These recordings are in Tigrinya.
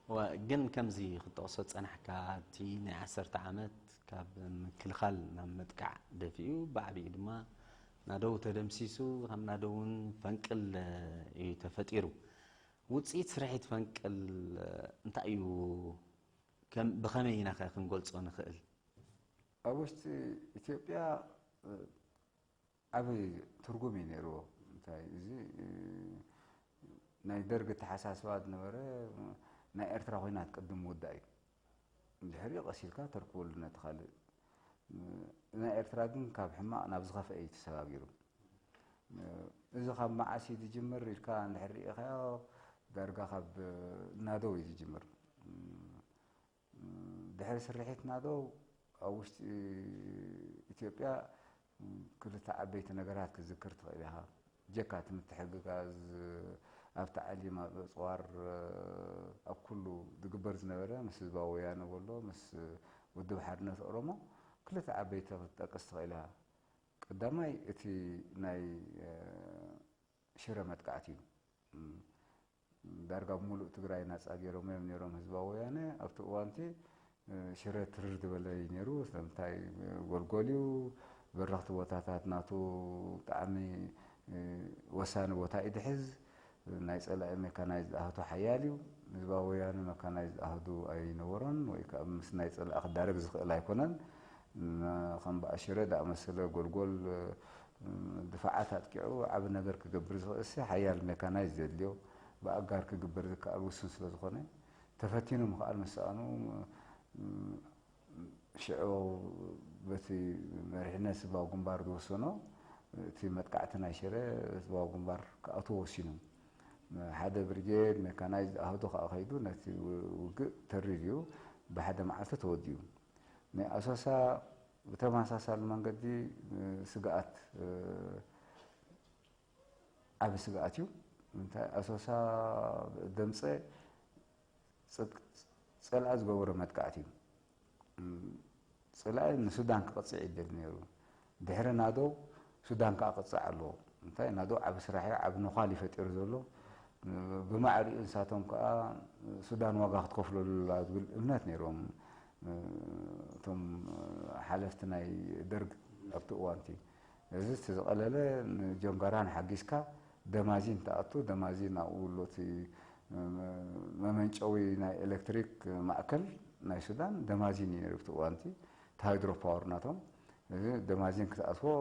እወ፣ ግን ከምዚ ክትጠቕሶ ዝጸናሕካ፣ እቲ ናይ ዓሰርተ ዓመት ካብ ምክልኻል ናብ ምጥቃዕ ደፊኡ፣ ብዓቢኡ ድማ ናደው ተደምሲሱ፣ ካብ ናደው እውን ፈንቅል እዩ ተፈጢሩ። ውጽኢት ስርሒት ፈንቅል እንታይ እዩ? ከም፣ ብኸመይ ኢና ኸ ክንገልጾ ንኽእል? ኣብ ውሽጢ ኢትዮጵያ ዓቢ ትርጉም እዩ ነይርዎ። እንታይ እዚ ናይ ደርግ ኣተሓሳስባ ዝነበረ፣ ናይ ኤርትራ ኮይና ትቅድም ምውዳእ እዩ። ድሕሪኡ ቀስ ኢልካ ተርክበሉ ነቲ ካልእ። ናይ ኤርትራ ግን ካብ ሕማቕ ናብ ዝኸፍአ እዩ ተሰጋጊሩ። እዚ ካብ መዓስ እዩ ዝጅምር ኢልካ እንድሕር ርኢኻዮ፣ ዳርጋ ካብ ናደው እዩ ዝጅምር። ድሕሪ ስርሒት ናደው ኣብ ውሽጢ ኢትዮጵያ ክልተ ዓበይቲ ነገራት ክትዝክር ትኽእል ኢኻ። ጀካ እቲ ምትሕግጋዝ ኣብ ታዕሊም፣ ኣብ ኣጽዋር፣ ኣብ ኩሉ ዝግበር ዝነበረ ምስ ህዝባዊ ወያነ ወሎ፣ ምስ ውድብ ሓርነት ኦሮሞ ክልተ ዓበይቲ ክትጠቅስ ትኽእል ኢኻ። ቀዳማይ እቲ ናይ ሽረ መጥቃዕቲ እዩ። ዳርጋ ብምሉእ ትግራይ ናፃ ገይሮም እዮም ነይሮም ህዝባዊ ወያነ ኣብቲ እዋንቲ። ሽረ ትርር ዝበለ እዩ ነይሩ። ስለምንታይ ጎልጎል እዩ፣ በረኽቲ ቦታታት ናቱ ብጣዕሚ ወሳኒ ቦታ እዩ ድሕዝ። ናይ ፀላኢ ሜካናይዝድ ኣህቱ ሓያል እዩ። ህዝባዊ ወያነ ሜካናይዝድ ኣህዱ ኣይነበሮን ወይ ከዓ ምስ ናይ ፀላኢ ክዳረግ ዝኽእል ኣይኮነን። ከም በዓ ሽረ ዝኣመሰለ ጎልጎል ድፋዓት ኣጥቂዑ ዓቢ ነገር ክገብር ዝኽእልሲ ሓያል ሜካናይዝ ዘድልዮ ብኣጋር ክግበር ዝከኣል ውሱን ስለ ዝኾነ ተፈቲኑ ምኽኣል ምስ ሰኣኑ ሽዑ በቲ መሪሕነት ህዝባዊ ግንባር ዝወሰኖ እቲ መጥቃዕቲ ናይ ሽረ ህዝባዊ ግንባር ክኣትዎ ወሲኑ። ሓደ ብርጌድ ሜካናይዝድ ኣሃዱ ከዓ ከይዱ ነቲ ውግእ ተሪር እዩ ብሓደ መዓልቲ ተወዲኡ። ናይ ኣሶሳ ብተመሳሳሊ መንገዲ ስግኣት ዓቢ ስግኣት እዩ። እንታይ ኣሶሳ ደምፀ ፀላኢ ዝገበሮ መጥቃዕቲ እዩ። ፀላኢ ንሱዳን ክቕፅዕ ይደሊ ነይሩ። ድሕሪ ናደው ሱዳን ከዓ ክቕፅዕ ኣለዎ። እንታይ ናደው ዓቢ ስራሕ እዩ፣ ዓቢ ነዃል እዩ ፈጢሩ ዘሎ። ብማዕሪኡ ንሳቶም ከዓ ሱዳን ዋጋ ክትከፍለሉ ኣላ ዝብል እምነት ነይሮም እቶም ሓለፍቲ ናይ ደርግ ኣብቲ እዋንቲ። እዚ እቲ ዝቐለለ ንጆንጋራን ሓጊዝካ ደማዚን ትኣቱ። ደማዚን ኣብኡ ኣሎ እቲ መመንጨዊ ናይ ኤሌክትሪክ ማእከል ናይ ሱዳን ደማዚን እዩ ነይሩ ኣብቲ እዋንቲ፣ እቲ ሃይድሮ ፓወር ናቶም። እዚ ደማዚን ክትኣትዎ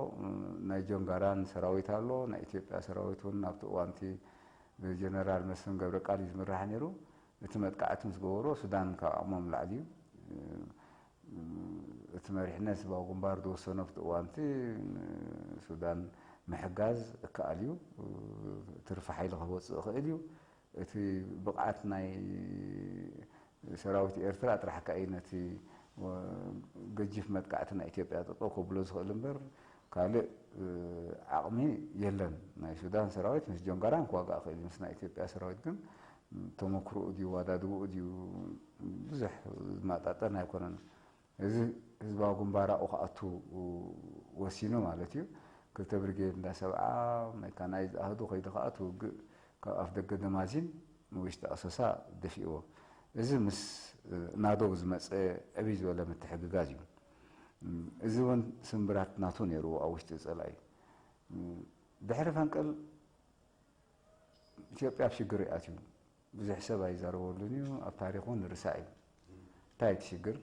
ናይ ጆንጋራን ሰራዊት ኣሎ፣ ናይ ኢትዮጵያ ሰራዊት እውን ኣብቲ እዋንቲ ብጀነራል መስፍን ገብረቃል እዩ ዝምራሕ ነይሩ። እቲ መጥቃዕቲ ምስ ገበሮ ሱዳን ካብ ዓቕሞም ላዕሊ እዩ። እቲ መሪሕነት ህዝባዊ ግንባር ዝወሰኖ ኣብቲ እዋንቲ ንሱዳን ምሕጋዝ እከኣል እዩ። ትርፊ ሓይሊ ክወፅእ ይኽእል እዩ። እቲ ብቕዓት ናይ ሰራዊት ኤርትራ ጥራሕ ከኣ እዩ ነቲ ገጂፍ መጥቃዕቲ ናይ ኢትዮጵያ ጠጠው ከብሎ ዝኽእል እምበር ካልእ ዓቕሚ የለን። ናይ ሱዳን ሰራዊት ምስ ጆንጋራን ክዋጋእ ይኽእል እዩ፣ ምስ ናይ ኢትዮጵያ ሰራዊት ግን ተመክሮኡ ድዩ ዋዳድብኡ ድዩ ብዙሕ ዝመጣጠን ኣይኮነን። እዚ ህዝባዊ ግንባር ኣብኡ ክኣቱ ወሲኑ ማለት እዩ። ክልተ ብርጌድ እንዳ ሰብዓ ሜካናይዝድ ኣሃዱ ከይዱ ከዓ እቲ ውግእ ካብ ኣፍ ደገ ደማዚን ንውሽጢ ኣሶሳ ደፊእዎ። እዚ ምስ ናደው ዝመፀ ዕብይ ዝበለ ምትሕግጋዝ እዩ። እዚ እውን ስምብራት ናቱ ነይርዎ ኣብ ውሽጢ ፀላኢ። ድሕሪ ፈንቅል ኢትዮጵያ ኣብ ሽግር ይኣትዩ። ብዙሕ ሰብ ኣይዛረበሉን እዩ፣ ኣብ ታሪክ እውን ንርሳዕ እዩ። እንታይ እቲ ሽግር?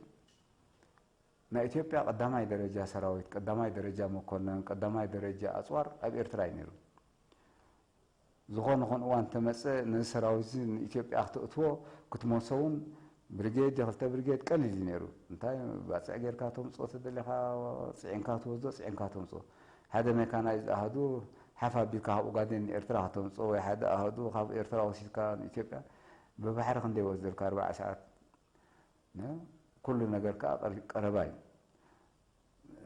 ናይ ኢትዮጵያ ቀዳማይ ደረጃ ሰራዊት፣ ቀዳማይ ደረጃ መኮነን፣ ቀዳማይ ደረጃ ኣፅዋር ኣብ ኤርትራ እዩ ነይሩ። ዝኾነ ኹን እዋን ተመፀ ነዚ ሰራዊት እዚ ንኢትዮጵያ ክተእትዎ ክትመልሶ እውን ብርጌድ ክልተ ብርጌድ ቀሊል እዩ ነይሩ። እንታይ ባፅዕ ጌርካ ተምፅኦ ተደሊኻ ፅዒንካ ትወስዶ ፅዒንካ ተምፅኦ። ሓደ ሜካናይዝድ ኣሃዱ ሓፍ ኣቢልካ ካብ ኡጋዴን ንኤርትራ ከተምፅኦ ወይ ሓደ ኣሃዱ ካብ ኤርትራ ወሲድካ ንኢትዮጵያ ብባሕሪ ክንደይ ወስደልካ ኣርባዓ ሰዓት። ኩሉ ነገር ከዓ ቀረባ እዩ።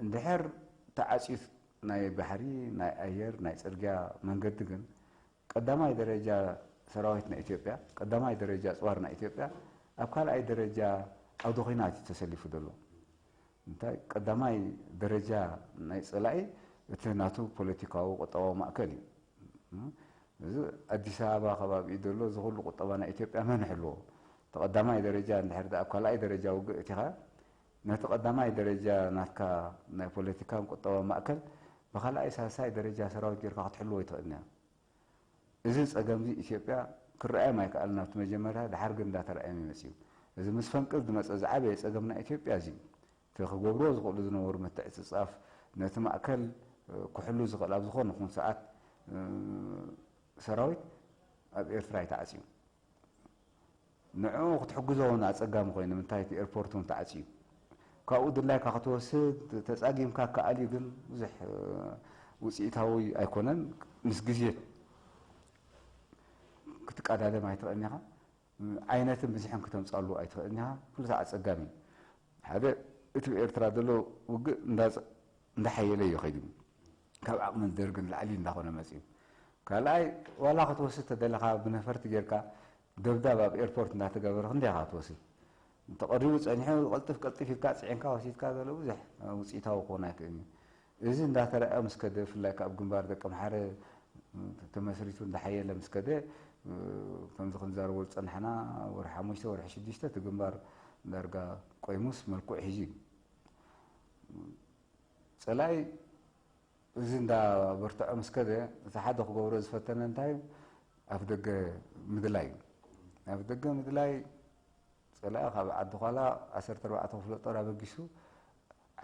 እንድሕር ተዓፅዩ ናይ ባሕሪ ናይ ኣየር ናይ ፅርግያ መንገዲ ግን ቀዳማይ ደረጃ ሰራዊት ናይ ኢትዮጵያ ቀዳማይ ደረጃ ፅዋር ናይ ኢትዮጵያ ኣብ ካልኣይ ደረጃ ዓውደ ኹናት እዩ ተሰሊፉ ዘሎ። እንታይ ቀዳማይ ደረጃ ናይ ፀላኢ እቲ ናቱ ፖለቲካዊ ቁጠባዊ ማእከል እዩ። እዚ ኣዲስ ኣበባ ከባቢኡ ዘሎ እዚ ኩሉ ቁጠባ ናይ ኢትዮጵያ መን ይሕልዎ? እቲ ቀዳማይ ደረጃ እንድሕር ደኣ ኣብ ካልኣይ ደረጃ ውግእ እቲኻ፣ ነቲ ቀዳማይ ደረጃ ናትካ ናይ ፖለቲካን ቁጠባን ማእከል ብኻልኣይ ሳልሳይ ደረጃ ሰራዊት ጌርካ ክትሕልዎ ኣይትኽእልን ኢኻ። እዚ ጸገምዚ ኢትዮጵያ ክረኣዮም ኣይከኣልን ኣብቲ መጀመርያ፣ ድሓር ግን እንዳተራእዮም እዩ መጺኡ። እዚ ምስ ፈንቅል ዝመጸ ዝዓበየ ጸገም ናይ ኢትዮጵያ እዚ እዩ። እቲ ክገብርዎ ዝኽእሉ ዝነበሩ ምትዕጽጻፍ፣ ነቲ ማእከል ክሕሉ ዝኽእል ኣብ ዝኾነ ኹን ሰዓት ሰራዊት ኣብ ኤርትራ እዩ ተዓጽዩ። ንዕኡ ክትሕግዞ እውን ኣጸጋሚ ኮይኑ፣ ምንታይ እቲ ኤርፖርት እውን ተዓጽዩ። ካብኡ ድላይካ ክትወስድ ተጻጊምካ ከኣል እዩ፣ ግን ብዙሕ ውጽኢታዊ ኣይኮነን። ምስ ግዜ ክትቀዳደም ኣይትኽእልን ኢኻ። ዓይነትን ብዝሕን ክተምጻሉ ኣይትኽእልን ኢኻ። ኩሉ ሰዓት ጸጋሚ እዩ። ሓደ እቲ ብኤርትራ ዘሎ ውግእ እንዳ-፣ እንዳሓየለ እዩ ከይዱ። ካብ ዓቕሚ ደርግ ንላዕሊ እንዳኾነ መጺኡ። ካልኣይ ዋላ ክትወስድ ተደለኻ ብነፈርቲ ጌርካ ደብዳብ ኣብ ኤርፖርት እንዳተገበረ ክንደይ ኢኻ ክትወስድ? እንተቐሪቡ ጸኒሑ ቀልጥፍ ቀልጥፍ ኢልካ ጽዒንካ ወሲድካ ዘሎ ብዙሕ ውጽኢታዊ ክኾን ኣይክእልን እዩ። እዚ እንዳተረኣየ ምስ ከደ፣ ብፍላይ ካብ ግንባር ደቀምሓረ ተመስሪቱ እንዳሓየለ ምስ ከደ፣ ከምዚ ክንዛረቦ ዝጸናሕና ወርሒ ሓሙሽተ፣ ወርሒ ሽዱሽተ እቲ ግንባር ዳርጋ ቆይሙስ መልክዑ ሒዙ እዩ። ጸላኢ እዚ እንዳበርትዖ ምስ ከደ፣ እቲ ሓደ ክገብሮ ዝፈተነ እንታይ እዩ? ኣፍ ደገ ምድላይ እዩ። ኣፍ ደገ ምድላይ ጸላኢ ካብ ዓዲ ዃላ ዓሰርተ ኣርባዕተ ክፍለ ጦር ኣበጊሱ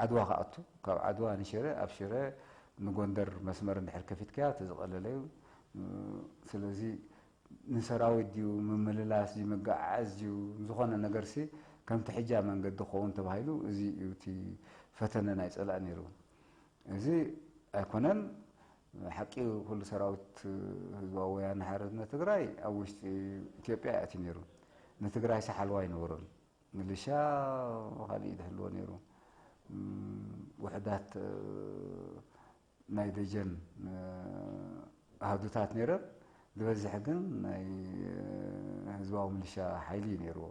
ዓድዋ ክኣቱ፣ ካብ ዓድዋ ንሽረ፣ ኣብ ሽረ ንጎንደር መስመር እንድሕር ከፊትካዮ እቲ ዝቐለለ እዩ። ስለዚ ንሰራዊት ድዩ፣ ምምልላስ ድዩ፣ መገዓዓዝ ድዩ፣ ዝኾነ ነገርሲ ከምቲ ሕጃ መንገዲ ክኸውን ተባሂሉ፣ እዚ እዩ እቲ ፈተነ ናይ ጸላኢ ነይሩ። እዚ ኣይኮነን። ሓቂ ኩሉ ሰራዊት ህዝባዊ ወያነ ሓርነት ትግራይ ኣብ ውሽጢ ኢትዮጵያ እዩ ኣትዩ ነይሩ። ንትግራይ ሰሓልዋ ኣይነበሮን። ሚሊሻ ካልእ እዩ ዝሕልዎ ነይሩ። እም፣ ውሕዳት፣ እ፣ ናይ ደጀን፣ እ፣ ኣሃዱታት ነይረን። ዝበዝሕ ግን ናይ፣ እ፣ ህዝባዊ ሚሊሻ ሓይሊ እዩ ነይርዎ።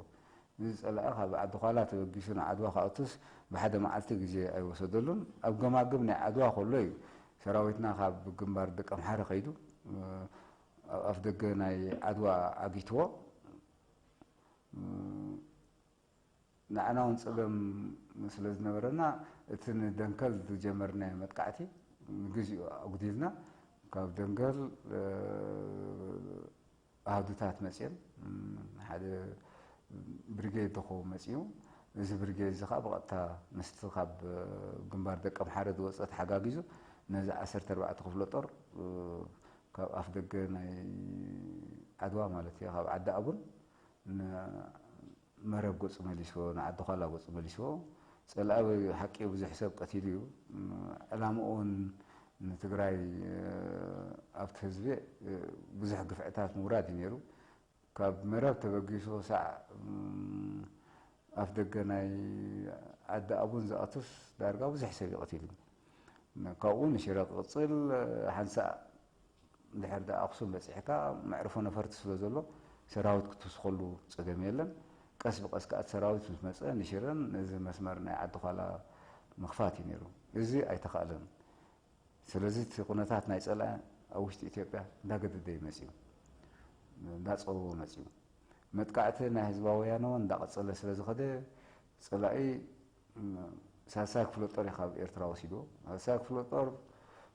እዚ ጸላኢ ካብ ዓዲ ዃላ ተበጊሱ ንዓድዋ ክኣቱስ ብሓደ መዓልቲ ግዜ ኣይወሰደሉን። ኣብ ገማግም ናይ ዓድዋ ከሎ እዩ ሰራዊትና ካብ ግንባር ደቀምሓረ ከይዱ፣ እ፣ ኣብ ኣፍ ደገ ናይ ዓድዋ ዓጊትዎ። እ፣ ንዓና እውን ጸገም ስለ ዝነበረና፣ እቲ ንደንከል ዝጀመርናዮ መጥቃዕቲ ንግዚኡ ኣጉዲልና፣ ካብ ደንከል፣ እ፣ ኣሃዱታት መጽዮም፣ እ፣ ሓደ ብሪጌድ ዝኸውን መጽዩ። እዚ ብሪጌድ እዚ ኸኣ ብቐጥታ ምስቲ ካብ ግንባር ደቀምሓረ ዝወጸ ተሓጋጊዙ፣ ነዚ ዓሰርተ ኣርባዕተ ክፍለ ጦር፣ እ፣ ካብ ኣፍ ደገ ናይ ዓድዋ ማለት እዩ፣ ካብ ዓዲ ኣቡን ን-፣ መረብ ገጹ መሊስዎ፣ ንዓዲ ዃላ ገጹ መሊስዎ። ጸላኢ ሓቂ ብዙሕ ሰብ ቀቲሉ እዩ። ዕላምኡ እውን ንትግራይ፣ ኣብቲ ህዝቢ ብዙሕ ግፍዕታት ምውራድ እዩ ነይሩ። ካብ መረብ ተበጊሱ ሳዕ ኣፍ ደገ ናይ ዓዲ ኣቡን ዝኣቱስ ዳርጋ ብዙሕ ሰብ እዩ ቀቲሉ። ካብኡ ንሽረ ክቕጽል፣ ሓንሳእ እንድሕር ደኣ ኣኽሱም በጺሕካ፣ መዕርፎ ነፈርቲ ስለ ዘሎ፣ ሰራዊት ክትውስኸሉ ጸገም የለን። ቀስ ብቐስ ከኣ እቲ ሰራዊት ምስ መጸ፣ ንሽረን ነዚ መስመር ናይ ዓዲ ዃላ ምኽፋት እዩ ነይሩ። እዚ ኣይተኻእለን። ስለዚ እቲ ኩነታት ናይ ጸላኢ ኣብ ውሽጢ ኢትዮጵያ እንዳገደደ እዩ መጺኡ፣ እንዳጸበቦ መጺኡ። መጥቃዕቲ ናይ ህዝባዊ ወያነ እውን እንዳቐጸለ ስለ ዝኸደ፣ ጸላኢ ሳልሳይ ክፍለ ጦር እዩ ካብ ኤርትራ ወሲድዎ። ሳልሳይ ክፍለ ጦር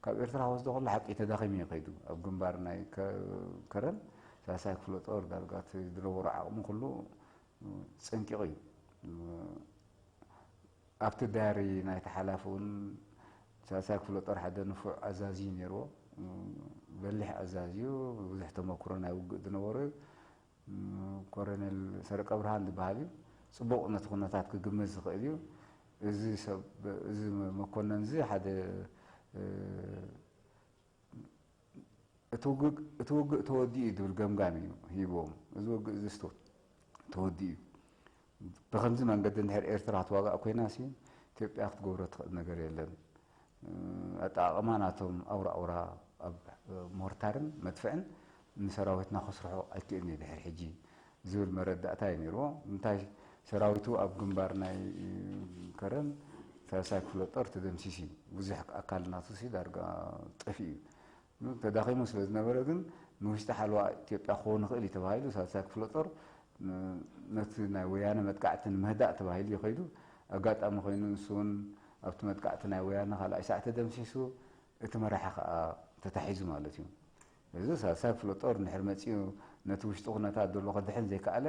ካብ ኤርትራ ክወስዶ ከሎ ሓቂ ተዳኺሙ እዩ ከይዱ። ኣብ ግንባር ናይ ከ-፣ ከረን ሳልሳይ ክፍለ ጦር ዳርጋ እቲ ዝነበሮ ዓቕሚ ኩሉ ጸንቂቑ እዩ። ኣብቲ ዳሪ ናይቲ ሓላፊ እውን ሳልሳይ ክፍለ ጦር ሓደ ንፉዕ ኣዛዚ እዩ ነይርዎ። በሊሕ ኣዛዚ እዩ። ብዙሕ ተመክሮ ናይ ውግእ ዝነበሮ እዩ። ኮረኔል ሰረቀ ብርሃን ዝበሃል እዩ። ጽቡቕ ነቲ ኩነታት ክግምት ዝኽእል እዩ። እዚ ሰብ፣ እዚ መኮነን እዚ ሓደ፣ እ፣ እቲ ውግእ፣ እቲ ውግእ ተወዲኡ እዩ ዝብል ገምጋም እዩ ሂብዎም። እዚ ውግእ እዚ ስቶ-፣ ተወዲኡ እዩ። ብኸምዚ መንገዲ እንድሕር ኤርትራ ክትዋጋእ ኮይና ሲ፣ ኢትዮጵያ ክትገብሮ ትኽእል ነገር የለን። ኣጠቓቕማ ናቶም ኣውራ ኣውራ ኣብ ሞርታርን መድፍዕን ንሰራዊትና ከስርሖ ኣይክእልን እዩ ድሕሪ ሕጂ ዝብል መረዳእታ እዩ ነይርዎ። እንታይ ሰራዊቱ ኣብ ግንባር ናይ ከረን ሳልሳይ ክፍለ ጦር ተደምሲሱ እዩ። ብዙሕ ኣካል ናቱ ሲ ዳርጋ ጠፊኡ እዩ። ተዳኺሙ ስለ ዝነበረ ግን ንውሽጢ ሓለዋ ኢትዮጵያ ክኸውን ይኽእል እዩ ተባሂሉ ሳልሳይ ክፍለ ጦር ነቲ ናይ ወያነ መጥቃዕቲ ንምህዳእ ተባሂሉ እዩ ከይዱ። ኣጋጣሚ ኮይኑ ንሱ እውን ኣብቲ መጥቃዕቲ ናይ ወያነ ካልኣይ ሳዕ ተደምሲሱ፣ እቲ መራሒ ከዓ ተታሒዙ ማለት እዩ። እዚ ሳልሳይ ክፍለ ጦር እንድሕር መፂኡ ነቲ ውሽጢ ኩነታት ዘሎ ከድሕን ዘይከኣለ፣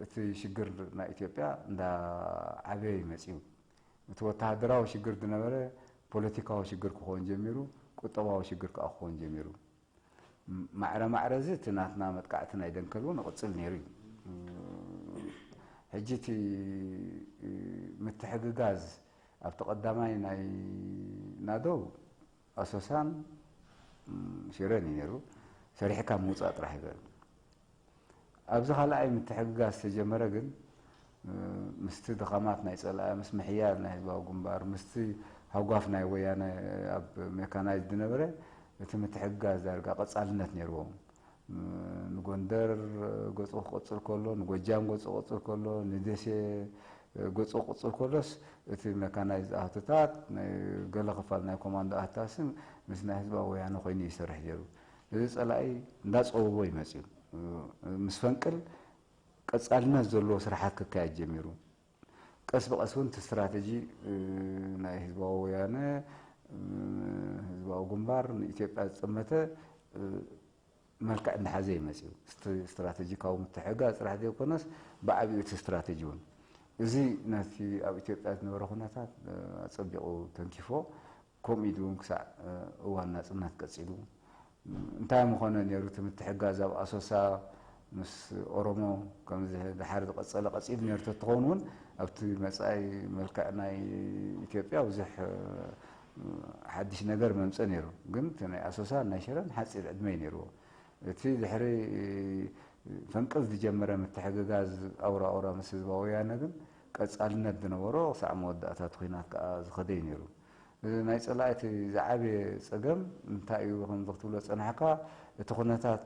እቲ ሽግር ናይ ኢትዮጵያ እንዳዓበየ እዩ መፂኡ። እቲ ወተሃደራዊ ሽግር ዝነበረ ፖለቲካዊ ሽግር ክኸውን ጀሚሩ፣ ቁጠባዊ ሽግር ከዓ ክኸውን ጀሚሩ። ማዕረ ማዕረ እዚ እቲ ናትና መጥቃዕቲ ናይ ደንከል እውን ይቕፅል ነይሩ እዩ። ሕጂ እቲ ምትሕግጋዝ ኣብቲ ቀዳማይ ናይ ናደው ኣሶሳን ሽረን እዩ ነይሩ። ሰሪሕካ ምውፃእ ጥራሕ ይበል። ኣብዚ ካልኣይ ምትሕግጋዝ ዝተጀመረ ግን ምስቲ ድኻማት ናይ ፀላኢ፣ ምስ ምሕያል ናይ ህዝባዊ ግንባር፣ ምስቲ ሃጓፍ ናይ ወያነ ኣብ ሜካናይዝ ዝነበረ እቲ ምትሕግጋዝ ዳርጋ ቀፃልነት ነይርዎ። ንጎንደር ገፁ ክቕፅል ከሎ፣ ንጎጃም ገፁ ክቕፅል ከሎ፣ ንደሴ ገፁ ክቕፅል ከሎስ እቲ ሜካናይዝ ኣህትታት፣ ናይ ገለ ክፋል ናይ ኮማንዶ ኣህትታት ምስ ናይ ህዝባዊ ወያነ ኮይኑ ይሰርሕ ነይሩ። እዚ ፀላኢ እንዳፀበቦ ይመፅዩ። ምስ ፈንቅል ቀፃልነት ዘለዎ ስራሓት ክካየድ ጀሚሩ። ቀስ ብቐስ እውን እቲ ስትራተጂ ናይ ህዝባዊ ወያነ ህዝባዊ ግንባር ንኢትዮጵያ ዝጠመተ መልክዕ እንዳሓዘ ይመፅዩ። ስትራተጂካዊ ምትሕጋ ስራሕ ዘይኮነስ ብዓብዩ እቲ ስትራተጂ እውን እዚ ነቲ ኣብ ኢትዮጵያ ዝነበረ ኩነታት ኣፀቢቑ ተንኪፎ። ከምኡ ኢሉ እውን ክሳዕ እዋን ናፅነት ቀፂሉ። እንታይ ምኾነ ነይሩ እቲ ምትሕጋዝ ኣብ ኣሶሳ ምስ ኦሮሞ ከምዚ ድሓር ዝቐፀለ ቀፂሉ ነይሩ ተትኸውን እውን ኣብቲ መፃኢ መልክዕ ናይ ኢትዮጵያ ብዙሕ ሓድሽ ነገር መምፀ ነይሩ። ግን እቲ ናይ ኣሶሳ ናይ ሽረን ሓፂር ዕድመ እዩ ነይርዎ። እቲ ድሕሪ ፈንቅል ዝጀመረ ምትሕግጋዝ ኣውራ ኣውራ ምስ ህዝባዊ ወያነ ግን ቀፃልነት ዝነበሮ ክሳዕ መወዳእታ እቲ ኲናት ከዓ ዝኸደ እዩ ነይሩ። ናይ ጸላኢ እቲ ዝዓበየ ጸገም እንታይ እዩ ከምዚ ክትብሎ ዝጸናሕካ፣ እቲ ኩነታት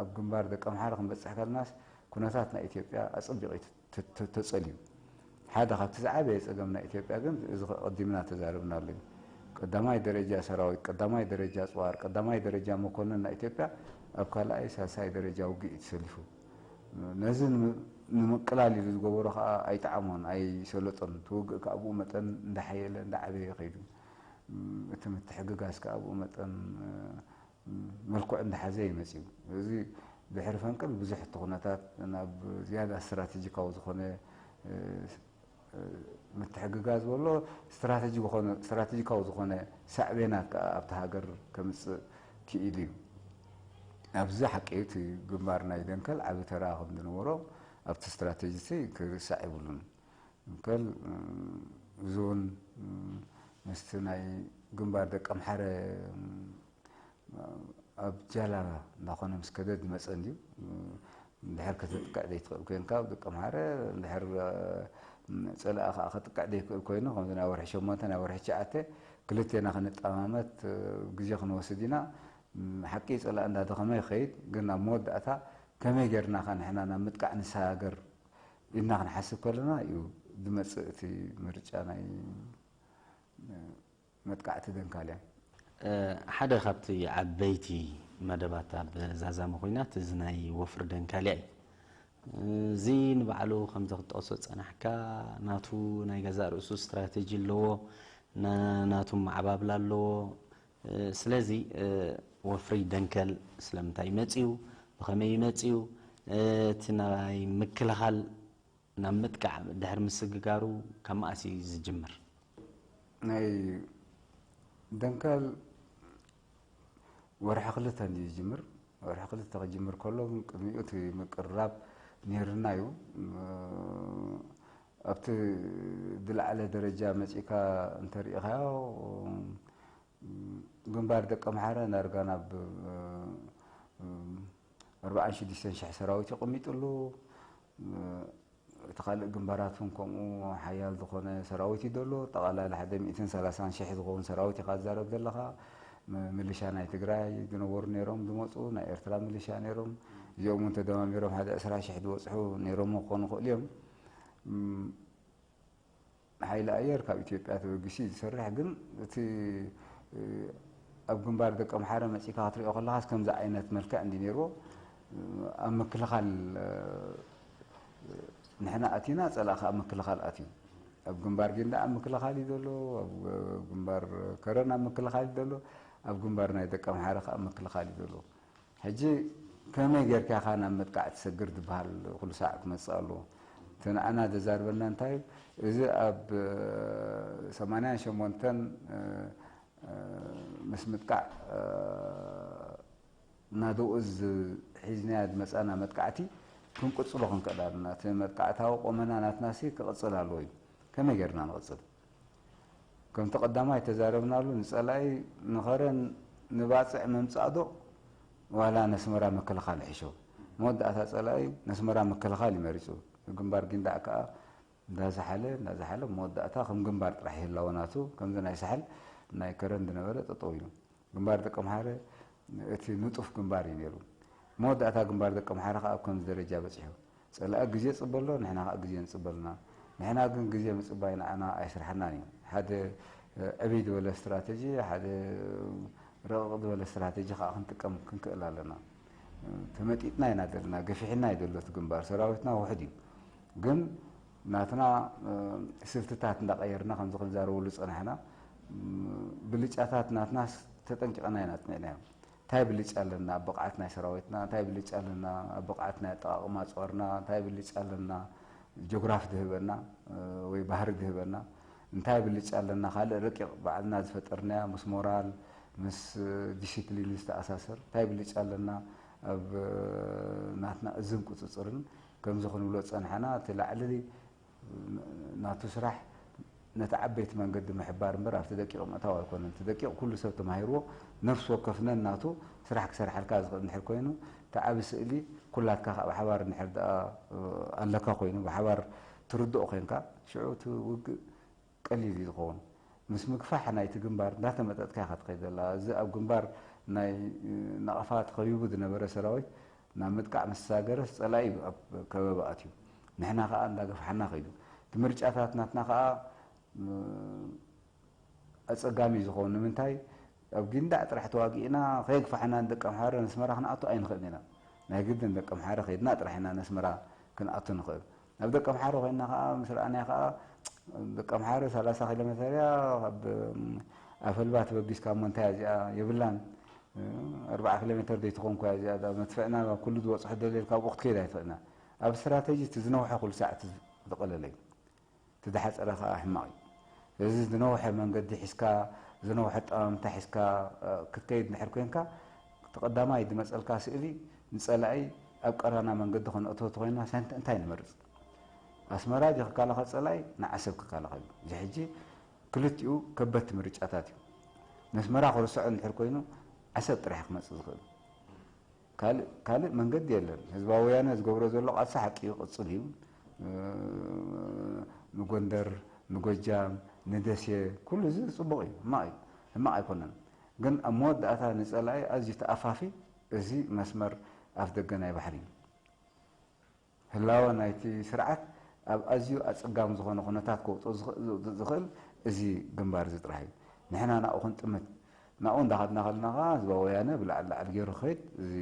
ኣብ ግንባር ደቀምሓረ ክንበጽሕ ከለናስ ኩነታት ናይ ኢትዮጵያ ኣጸቢቑ እዩ ተጸልዩ። ሓደ ካብቲ ዝዓበየ ጸገም ናይ ኢትዮጵያ ግን እዚ ኣቐዲምና ተዛረብናሉ እዩ። ቀዳማይ ደረጃ ሰራዊት፣ ቀዳማይ ደረጃ ጽዋር፣ ቀዳማይ ደረጃ መኮንን ናይ ኢትዮጵያ ኣብ ካልኣይ ሳልሳይ ደረጃ ውግእ እዩ ተሰሊፉ። ነዚ ንምቅላል ኢሉ ዝገበሮ ከዓ ኣይጠዓሞን ኣይሰለጦን። እቲ ውግእ ከዓ ብኡ መጠን እንዳሓየለ እንዳዓበየ ከይዱ። እቲ ምትሕግጋዝ ከዓ ብኡ መጠን መልክዑ እንዳሓዘ ይመፅዩ። እዚ ድሕሪ ፈንቅል ብዙሕ እቲ ኩነታት ናብ ዝያዳ ስትራቴጂካዊ ዝኾነ ምትሕግጋዝ በሎ ስትራቴጂካዊ ዝኾነ ሳዕቤናት ከዓ ኣብቲ ሃገር ከምፅእ ክኢሉ እዩ። ኣብዚ ሓቂ እቲ ግንባር ናይ ደንከል ዓቢ ተራ ከም ዝነበሮ ኣብቲ ስትራቴጂ እቲ ክርሳዕ የብሉን። ደንከል እዚ እውን ምስቲ ናይ ግንባር ደቀምሓረ ኣብ ጃላባ እንዳኾነ ምስ ከደ ዝመፀ እንድዩ። እንድሕር ከተጥቅዕ ዘይትኽእል ኮይንካ ኣብ ደቀምሓረ፣ እንድሕር ፀላኢ ከዓ ከጥቅዕ ዘይክእል ኮይኑ ከምዚ ናይ ወርሒ ሸሞንተ ናይ ወርሒ ትሽዓተ ክልቴና ክንጠማመት ግዜ ክንወስድ ኢና። ሓቂ ፀላኢ እንዳደኸመ ይኸይድ፣ ግን ኣብ መወዳእታ ከመይ ጌርና ከ ንሕና ናብ ምጥቃዕ ንሰጋገር ኢልና ክንሓስብ ከለና እዩ ዝመፅእ እቲ ምርጫ ናይ መጥቃዕቲ ደንካልያ። ሓደ ካብቲ ዓበይቲ መደባት ኣብ ዛዛሚ ኲናት እዚ ናይ ወፍሪ ደንካልያ እዩ። እዚ ንባዕሉ ከምዚ ክትጠቕሶ ዝጸናሕካ ናቱ ናይ ገዛእ ርእሱ ስትራተጂ ኣለዎ፣ ናቱ መዓባብላ ኣለዎ። ስለዚ ወፍሪ ደንከል ስለምንታይ መጽዩ፣ ብኸመይ መጽዩ፣ እቲ ናይ ምክልኻል ናብ ምጥቃዕ ድሕሪ ምስግጋሩ ካብ መኣስ እዩ ዝጅምር? ናይ ደንከል ወርሒ ክልተ እንድዩ ዝጅምር። ወርሒ ክልተ ክጅምር ከሎ ግን ቅድሚኡ እቲ ምቅርራብ ነይርና እዩ። ኣብቲ ዝለዓለ ደረጃ መጺእካ እንተሪኢኻዮ፣ ግንባር ደቀምሓረ ዳርጋ ናብ ኣርባዓን ሽዱሽተን ሽሕ ሰራዊት የቐሚጥሉ። እቲ ካልእ ግንባራት እውን ከምኡ ሓያል ዝኾነ ሰራዊት እዩ ዘሎ። ጠቓላላ ሓደ ሚእትን ሰላሳን ሽሕ ዝኸውን ሰራዊት ኢኻ ትዛረብ ዘለኻ። ምልሻ ናይ ትግራይ ዝነበሩ ነይሮም ዝመፁ፣ ናይ ኤርትራ ምልሻ ነይሮም። እዚኦም እውን ተደማሚሮም ሓደ ዕስራ ሽሕ ዝበፅሑ ነይሮም ክኾኑ ይኽእሉ እዮም። ሓይሊ ኣየር ካብ ኢትዮጵያ ተበጊሱ እዩ ዝሰርሕ። ግን እቲ ኣብ ግንባር ደቀምሓረ መፂእካ ክትሪኦ ከለኻስ ከምዚ ዓይነት መልክዕ እንዲ ነይርዎ። ኣብ ምክልኻል ንሕና ኣቲና፣ ጸላኢ ኣብ ምክልኻል ኣትዩ። ኣብ ግንባር ጊንዳዕ ኣብ ምክልኻል እዩ ዘሎ፣ ኣብ ግንባር ከረን ኣብ ምክልኻል እዩ ዘሎ፣ ኣብ ግንባር ናይ ደቀምሓረ ከኣ ኣብ ምክልኻል እዩ ዘሎ። ሕጂ ከመይ ጌርካ ኢኻ ናብ መጥቃዕቲ ትሰግር ዝበሃል ኩሉ ሳዕ ክመጽእ ኣለዎ። እቲ ንዓና ዘዛርበና እንታይ እዩ? እዚ ኣብ ሰማንያን ሸሞንተን ምስ ምጥቃዕ ናደኡ ሒዝናዮ ዝመጻና መጥቃዕቲ ክንቅጽሎ ክንክእል ኣለና። እቲ መጥቃዕታዊ ቆመና ናትናሲ ክቕጽል ኣለዎ እዩ። ከመይ ጌርና ንቕጽል? ከምቲ ቀዳማይ ተዛረብናሉ፣ ንጸላኢ ንኸረን ንባጽዕ ምምጻእ ዶ ዋላ ነስመራ ምክልኻል ይሕሾ? መወዳእታ ጸላኢ ነስመራ ምክልኻል እዩ መሪጹ። ግንባር ጊንዳዕ ከኣ እንዳዝሓለ እንዳዝሓለ መወዳእታ ከም ግንባር ጥራሕ ይህላወ ናቱ፣ ከምዚ ናይ ሳሕል ናይ ከረን ዝነበረ ጠጠው ኢሉ። ግንባር ደቀምሓረ እቲ ንጡፍ ግንባር እዩ ነይሩ። መወዳእታ ግንባር ደቀምሓረ ከኣ ኣብ ከምዚ ደረጃ በጺሑ። ጸላኢ ግዜ ጽበሎ፣ ንሕና ከኣ ግዜ ንጽበልና። ንሕና ግን ግዜ ምጽባይ ንዓና ኣይስርሓናን እዩ። ሓደ ዕብይ ዝበለ ስትራተጂ፣ ሓደ ረቕቕ ዝበለ ስትራተጂ ከኣ ክንጥቀም ክንክእል ኣለና። ተመጢጥና ኢና ዘለና፣ ገፊሕና እዩ ዘሎ እቲ ግንባር። ሰራዊትና ውሑድ እዩ። ግን ናትና ስልትታት እንዳቐየርና ከምዚ ክንዛረበሉ ዝጸናሕና፣ ብልጫታት ናትናስ ተጠንቂቕና ኢና ኣጽኒዕናዮ። እንታይ ብልጫ ኣለና ኣብ ብቕዓት ናይ ሰራዊትና? እንታይ ብልጫ ኣለና ኣብ ብቕዓት ናይ ኣጠቓቕማ ጾርና? እንታይ ብልጫ ኣለና ጆግራፍ ዝህበና ወይ ባህሪ ዝህበና? እንታይ ብልጫ ኣለና ካልእ ረቂቕ ባዕልና ዝፈጠርናያ ምስ ሞራል ምስ ዲሲፕሊን ዝተኣሳሰር እንታይ ብልጫ ኣለና ኣብ ናትና እዝን ቁጽጽርን? ከምዚ ክንብሎ ዝጸናሕና እቲ ላዕሊ ናቱ ስራሕ ነቲ ዓበይቲ መንገዲ ምሕባር እምበር ኣብቲ ደቂቕ ምእታው ኣይኮነን። እቲ ደቂቕ ኩሉ ሰብ ተማሂርዎ ነፍሲ ወከፍ ነናቱ ስራሕ ክሰርሓልካ ዝኽእል እንድሕር ኮይኑ እቲ ዓቢ ስእሊ ኩላትካ ከኣ ብሓባር እንድሕር ደኣ ኣለካ ኮይኑ ብሓባር ትርድኦ ኮይንካ ሽዑ እቲ ውግእ ቀሊል እዩ ዝኸውን። ምስ ምግፋሕ ናይቲ ግንባር እንዳተመጠጥካ ኢኻ ትኸይድ ዘላ። እዚ ኣብ ግንባር ናይ ናቕፋ ተኸቢቡ ዝነበረ ሰራዊት ናብ ምጥቃዕ ምስ ተሳገረስ ጸላኢ እዩ ኣብ ከበባ ኣትዩ። ንሕና ከኣ እንዳገፍሓና ከይዱ። እቲ ምርጫታት ናትና ከኣ ኣጸጋሚ እዩ ዝኸውን። ንምንታይ? ኣብ ጊንዳዕ ጥራሕ ተዋጊእና ከየግፋሕና ንደቂ ኣምሓራ ነስመራ ክንኣቱ ኣይንኽእልን ኢና። ናይ ግድን ደቂ ኣምሓራ ከይድና ጥራሕ ኢና ነስመራ ክንኣቱ ንኽእል። ኣብ ደቂ ኣምሓራ ኮይንና ከኣ ምስ ረኣናዮ ከኣ ደቂ ኣምሓራ ሰላሳ ኪሎ ሜተር እያ፣ ካብ ኣፈልባ ተበጊስካ እሞ እንታይ እያ እዚኣ የብላን። ኣርባዓ ኪሎ ሜተር ዘይትኾን እኮ እያ እዚኣ፣ እዛ መድፍዕና ኩሉ ዝበጽሖ ደልየል ካብኡ ክትከይድ ኣይትኽእልና። ኣብ ስትራተጂ እቲ ዝነውሐ ኩሉ ሳዕ እቲ ዝቐለለ እዩ። እቲ ዝሓጸረ ከኣ ሕማቕ እዩ። ስለዚ ዝነውሐ መንገዲ ሒዝካ፣ ዝነውሐ ኣጠማምታ ሒዝካ ክትከይድ እንድሕር ኮይንካ፣ እቲ ቀዳማይ ዝመጸልካ ስእሊ ንጸላኢ ኣብ ቀራና መንገዲ ከነእትዎ ተኾይንና ሳንት-፣ እንታይ ንመርጽ? ኣስመራ ድዩ ክከላኸል ጸላኢ ንዓሰብ ክከላኸል እዩ። እዚ ሕጂ ክልቲኡ ከበድቲ ምርጫታት እዩ። ነስመራ ክርስዖ እንድሕር ኮይኑ ዓሰብ ጥራሕ ክመጽእ ዝኽእል። ካልእ ካልእ መንገዲ የለን። ህዝባዊ ወያነ ዝገብሮ ዘሎ ቃልሲ ሓቂ እዩ፣ ቅጽል እዩ። ንጎንደር፣ ንጎጃም፣ ንደሴ ኩሉ እዚ ጽቡቕ እዩ፣ ሕማቕ እዩ፣ ሕማቕ ኣይኮነን። ግን ኣብ መወዳእታ ንጸላኢ ኣዝዩ ተኣፋፊ እዚ መስመር ኣፍ ደገ ናይ ባሕሪ እዩ። ህላወ ናይቲ ስርዓት ኣብ ኣዝዩ ኣጸጋሚ ዝኾነ ኩነታት ከውጽኦ ዝኽ-፣ ዝኽእል እዚ ግንባር እዚ ጥራሕ እዩ። ንሕና ናብኡ ክንጥምት፣ ናብኡ እንዳኸድና ከለና ከኣ ህዝባዊ ወያነ ብላዕሊ ላዕሊ ገይሩ ክኸይድ እዚ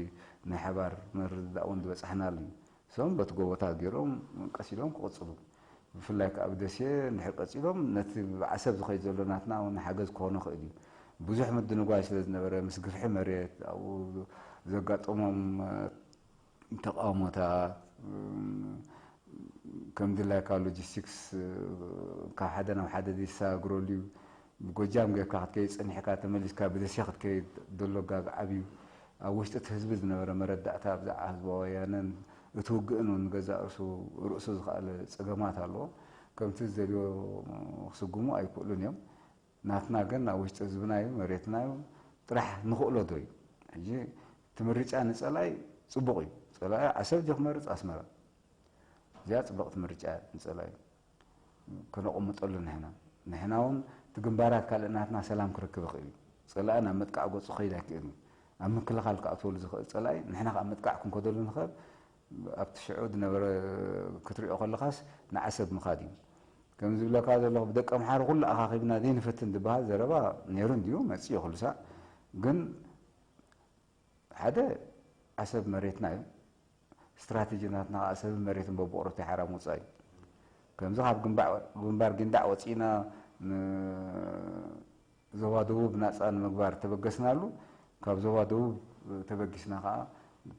ናይ ሓባር ምርድዳእ እውን ዝበጻሕናሉ እዩ። እሶም በቲ ጎቦታት ገይሮም ቀስ ኢሎም ክቕጽሉ። ብፍላይ ከኣ ብደሴ እንድሕር ቀጺሎም ነቲ ብዓሰብ ዝኸይድ ዘሎ ናትና እውን ሓገዝ ክኾኖ ይኽእል እዩ። ብዙሕ ምድንጓይ ስለ ዝነበረ ምስ ግፍሒ መሬት ኣብኡ ዘጋጠሞም ተቃውሞታት፣ እም፣ ከም ድላይካ ሎጂስቲክስ፣ እ፣ ካብ ሓደ ናብ ሓደ ዘይተሰጋግረሉ እዩ። ብጎጃም ጌርካ ክትከይድ ጸኒሕካ ተመሊስካ ብደሴ ክትከይድ ዘሎ ጋግ ዓብዩ። ኣብ ውሽጢ እቲ ህዝቢ ዝነበረ መረዳእታ ብዛዕባ ህዝባዊ ወያነን እቲ ውግእን እውን ንገዛእ ርእሱ፣ ርእሱ ዝኸኣለ ጸገማት ኣለዎ። ከምቲ ዝደልዮ ክስጉሙ ኣይክእሉን እዮም። ናትና ግን ኣብ ውሽጢ ህዝብና እዩ፣ መሬትና እዩ፣ ጥራሕ ንኽእሎ ዶ እዩ? ሕጂ እቲ ምርጫ ንጸላኢ ጽቡቕ እዩ። ጸላኢ ዓሰብ ድዩ ክመርጽ ኣስመራ? እዚኣ ጽብቕቲ ምርጫ እያ ንጸላኢ። ከነቐምጠሉ ንሕና። ንሕና እውን እቲ ግንባራት ካልእ ናትና ሰላም ክረክብ ይኽእል እዩ። ጸላኢ ናብ ምጥቃዕ ገጹ ክኸይድ ኣይክእልን እዩ። ኣብ ምክልኻል ክኣትወሉ ዝኽእል ጸላኢ ንሕና ከኣ ምጥቃዕ ክንከደሉ ንኽእል። ኣብቲ ሽዑ ዝነበረ ክትሪኦ ከለኻስ ንዓሰብ ምኻድ እዩ። ከም ዝብለካ ዘለኹ ብደቂ ኣምሓሩ ኩሉ ኣኻኺብና ዘይንፈትን ዝበሃል ዘረባ ነይሩ እንድዩ፣ መጺኡ ኩሉ ሳዕ። ግን ሓደ ዓሰብ መሬትና እዩ። ስትራቴጂ ናትና ከዓ ሰብን መሬትን በብቑሩብቲ ሓራ ምውፃእ እዩ። ከምዚ ካብ ግንባር ጊንዳዕ ወፂእና ንዞባ ደቡብ ናፃ ንምግባር ተበገስናሉ፣ ካብ ዞባ ደቡብ ተበጊስና ከዓ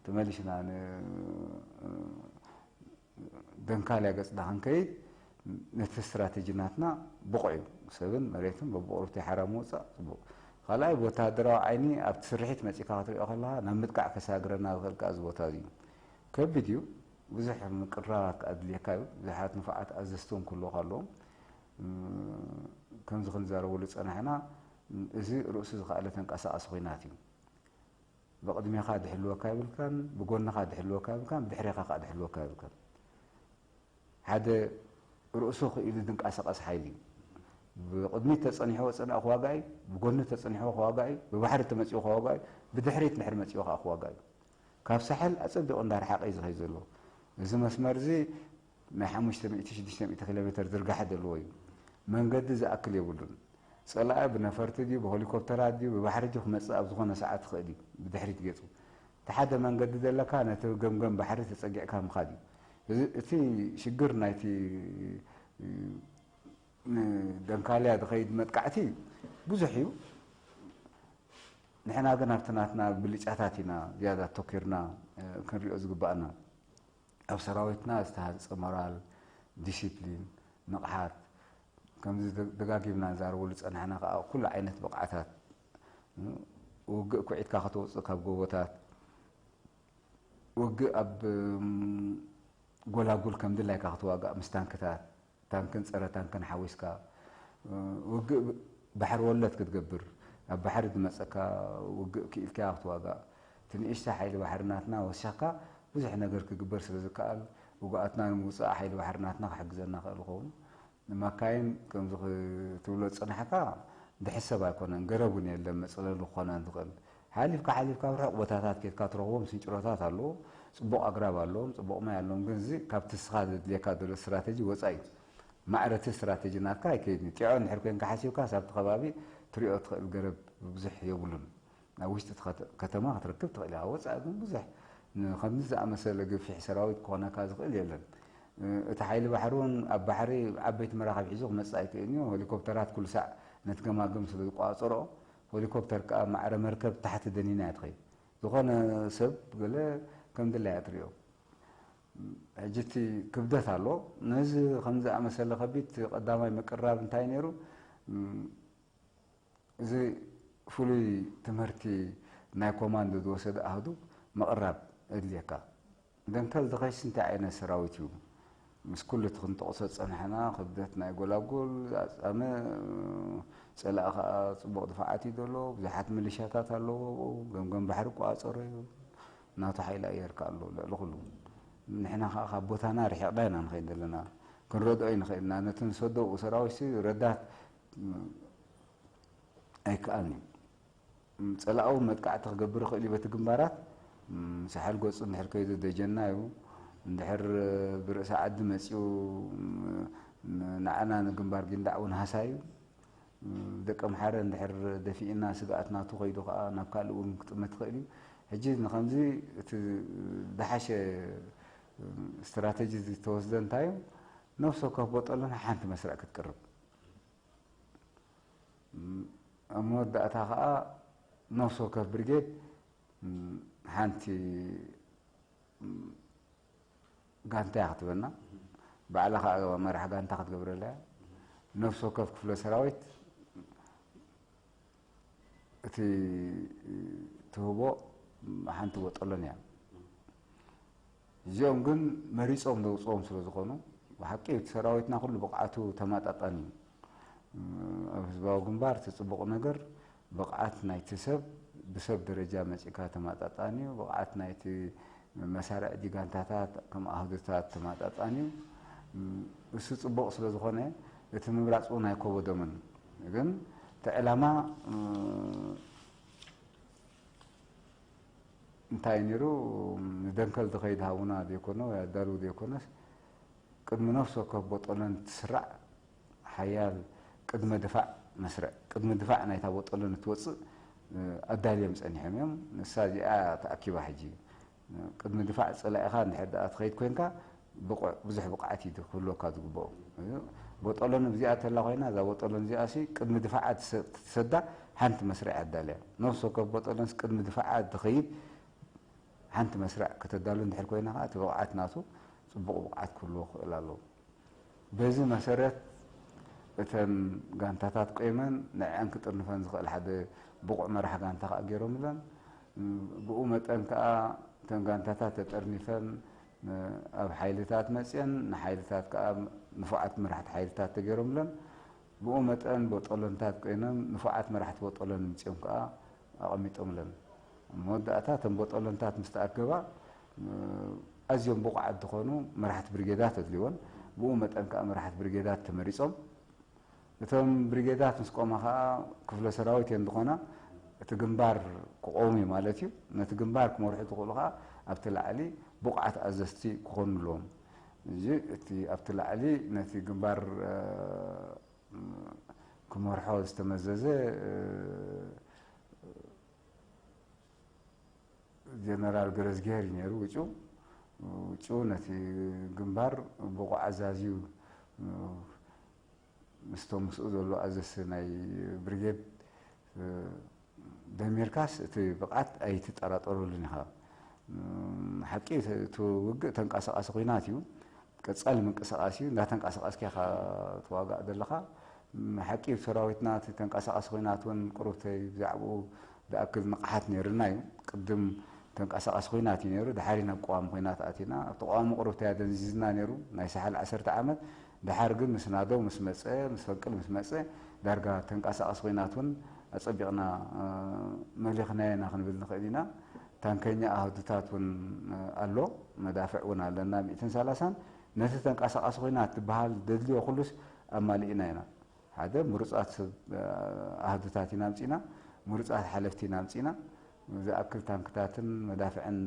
ተመሊስና ንደንካልያ ገፅና ክንከይድ ነቲ ስትራቴጂ ናትና ብቑዕ እዩ። ሰብን መሬትን በብቑሩብቲ ሓራ ምውፃእ ፅቡቕ። ካልኣይ ብወተሃደራዊ ዓይኒ ኣብቲ ስርሒት መፂእካ ክትሪኦ ከለካ ናብ ምጥቃዕ ከሳግረና ዝኽእል ከዓ እዚ ቦታ እዚ እዩ። ከቢድ እዩ። ብዙሕ ምቅርራባት ከኣድልየካ እዩ። ብዙሓት ንፉዓት ኣዘዝቲ እውን ክህልዎ ከለዎም ከምዚ ክንዛረበሉ ዝፀናሕና እዚ ርእሱ ዝኸኣለ ተንቀሳቐሲ ኲናት እዩ። ብቕድሜኻ ድሕልወካ ይብልካን ብጎንኻ ድሕልወካ ይብልካን ብድሕሬኻ ከዓ ድሕልወካ ይብልካን። ሓደ ርእሱ ክኢሉ ዝንቀሳቐስ ሓይሊ እዩ። ብቕድሚት ተፀኒሕዎ ዝፀንዐ ክዋጋእ እዩ፣ ብጎኒ ተፀኒሕዎ ክዋጋእ እዩ፣ ብባሕሪ ተመፂኡ ክዋጋእ እዩ፣ ብድሕሪት ድሕሪ መፂኡ ከዓ ክዋጋእ እዩ። ካብ ሳሕል ኣፀቢቑ እንዳረሓቐ እዩ ዝኸይድ ዘሎ። እዚ መስመር እዚ ናይ ሓሙሽተ ሚእቲ ሽዱሽተ ሚእቲ ኪሎ ሜትር ዝርጋሐ ዘለዎ እዩ። መንገዲ ዝኣክል የብሉን። ፀላኢ ብነፈርቲ ድዩ ብሄሊኮፕተራት ድዩ ብባሕሪ ድዩ ክመፅእ ኣብ ዝኾነ ሰዓት ይኽእል እዩ። ብድሕሪት ገፁ እቲ ሓደ መንገዲ ዘለካ ነቲ ገምገም ባሕሪ ተፀጊዕካ ምኻድ እዩ። እዚ እቲ ሽግር ናይቲ ንደንካልያ ዝኸይድ መጥቃዕቲ ብዙሕ እዩ። ንሕና ግን ኣብቲ ናትና ብልጫታት ኢና ዝያዳ ኣተኪርና ክንሪኦ ዝግባእና። ኣብ ሰራዊትና ዝተሃንፀ ሞራል፣ ዲሲፕሊን፣ ንቕሓት፣ ከምዚ ደጋጊምና ንዛረበሉ ዝፀናሕና ከዓ ኩሉ ዓይነት ብቕዓታት፣ ውግእ ኩዒትካ ከተውፅእ ካብ ጎቦታት፣ ውግእ ኣብ ጎላጉል ከም ድላይካ ክትዋጋእ ምስ ታንክታት፣ ታንክን ጸረ ታንክን ሓዊስካ ውግእ ባሕሪ ወለድ ክትገብር፣ ኣብ ባሕሪ ዝመጸካ ውግእ ክኢልካ ክትዋጋእ፣ እቲ ንእሽተ ሓይሊ ባሕሪ ናትና ወሲኽካ ብዙሕ ነገር ክግበር ስለ ዝከኣል፣ ውጉኣትና ንምውጻእ ሓይሊ ባሕሪ ናትና ክሕግዘና ክእል ይኸውን። ንማካይን ከምዚ ክትብሎ ዝጸናሕካ ዝሕሰብ ኣይኮነን። ገረብ እውን የለን መጽለሊ ክኾነን ዝኽእል። ሓሊፍካ ሓሊፍካ ኣብ ርሑቕ ቦታታት ኬድካ ትረኽቦም ስንጭሮታት ኣለዉ። ጽቡቕ ኣግራብ ኣለዎም፣ ጽቡቕ ማይ ኣለዎም። ግን እዚ ካብቲ ንስኻ ዘድልየካ ዘሎ ስትራተጂ ወጻኢ እዩ። ማዕረ እቲ ስትራተጂ ናትካ ኣይከይድን እዩ። ጢዖ እንድሕር ኮይንካ ሓሲብካ ሳብቲ ከባቢ ትሪኦ ትኽእል ገረብ ብዙሕ የብሉን። ኣብ ውሽጢ እቲ ከተ-፣ ከተማ ክትረክብ ትኽእል ኢኻ። ወጻኢ ግን ብዙሕ ን-፣ ከምዚ ዝኣመሰለ ገፊሕ ሰራዊት ክኾነካ ዝኽእል የለን። እ፣ እቲ ሓይሊ ባሕሪ እውን ኣብ ባሕሪ ዓበይቲ መራኽብ ሒዙ ክመጽእ ኣይክእልን እዩ። ሄሊኮፕተራት ኩሉ ሳዕ ነቲ ገማግም ስለ ዝቆጻጸርኦ፣ ሄሊኮፕተር ከኣ ማዕረ መርከብ ታሕቲ ደኒና እያ ትኸይድ። ዝኾነ ሰብ ገለ ከም ድላያ ትሪኦ። ሕጂ እቲ ክብደት ኣሎ። ነዚ ከም ዝኣመሰለ ከቢድ ቀዳማይ ምቅርራብ እንታይ ነይሩ? እም፣ እዚ ፍሉይ ትምህርቲ ናይ ኮማንዶ ዝወሰደ ኣሃዱ ምቕራብ የድልየካ። ደንከል ዝኸይስ እንታይ ዓይነት ሰራዊት እዩ? ምስ ኩሉ እቲ ክንጠቕሶ ዝጸናሕና ክብደት ናይ ጎላጉል፣ ኣጻምእ፣ ጸላኢ ከኣ ጽቡቕ ድፋዓት እዩ ዘሎ። ብዙሓት ምልሻታት ኣለዎ ኣብኡ። ገምገም ባሕሪ ይቆጻጸሮ እዩ። ናቱ ሓይሊ ኣየር ከኣ ኣሎ ልዕሊ ኩሉ። ንሕና ከኣ ካብ ቦታና ርሒቕና ኢና ንኸይድ ዘለና። ክንረድኦ ኣይንኽእል ኢና። ነቲ ንሰዶ ኣብኡ ሰራዊትሲ ረዳት ኣይከኣልን እዩ። ም፣ ጸላኢ እውን መጥቃዕቲ ክገብር ይኽእል እዩ በቲ ግንባራት። ም፣ ሳሕል ገጹ እንድሕር ከይዱ ደጀንና እዩ። እንድሕር ብርእሲ ዓዲ መጺኡ፣ ም፣ ን-፣ ንዓና ንግንባር ጊንዳዕ እውን ሃሳዩ። ም፣ ደቂ ኣምሓረ እንድሕር ደፊእና ስግኣት ናቱ ከይዱ ከኣ ናብ ካልእ እውን ክጥመት ይኽእል እዩ። ሕጂ ንኸምዚ እቲ ዝሓሸ፣ ም፣ ስትራተጂ ዝተወስደ እንታይ እዩ? ነፍሲ ወከፍ ቦጠሎን ሓንቲ መስርዕ ክትቅርብ። ም፣ ኣብ መወዳእታ ኸኣ ነፍሲ ወከፍ ብርጌድ፣ ም፣ ሓንቲ፣ ም፣ ጋንታ እያ ክትበና። ባዕላ ኸኣ መራሕ ጋንታ ክትገብረላ እያ። ነፍሲ ወከፍ ክፍለ ሰራዊት እቲ ትህቦ ሓንቲ ቦጠሎን እያ። እዚኦም ግን መሪጾም ዘውጽኦም ስለ ዝኾኑ፣ ብሓቂ እቲ ሰራዊትና ኩሉ ብቕዓቱ ተማጣጣኒ እዩ። ኣብ ህዝባዊ ግንባር እቲ ጽቡቕ ነገር ብቕዓት ናይቲ ሰብ ብሰብ ደረጃ መጺእካ ተማጣጣኒ እዩ። ብቕዓት ናይቲ መሳርዕ ዲጋንታታት ከም ኣህዱታት ተማጣጣኒ እዩ። እሱ ጽቡቕ ስለ ዝኾነ እቲ ምምራጽ እውን ኣይከበዶምን። ግን እቲ ዕላማ እንታይ ነይሩ? ንደንከል ዝኸይድ ሃቡና ዘይኮነ ወይ ኣዳልው ዘይኮነስ፣ ቅድሚ ነፍሲ ወከፍ ቦጠሎን ትስራዕ ሓያል ቅድመ ድፋዕ መስርዕ፣ ቅድሚ ድፋዕ ናይታ ቦጠሎን እትወፅእ፣ እ፣ ኣዳልዮም ፀኒሖም እዮም። ንሳ እዚኣ ተኣኪባ ሕጂ። ቅድሚ ድፋዕ ጸላኢኻ እንድሕር ደኣ ትኸይድ ኮይንካ፣ ብቑዕ-፣ ብዙሕ ብቕዓት እዩ ክህልወካ ዝግብኦ። ቦጦሎን እዚኣ ተላ ኮይና፣ እዛ ቦጦሎን እዚኣ ሲ ቅድሚ ድፋዓ ትሰ-፣ ትሰዳ ሓንቲ መስርዕ ኣዳልያ። ነፍሲ ወከፍ ቦጦሎንስ ቅድሚ ድፋዓ ትኸይድ ሓንቲ መስርዕ ከተዳሉ እንድሕር ኮይና ከኣ፣ እቲ ብቕዓት ናቱ ጽቡቕ ብቕዓት ክህልዎ ክኽእል ኣለዎ። በዚ መሰረት እተን ጋንታታት ቆይመን ንዐን ክጥርንፈን ዝኽእል ሓደ ብቑዕ መራሕ ጋንታ ከኣ ገይሮምለን። ብኡ መጠን ከኣ እተን ጋንታታት ተጠርኒፈን ኣብ ሓይልታት መጽየን፣ ንሓይልታት ከኣ ንፉዓት መራሕቲ ሓይልታት ተገይሮምለን። ብኡ መጠን ቦጦሎንታት ኮይኖም ንፉዓት መራሕቲ ቦጦሎን ምጽዮም ከኣ ኣቐሚጦምለን። ኣብ መወዳእታ እተን ቦጦሎንታት ምስ ተኣከባ፣ ኣዝዮም ብቑዓት ዝኾኑ መራሕቲ ብሪጌዳት ኣድልይወን። ብኡ መጠን ከኣ መራሕቲ ብሪጌዳት ተመሪጾም። እቶም ብሪጌዳት ምስ ቆማ ከኣ ክፍለ ሰራዊት እየን ዝኾና፣ እቲ ግንባር ክቆሙ እዩ ማለት እዩ። ነቲ ግንባር ክመርሑ ዝኽእሉ ከኣ ኣብቲ ላዕሊ ብቑዓት ኣዘዝቲ ክኾኑ ኣለዎም። እዚ እቲ ኣብቲ ላዕሊ ነቲ ግንባር፣ እ፣ ክመርሖ ዝተመዘዘ፣ እ፣ ጀነራል ገረዝግሄር እዩ ነይሩ ውጩ። ውጩ ነቲ ግንባር ብቑዕ ኣዛዝዩ፣ ምስቶም ምስኡ ዘሎ ኣዘዝቲ ናይ ብሪጌድ ደሚርካስ እቲ ብቕዓት ኣይትጠራጠረሉን ኢኻ። ሓቂ እቲ ውግእ ተንቀሳቓሲ ኲናት እዩ። ቀጻሊ ምንቅስቓስ እዩ። እንዳተንቀሳቐስካ ኢኻ ትዋጋእ ዘለኻ። ሓቂ ሰራዊትና እቲ ተንቀሳቓሲ ኲናት እውን ቁሩብ ተይ ብዛዕባኡ ዝኣክል ንቕሓት ነይሩና እዩ። ቅድም ተንቀሳቓሲ ኲናት እዩ ነይሩ። ድሓር ናብ ቀዋሚ ኲናት ኣቲና። ኣብቲ ቀዋሚ ቁሩብ ተይ ኣደንዚዝና ነይሩ። ናይ ሳሕል ዓሰርተ ዓመት። ድሓር ግን ምስ ናደው ምስ መጸ፣ ምስ ፈንቅል ምስ መጸ፣ ዳርጋ ተንቀሳቓሲ ኲናት እውን ኣጸቢቕና፣ እ፣ መሊኽናዮ ኢና ክንብል ንኽእል ኢና። ታንከኛ ኣሃዱታት እውን፣ እ፣ ኣሎ፣ መዳፍዕ እውን ኣለና፣ ሚእትን ሰላሳን። ነቲ ተንቀሳቓሲ ኲናት ዝበሃል ዘድልዮ ኩሉስ ኣማሊእና ኢና። ሓደ ምሩጻት ሰብ፣ እ፣ ኣሃዱታት ኢና ኣምጺእና፣ ምሩጻት ሓለፍቲ ኢና ኣምጺእና። ዝኣክል ታንክታትን መዳፍዕን፣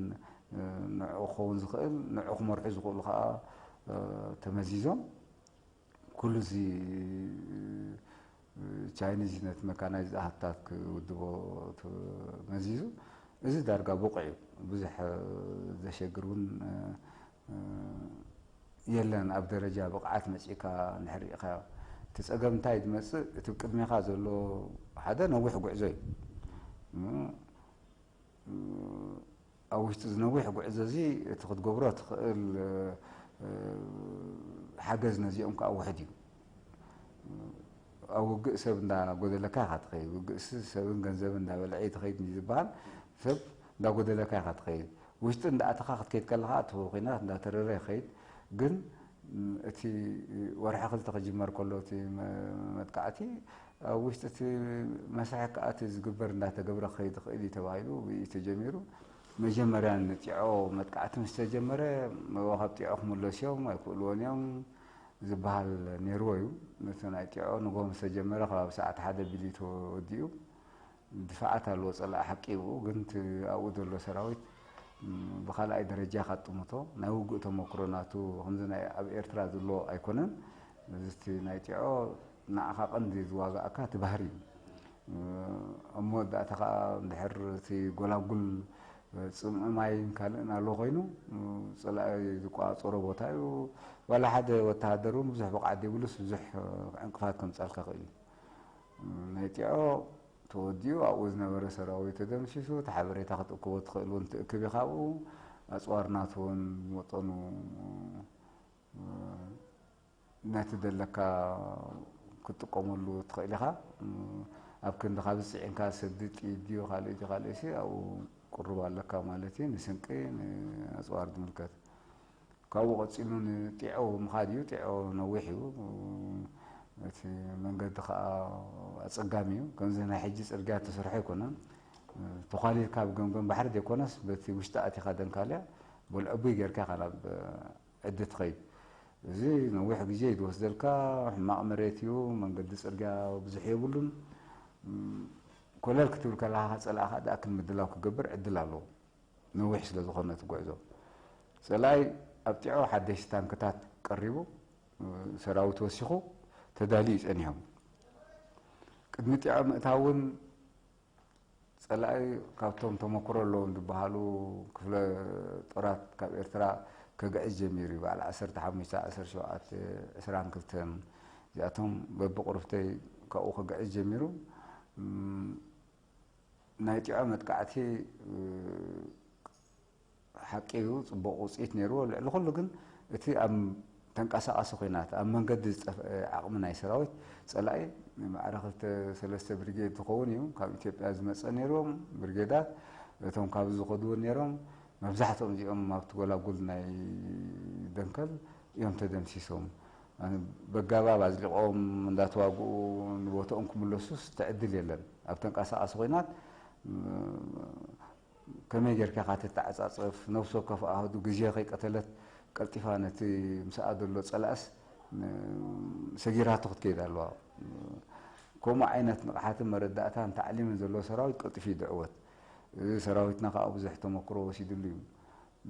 እ፣ ንዕኡ ክኸውን ዝኽእል፣ ንዕኡ ክመርሑ ዝኽእሉ ከኣ፣ እ፣ ተመዚዞም። ኩሉ እዚ፣ እ፣ ቻይኒዝ ነቲ መካናይዝድ ኣሃዱታት ክውድቦ ተመዚዙ። እዚ ዳርጋ ብቑዕ እዩ። ብዙሕ፣ እ፣ ዘሸግር እውን፣ እ፣ እ፣ የለን። ኣብ ደረጃ ብቕዓት መጺእካ እንድሕር ርኢኻዮ። እቲ ጸገም እንታይ ዝመጽእ፣ እቲ ቅድሜኻ ዘሎ ሓደ ነዊሕ ጉዕዞ እዩ። እ፣ ኣብ ውሽጢ እዚ ነዊሕ ጉዕዞ እዚ እቲ ክትገብሮ ትኽእል፣ እ፣ ሓገዝ ነዚኦም ከኣ ውሑድ እዩ። ኣብ ውግእ ሰብ እንዳጎደለካ ኢኻ ትኸይድ። ውግእሲ ሰብን ገንዘብን እንዳበልዐ እዩ ትኸይድ እዩ ዝበሃል። ሰብ እንዳጎደለካ ኢኻ ትኸይድ። ውሽጢ እንዳኣተኻ ክትከይድ ከለኻ እቲ ኲናት እንዳተረረ ይኸይድ። ግን፣ ም፣ እቲ ወርሒ ክልተ ክጅመር ከሎ እቲ መ-፣ መጥቃዕቲ ኣብ ውሽጢ እቲ መስርሕ ከኣ እቲ ዝግበር እንዳተገብረ ክኸይድ ይኽእል እዩ ተባሂሉ ብኡ ተጀሚሩ። መጀመርያ ንጢዖ መጥቃዕቲ ምስ ተጀመረ፣ እወ፣ ካብ ጢዖ ክምለሱ እዮም፣ ኣይክእልዎን እዮም ዝበሃል ነይርዎ እዩ። ነቲ ናይ ጢዖ ንግሆ ምስ ተጀመረ፣ ከባቢ ሰዓት ሓደ ቢሉ ተወዲኡ። ድፋዓት ኣለዎ፣ ጸላኢ ሓቂ እዩ። ግን እቲ ኣብኡ ዘሎ ሰራዊት፣ ም፣ ብኻልኣይ ደረጃ ኢኻ ትጥምቶ። ናይ ውግእ ተመክሮ ናቱ ከምዚ ናይ ኣብ ኤርትራ ዘሎ ኣይኮነን። እዚ እቲ ናይ ጢዖ ንዓኻ ቀንዲ ዝዋግኣካ እቲ ባህሪ እዩ። እ፣ ኣብ መወዳእታ ኸኣ እንድሕር እቲ ጎላጉል፣ እ፣ ጽምኢ ማይን ካልእን ኣሎ ኮይኑ፣ እ፣ ጸላኢ ዝቆጻጸሮ ቦታ እዩ። ዋላ ሓደ ወተሃደር እውን ብዙሕ ብቕዓት ዘይብሉስ ብዙሕ፣ እ፣ ዕንቅፋት ከምጻልካ ይኽእል እዩ። እ፣ ናይ ጢዖ ተወዲኡ ኣብኡ ዝነበረ ሰራዊት ተደምሲሱ፣ እቲ ሓበሬታ ክትእክቦ ትኽእል እውን ትእክብ ኢኻ ኣብኡ። ኣጽዋር ናቱ እውን መጠኑ፣ እ፣ ነቲ ደለካ ክትጥቀመሉ ትኽእል ኢኻ። ኣብ ክንድኻ ብጽዒንካ ሰዲ ጥይት ድዩ ካልእ ድዩ ካልእ ሲ ኣብኡ ቅሩብ ኣለካ ማለት እዩ። ንስንቂ፣ ንኣጽዋር ዝምልከት። ካብኡ ቀጺሉ ንጢዖ ምኻድ እዩ። ጢዖ ነዊሕ እዩ። እቲ መንገዲ ኸኣ ኣጸጋሚ እዩ። ከምዚ ናይ ሕጂ ጽርግያ እተሰርሖ ኣይኮነን። ተዃሊልካ ብገምገም ባሕሪ ዘይኮነስ በቲ ውሽጢ ኣቲኻ ደንካልያ በልዐቡይ ጌርካ ኢኻ ናብ ዕዲ ትኸይድ። እዚ ነዊሕ ግዜ እዩ ዝወስደልካ፣ ሕማቕ መሬት እዩ፣ መንገዲ ጽርግያ ብዙሕ የብሉን። እም፣ ኮለል ክትብል ከለኻ ጸላእኻ ዝኣክል ምድላው ክገብር ዕድል ኣለዎ፣ ነዊሕ ስለ ዝኾነ እቲ ጉዕዞ። ጸላኢ ኣብ ጢዖ ሓደሽቲ ታንክታት ቀሪቡ፣ ሰራዊት ወሲኹ ተዳልዩ እዩ ጸኒሑ። ቅድሚ ጢዖ ምእታው እውን ጸላኢ ካብቶም ተመክሮ ኣለዎም ዝበሃሉ ክፍለ ጦራት ካብ ኤርትራ ከግዕዝ ጀሚሩ እዩ። በዓል ዓሰርተ ሓሙሽተ፣ ዓሰርተ ሸውዓተ፣ ዕስራን ክልተን እዚኣቶም በብቕርብተይ ካብኡ ከግዕዝ ጀሚሩ። እም፣ ናይ ጢዖ መጥቃዕቲ፣ እ፣ ሓቂ እዩ፣ ጽቡቕ ውጽኢት ነይርዎ። ልዕሊ ኩሉ ግን እቲ ኣብ ተንቀሳቓሲ ኲናት፣ ኣብ መንገዲ ዝጠፍአ ዓቕሚ ናይ ሰራዊት ጸላኢ ማዕረ ክልተ ሰለስተ ብሪጌድ ዝኸውን እዩ ካብ ኢትዮጵያ ዝመጸ ነይርዎም ብሪጌዳት። እቶም ካብዚ ዝኸዱ እውን ነይሮም። መብዛሕትኦም እዚኦም ኣብቲ ጎላጉል ናይ ደንከል እዮም ተደምሲሶም። በጋባብ ኣዝሊቖም እንዳተዋግኡ ንቦትኦም ክምለሱስ ትዕድል የለን። ኣብ ተንቀሳቓሲ ኲናት ከመይ ጌርካ ኢኻ ትተዓጻጸፍ? ነፍሲ ወከፍ ኣሃዱ ግዜ ከይቀተለት ቀልጢፋ ነቲ ምስኣ ዘሎ ጸላእስ፣ ም፣ ሰጊራቶ ክትከይድ ኣለዋ። ከምኡ ዓይነት ንቕሓትን መረዳእታን ታዕሊምን ዘለዎ ሰራዊት ቀልጢፉ እዩ ዝዕወት። እዚ ሰራዊትና ከኣ ብዙሕ ተመክሮ ወሲድሉ እዩ።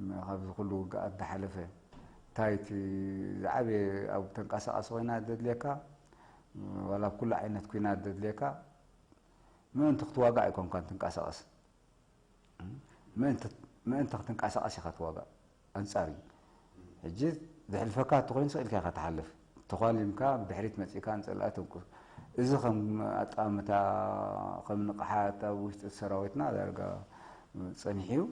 ም፣ ካብዚ ኩሉ ውግኣት ዝሓለፈ። እንታይ እቲ ዝዓበየ ኣብ ተንቀሳቓሲ ኮይና ዘድልየካ፣ ዋላ ኣብ ኩሉ ዓይነት ኲናት ዘድልየካ፣ ምእንቲ ክትዋጋእ ኣይኮንካን ትንቀሳቐስ። ምእንቲ፣ ምእንቲ ክትንቀሳቐስ ኢኻ ትዋጋእ። ኣንጻር እዩ። ሕጂ ዘሕልፈካ እንተኾይኑ ስቕ ኢልካ ኢኻ ትሓልፍ። ተዃሊምካ ብድሕሪት መጺእካ ንጸላኢ ተንቁ-፣ እዚ ከም ኣጠማምታ፣ ከም ንቕሓት ኣብ ውሽጢ ሰራዊትና ዳርጋ ጸኒሑ እዩ።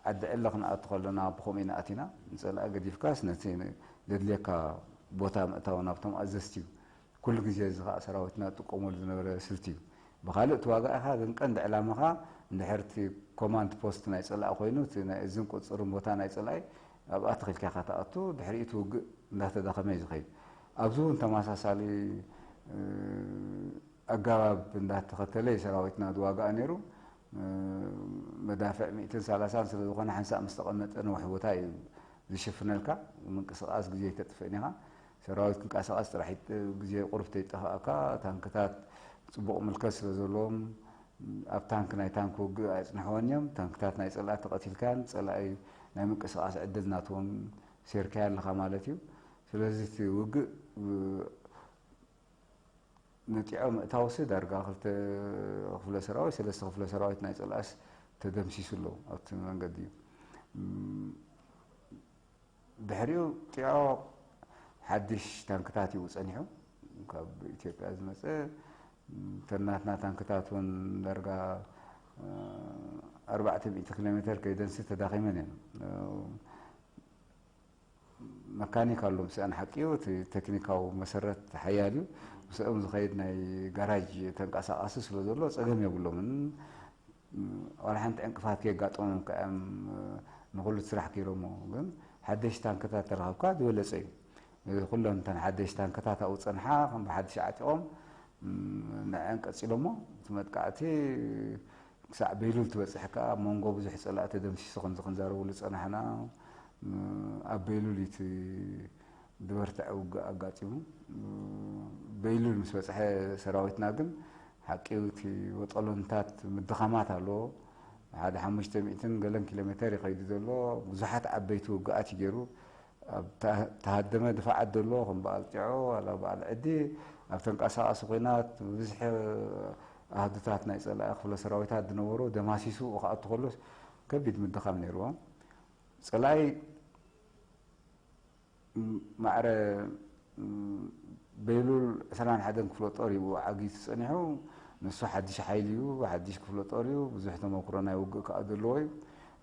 ዓዲ ዕለ ክንኣቱ ከለና ብኸምኡ ኢና ኣቲና። ንጸላኢ ገዲፍካስ ነቲ ዘድልየካ ቦታ ምእታው ናብቶም ኣዘዝቲ እዩ። ኩሉ ግዜ እዚ ኸኣ ሰራዊትና ዝጥቀመሉ ዝነበረ ስልቲ እዩ። ብኻልእ ተዋጋኢኻ ግን ቀንዲ ዕላማኻ እንድሕር እቲ ኮማንድ ፖስት ናይ ጸላኢ ኮይኑ፣ እቲ ናይ እዝን ቁጽጽርን ቦታ ናይ ጸላኢ ኣብኣ ተኺልካ ኢኻ ትኣቱ፣ ድሕሪኡ እቲ ውግእ እንዳተዳኸመ እዩ ዝኸይድ። ኣብዚ እውን ተመሳሳሊ፣ እ፣ ኣገባብ እንዳተኸተለ እዩ ሰራዊትና ዝዋጋእ ነይሩ። እ፣ መዳፍዕ ሚእትን ሰላሳን ስለ ዝኾነ ሓንሳእ ምስ ተቐመጠ ነዊሕ ቦታ እዩ ዝሽፍነልካ። ምንቅስቓስ ግዜ ኣይተጥፍእን ኢኻ። ሰራዊት ክንቀሳቐስ ጥራሕ ይጥ-፣ ግዜ ቁሩብ ተይጠፋእካ። ታንክታት ጽቡቕ ምልከት ስለ ዘለዎም ኣብ ታንክ ናይ ታንክ ውግእ ኣይጽንሕዎን እዮም። ታንክታት ናይ ጸላኢ ተቐቲልካን ጸላኢ ናይ ምንቅስቓስ ዕድል ናትዎም ሴርካዮ ኣለኻ ማለት እዩ። ስለዚ እቲ ውግእ፣ እ፣ ንጢዖ ምእታውሲ ዳርጋ ክልተ ክፍለ ሰራዊት፣ ሰለስተ ክፍለ ሰራዊት ናይ ጸላእስ ተደምሲሱ ኣሎ ኣብቲ መንገዲ እዩ። እም፣ ድሕሪኡ ጢዖ ሓድሽ ታንክታት እዩ ጸኒሑ፣ ካብ ኢትዮጵያ ዝመጸ። እተን ናትና ታንክታት እውን ዳርጋ፣ እ፣ ኣርባዕተ ሚእቲ ኪሎ ሜተር ከይደንሲ ተዳኺመን እየን። እ፣ መካኒክ ኣሎ ምስአን፣ ሓቂ እዩ፣ እቲ ቴክኒካዊ መሰረት ሓያል እዩ። ምስኦም ዝኸይድ ናይ ጋራጅ ተንቀሳቓሲ ስለ ዘሎ ጸገም የብሎምን። ዋላ ሓንቲ ዕንቅፋት ከየጋጠሞም ከ እዮም ንኹሉ እቲ ስራሕ ገይሮሞ። ግን ሓደሽቲ ታንክታት ተረኸብካ ዝበለጸ እዩ። እዚ ኩለን እተን ሓደሽቲ ታንክታት ኣብኡ ጸንሓ፣ ከም ብሓድሽ ዓጢቖም፣ ም፣ ንዐን ቀጺሎሞ። እቲ መጥቃዕቲ ክሳዕ በይሉል ትበጽሕ ከኣ፣ ኣብ መንጎ ብዙሕ ጸላኢ ተደምሲሱ ከምዚ ክንዛረበሉ ዝጸናሕና፣ ም፣ ኣብ በይሉል እዩ እቲ ዝበርትዐ ውግእ ኣጋጢሙ። በይሉል ምስ በጽሐ ሰራዊትና ግን ሓቂ እቲ ወጠሎንታት ምድኻማት ኣለዎ። ሓደ ሓሙሽተ ሚእትን ገለን ኪሎ ሜተር ይኸይዱ ዘሎ። ብዙሓት ዓበይቲ ውግኣት እዩ ገይሩ። ኣብ ተ-፣ ተሃደመ ድፋዓት ዘሎ፣ ከም በዓል ጢዖ፣ ዋላ በዓል ዕዲ፣ ኣብ ተንቀሳቓሲ ኲናት ብብዝሒ ኣሃዱታት ናይ ጸላኢ ክፍለ ሰራዊታት ዝነበሩ ደማሲሱ ክኣቱ ከሎስ ከቢድ ምድኻም ነይርዎ። ጸላኢ ማዕረ፣ ም፣ በይሉል ዕስራን ሓደን ክፍለ ጦር እዩ ዓጊቱ ጸኒሑ። ንሱ ሓድሽ ሓይሊ እዩ፣ ሓድሽ ክፍለ ጦር እዩ፣ ብዙሕ ተመክሮ ናይ ውግእ ከኣ ዘለዎ እዩ።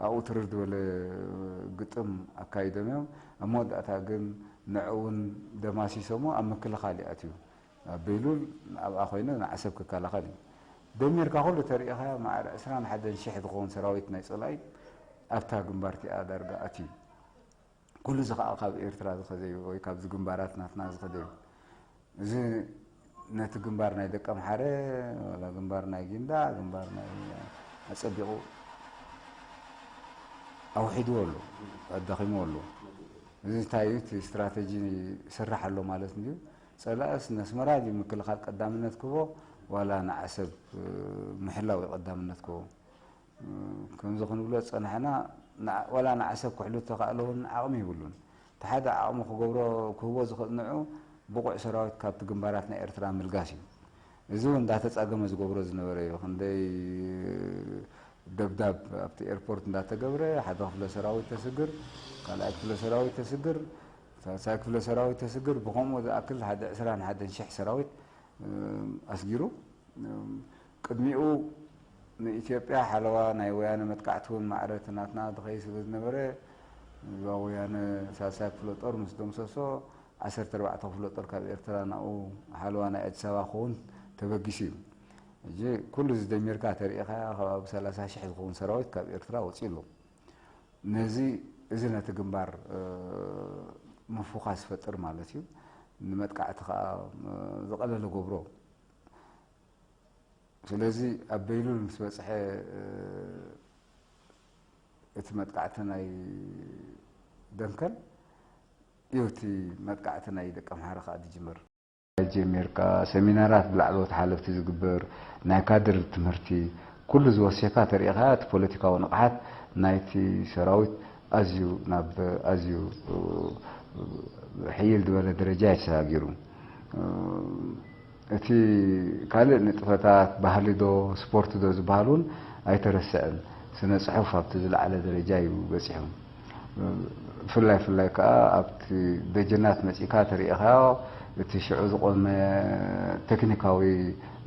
ኣብኡ ትርር ዝበለ ግጥም ኣካይዶም እዮም። ኣብ መወዳእታ ግን ንዕኡን ደማሲሶሞ ኣብ ምክልኻል እዩ ኣትዩ። ኣብ በይሉል ኣብኣ ኮይኑ ንዓሰብ ክከላኸል እዩ። ደሚርካ ኩሉ ተሪኢኻ ማዕረ ዕስራን ሓደን ሽሕ ዝኸውን ሰራዊት ናይ ጸላኢ ኣብታ ግንባር እቲኣ ዳርጋ ኣትዩ። ኩሉ እዚ ኸኣ ካብ ኤርትራ ዝኸደ እዩ፣ ወይ ካብዚ ግንባራት ናትና ዝኸደ እዩ። እዚ ነቲ ግንባር ናይ ደቀምሓረ፣ ዋላ ግንባር ናይ ጊንዳዕ፣ ግንባር ናይ ኣጸቢቑ ኣውሒድዎ ኣሎ፣ ኣዳኺምዎ ኣሎ። እዚ እንታይ እዩ? እቲ ስትራተጂ ይስራሕ ኣሎ ማለት እንድዩ። ጸላእስ ነስመራ ድዩ ምክልኻል ቀዳምነት ክህቦ፣ ዋላ ንዓሰብ፣ እ፣ ምሕላው እዩ ቀዳምነት ክህቦ? ከምዚ ክንብሎ ዝጸናሕና፣ ንዓ-፣ ዋላ ንዓሰብ ክሕሉ እተኻእለ እውን ዓቕሚ የብሉን። እቲ ሓደ ዓቕሚ ክገብሮ፣ ክህቦ ዝኽእል ንዑ ብቑዕ ሰራዊት ካብቲ ግንባራት ናይ ኤርትራ ምልጋስ እዩ። እዚ እውን እንዳተጻገመ ዝገብሮ ዝነበረ እዩ። ክንደይ ደብዳብ ኣብቲ ኤርፖርት እንዳተገብረ፣ ሓደ ክፍለ ሰራዊት ተስግር፣ ካልኣይ ክፍለ ሰራዊት ተስግር፣ ሳልሳይ ክፍለ ሰራዊት ተስግር፣ ብኸምኡ ዝኣክል ሓደ ዕስራን ሓደን ሽሕ ሰራዊት፣ እም፣ ኣስጊሩ። እም፣ ቅድሚኡ ንኢትዮጵያ ሓለዋ ናይ ወያነ መጥቃዕቲ እውን ማዕረ እቲ ናትና ድኸይ ስለ ዝነበረ፣ እዛ ወያነ ሳልሳይ ክፍለ ጦር ምስ ደምሰሶ፣ ዓሰርተ ኣርባዕተ ክፍለ ጦር ካብ ኤርትራ ናብኡ ሓለዋ ናይ ኣዲስ ኣበባ ክኸውን ተበጊሱ እዩ። ሕጂ ኩሉ እዚ ደሚርካ ተሪኢኻያ፣ ከባቢ ሰላሳ ሽሕ ዝኸውን ሰራዊት ካብ ኤርትራ ወፂኡ ኣሎ። ነዚ፣ እዚ ነቲ ግንባር፣ እ፣ ምፉኻስ ዝፈጥር ማለት እዩ። ንመጥቃዕቲ ከዓ፣ እ፣ ዝቐለለ ገብሮ። ስለዚ ኣብ በይሉል ምስ በጽሐ፣ እ፣ እቲ መጥቃዕቲ ናይ ደንከል እዩ፣ እቲ መጥቃዕቲ ናይ ደቀምሓረ ከዓ ዝጅምር። ጀሚርካ፣ ሰሚናራት ብላዕለዎት ሓለፍቲ ዝግበር፣ ናይ ካድር ትምህርቲ፣ ኩሉ ዝወሲኽካ ተሪኢኻ፣ እቲ ፖለቲካዊ ንቕሓት ናይቲ ሰራዊት ኣዝዩ፣ ናብ ኣዝዩ፣ እ፣ ሕይል ዝበለ ደረጃ እዩ ተሰጋጊሩ። እ፣ እቲ ካልእ ንጥፈታት፣ ባህሊ ዶ፣ ስፖርት ዶ ዝበሃል እውን ኣይተረስዕን። ስነ ጽሑፍ ኣብቲ ዝለዓለ ደረጃ እዩ በጺሑ። ብፍላይ፣ ፍላይ ከኣ ኣብቲ ደጀናት መጺእካ ተሪኢኻዮ፣ እቲ ሽዑ ዝቖመ ቴክኒካዊ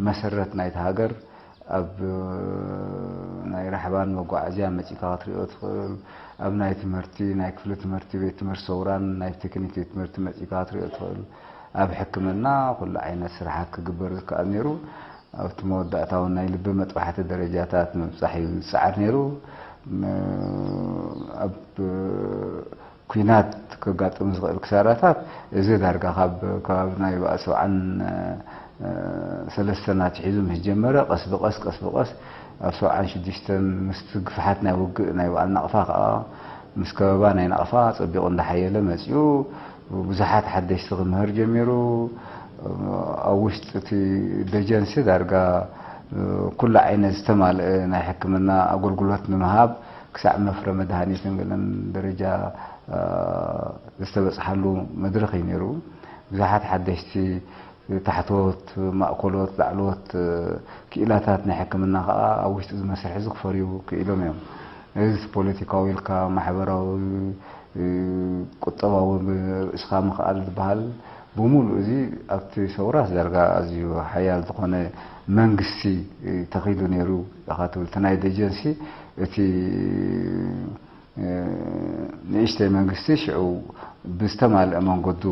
መሰረት ናይታ ሃገር፣ ኣብ ናይ ራሕባን መጓዓዝያን መጺእካ ክትሪኦ ትኽእል፣ ኣብ ናይ ትምህርቲ፣ ናይ ክፍሊ ትምህርቲ፣ ቤት ትምህርቲ ሰውራን ናይ ቴክኒክ ቤት ትምህርቲ መጺእካ ክትሪኦ ትኽእል። ኣብ ሕክምና ኩሉ ዓይነት ስራሓት ክግበር ዝከኣል ነይሩ። ኣብቲ መወዳእታ እውን ናይ ልቢ መጥባሕቲ ደረጃታት ንምብጻሕ እዩ ዝጸዓር ነይሩ። ም-፣ ኣብ ኲናት ከጋጥም ዝኽእል ክሳራታት፣ እዚ ዳርጋ ካብ ከባቢ ናይ ሰብዓን ሰለስተን ኣትሒዙ ምስ ጀመረ፣ ቀስ ብቐስ፣ ቀስ ብቐስ ኣብ ሰብዓን ሽዱሽተን ምስቲ ግፍሓት ናይ ውግእ ናይ በዓል ናቕፋ ከኣ፣ ምስ ከበባ ናይ ናቕፋ ጸቢቑ እንዳሓየለ መጺኡ፣ ብዙሓት ሓደሽቲ ክምህር ጀሚሩ። ኣብ ውሽጢ እቲ ደጀንሲ ዳርጋ ኩሉ ዓይነት ዝተማልአ ናይ ሕክምና ኣገልግሎት ንምሃብ ክሳዕ መፍረ መድሃኒትን ገለን ደረጃ ዝተበጽሓሉ መድረኽ እዩ ነይሩ። ብዙሓት ሓደሽቲ ታሕተዎት፣ ማእከሎት፣ ላዕለዎት ክኢላታት ናይ ሕክምና ከኣ ኣብ ውሽጢ እዚ መስርሕ እዚ ክፈርዩ ክኢሎም እዮም። እዚ ፖለቲካዊ ኢልካ፣ ማሕበራዊ፣ ቁጠባዊ ርእስኻ ምኽኣል ዝበሃል ብምሉእ እዚ ኣብቲ ሰውራ ዳርጋ ኣዝዩ ሓያል ዝኾነ መንግስቲ ተኺሉ ነይሩ ኢኻ ትብል። እቲ ናይ ደጀንሲ እቲ ንእሽተይ መንግስቲ ሽዑ ብዝተማልአ መንገዱ